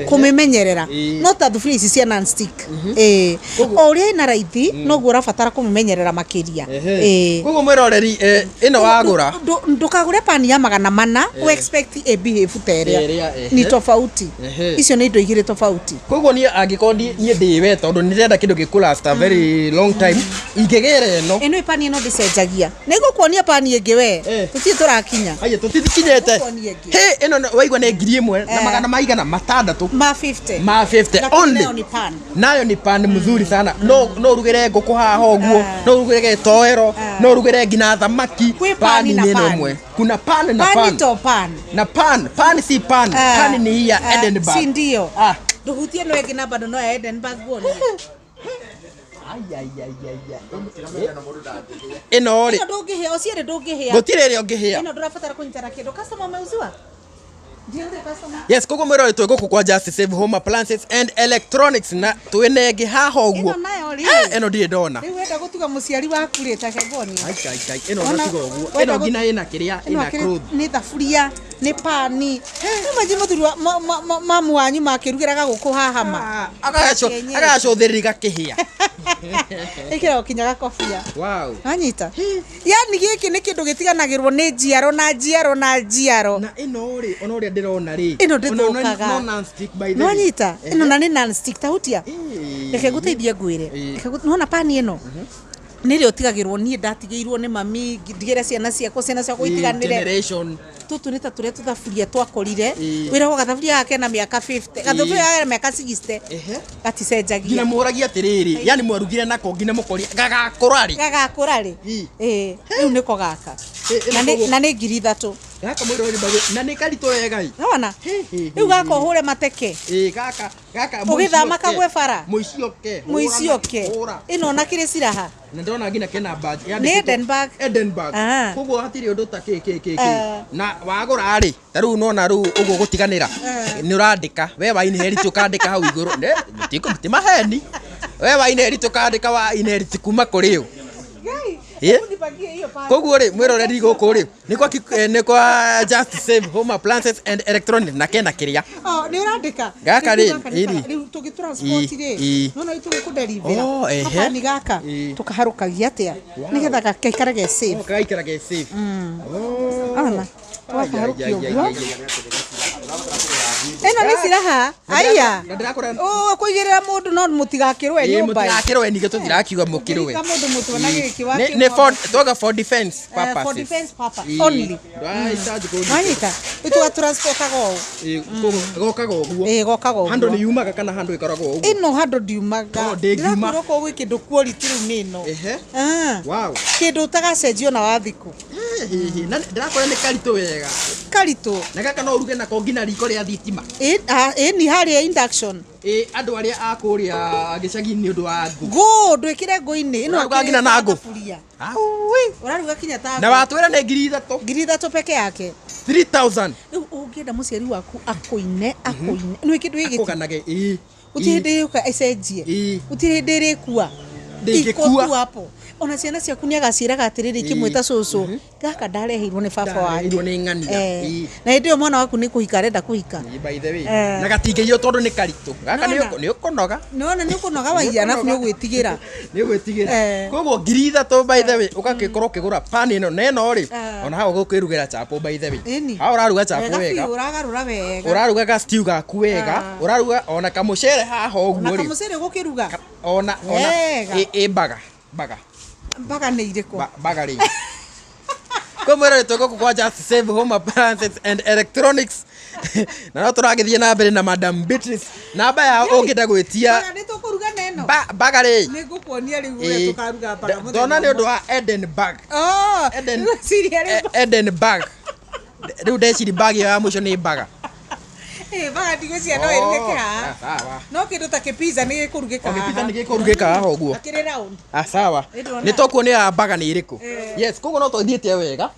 Kũmĩmenyerera. Ĩĩ. No ta thuburia ici cia non-stick. Ĩĩ. O ũrĩa ĩna raithi noguo ũrabatara kũmĩmenyerera makĩria. Ĩĩ. Koguo mwĩroreri ĩno wagũra Ndũkagũre pani ya 400 ũ expect ĩ behave ta Ĩrĩa, ĩrĩa. ehe. Ni tofauti. Ehe. Icio nĩ indo igĩrĩ tofauti. Koguo niĩ angĩkorwo niĩ ndĩ we tondũ nĩ ndĩrenda kĩndũ gĩkũ last a very long time ingĩgĩra ĩno. Ĩno ĩ pani ĩno ndĩcenjagia. Nĩ ngũkuonia pani ĩngĩ we. Eh. Tũtirĩ tũrakinya. Aya tũtithikinyĩte. Ngũkuonia ĩngĩ. Hĩ ĩno waigua nĩ 1,600 Ma 50. ma 50 Na only. nayo ni pan. Nayo ni pan mzuri sana. No no ũrugĩre ngũkũ haha ũguo, no ũrugĩre gĩtoero, no ũrugĩre nginya thamaki. Kwĩ pani na Pani-inĩ ĩno pan. ĩmwe. Kuna pan na Pani pan. to pan. Na pan, pan si pan. Ah. Pan ni hii ya Ah, Edinburgh. Si ndio? Ah. Ndũhutie ĩno ĩngĩ na bado no ya Edinburgh guonie. Ĩno rĩ Ĩno ndũngĩhĩa, o cierĩ ndũngĩhĩa. gũtirĩ ĩrĩa ũngĩhĩa. Ĩno ndũrabatara kũnyitana kĩndũ. Customer umeuziwa? Yes, koguo mwĩrore twĩ gũkũ kwa Just Save Home Appliances and Electronics na twĩna ĩngĩ haha ũguo. Ĩno nayo rĩ. Eh, ĩno ndirĩ ndona. Rĩu wenda gũtuga mũciari waku rĩ ta kengoni. Ai, ai, ai, ĩno Ona- ona tiga ũguo. wenda Ĩno nginya ĩna kĩrĩa, Ĩno ĩna akĩrĩ- cloth. nĩ thaburia nĩ pani maji mũthuri wa mamu wanyu makĩrugĩraga gũkũ haha ma Kienyeji. Agacũthĩrĩria gakĩhĩa. ĩkĩra kinya gakobia. Wow. Wanyita, yani gĩkĩ nĩ kĩndũ gĩtiganagĩrwo nĩ njiaro na njiaro na njiaro. Na ĩno rĩ, ona ũrĩa ndĩrona rĩ. Ĩno ona ndĩthũkaga. no non-stick by the way. Nwanyita, ĩno na nĩ non-stick tahutia. Ĩĩ. Reke ngũteithie ngwĩre. Ĩĩ. Nĩwona pani ĩno nĩ ĩrĩa ũtigagĩrwo, niĩ ndatigĩirwo nĩ mami ndigĩre ciana ciakwa, ciana ciakwa Ĩĩ, itiganĩre. generation. Tũtũ nĩ ta tũrĩa tũthaburia twakorire. Ĩĩ. Wĩragwo gathaburia gaka kena mĩaka 50, gathaburia gaka kena mĩaka 60. Ehe. Gaticenjagia. Nginya mũragia atĩrĩrĩ, yani mwarugire nako nginya mũkoria gagakũra rĩ. Gagakũra rĩ. Ĩĩ. Ĩĩ, rĩu nĩko gaka. Ĩĩ, Na ĩno nĩ- koguo- na nĩ 3,000. Gaka mwĩroreri mbagũ na nĩ karitũ wega ĩ. Nĩwona Hĩ, hĩ, rĩu hĩ, gaka ũhũre mateke. Ĩĩ, gaka gaka Ũgĩthama mũici oke. kagwe bara. Mũici oke. Mũici oke. Hũra. Ĩno ona kĩrĩ ciraha. Na ndona nginya kena badge. Nĩ Yandĩkĩtwo Edinburgh. Edinburgh. Ah. Koguo hatirĩ ũndũ ta kĩ kĩ kĩ kĩ. Ah. Na wagũra rĩ, ta rĩu nona rĩu ũguo gũtiganĩra. Nĩ ũrandĩka, we wa inherit ũkandĩka hau igũrũ. Ne, ti maheni. We wa inherit ũkandĩka wa inherit kuma kũrĩ ũ. Ĩ? Koguo rĩ, mwĩroreri gũkũ rĩ, nĩ kwa nĩ kwa Just Save Home Appliances and Electronics na kena kĩrĩa. Oh, nĩ ũrandĩka. Gaka Rĩu rĩ, gaka nĩ ĩri. rĩu tũgĩtransport rĩ, Ĩ. nona rĩu tũgĩkũderivĩra Oh, ehe. kapani gaka Ĩ. tũkaharũkagia atĩa nĩgetha gakaikara ge safe. Oh, kagaikara ge safe. Oh. Ona Ai, ai, tũgakaharũkia ai, ai, ũguo. ai, ai. Ĩno nĩ ciraha aya. Na ndĩrakora Kũigĩrĩra mũndũ no mũtigakĩrũe Ĩ, nyũmba. mũtigakĩrũe ningĩ tũtirakiuga mũkĩrũe. Ũngĩrika mũndũ mũtwe na gĩkĩ Nĩ nĩ for twaga for defense purposes. For defense purpose Ĩ, only. ndũrahitaji kũndũ. Wanyita, rĩu tũgatransportaga ũũ. Ĩ, koguo gokaga ũguo. Ĩ, gokaga ũguo. Handũ nĩ yumaga kana handũ ĩkoragwo ũguo. Ĩno handũ ndiumaga. Oh, ndĩngiuma. Ndĩrakwĩra okorwo gwĩ kĩndũ quality rĩu nĩ ĩno. Ehe. Ah. Wow. Kĩndũ ũtagacenjio na wa thikũ. Ĩ, hĩ, hĩ. Na ndĩrakora nĩ karitũ wega. Karitũ. Na gaka no ũruge nako nginya riko rĩa thitima. Ĩ ni harĩa induction. Ĩ, andũ arĩa a kũrĩa gĩcagi-inĩ nĩ ũndũ wa ngũ. Ngũ ndwĩkĩre ngũ-inĩ. Ĩno Ũraruga nginya na ngũ? thaburia. Aui. Ũraruga kinya ta Na ngũ. watwĩra nĩ 3,000. 3,000 peke yake. 3,000. Rĩu ũngĩenda mũciari waku akũine akũine nĩ kĩndũ gĩgĩ Akũganage. Ĩ. gũtirĩ hĩndĩ yũka ĩcenjie. Ĩ. Gũtirĩ hĩndĩ ĩrĩkua. Ndĩngĩkua. Iko tu hapo. Ona ciana ciaku nĩ agaciĩraga atĩrĩrĩ Ĩ. ikĩmwĩta cũcũ gaka ndareheirwo nĩ baba wanyu. Ndareheirwo nĩ ng'ania. Eh, Ĩ. na hĩndĩ ĩyo mwana waku nĩ kũhika arenda kũhika. Ĩ, by the way. Eh. Na gatingĩiywo tondũ nĩ karitũ. Gaka nĩ Nĩwona? nĩ ũkũnoga. Nĩwona nĩ ũkũnoga waiya arabu nĩ ũgwĩtigĩra. Nĩ ũgwĩtigĩra. Eh. Koguo 3,000 by the way ũgagĩkorwo ũkĩgũra pan ĩno na ĩno rĩ, Eh. ona hau ũgũkĩrugĩra chapo by the way. Ĩni. Hau ũraruga chapo Wega wega. biũ, ũragarũra wega. Ũraruga ga stew gaku wega. Ah. Ũraruga ona kamũcere haha Na ũguo rĩ. kamũcere ũgũkĩruga. Ona ona Wega. ĩ mbaga mbaga Mbaga nĩ irĩkũ? Mbaga rĩ. Kwa mwĩrore twĩ gũkũ kwa Just Save Home Appliances and Electronics na no tũragĩthiĩ na mbere na Madam Beatrice namba yao ũngĩenda gwĩtia Mbaga nĩ tũkũruga na ĩno. Mbaga rĩ. Nĩ ngũkuonia rĩu ũrĩa Ĩ, tũkaruga mbaga mũthenya ndona nĩ ũndũ ũmwe. wa Edinburgh. Oh, Eden- ngwĩciria rĩu Edinburgh. Rĩu ndeciri bag ĩyo ya mũico nĩ mbaga. Ĩ, mbaga ndigwĩciria no ĩrugĩke haha. Ah, sawa. No kĩndũ ta kĩpizza nĩ gĩkũrugĩka O gĩpizza haha. nĩ gĩkũrugĩka haha ũguo. Akĩrĩ round. Ah, sawa. Ĩ, ndona. Nĩ tũkuonia mbaga nĩ ĩrĩkũ. Yes, koguo no tũthiĩte wega.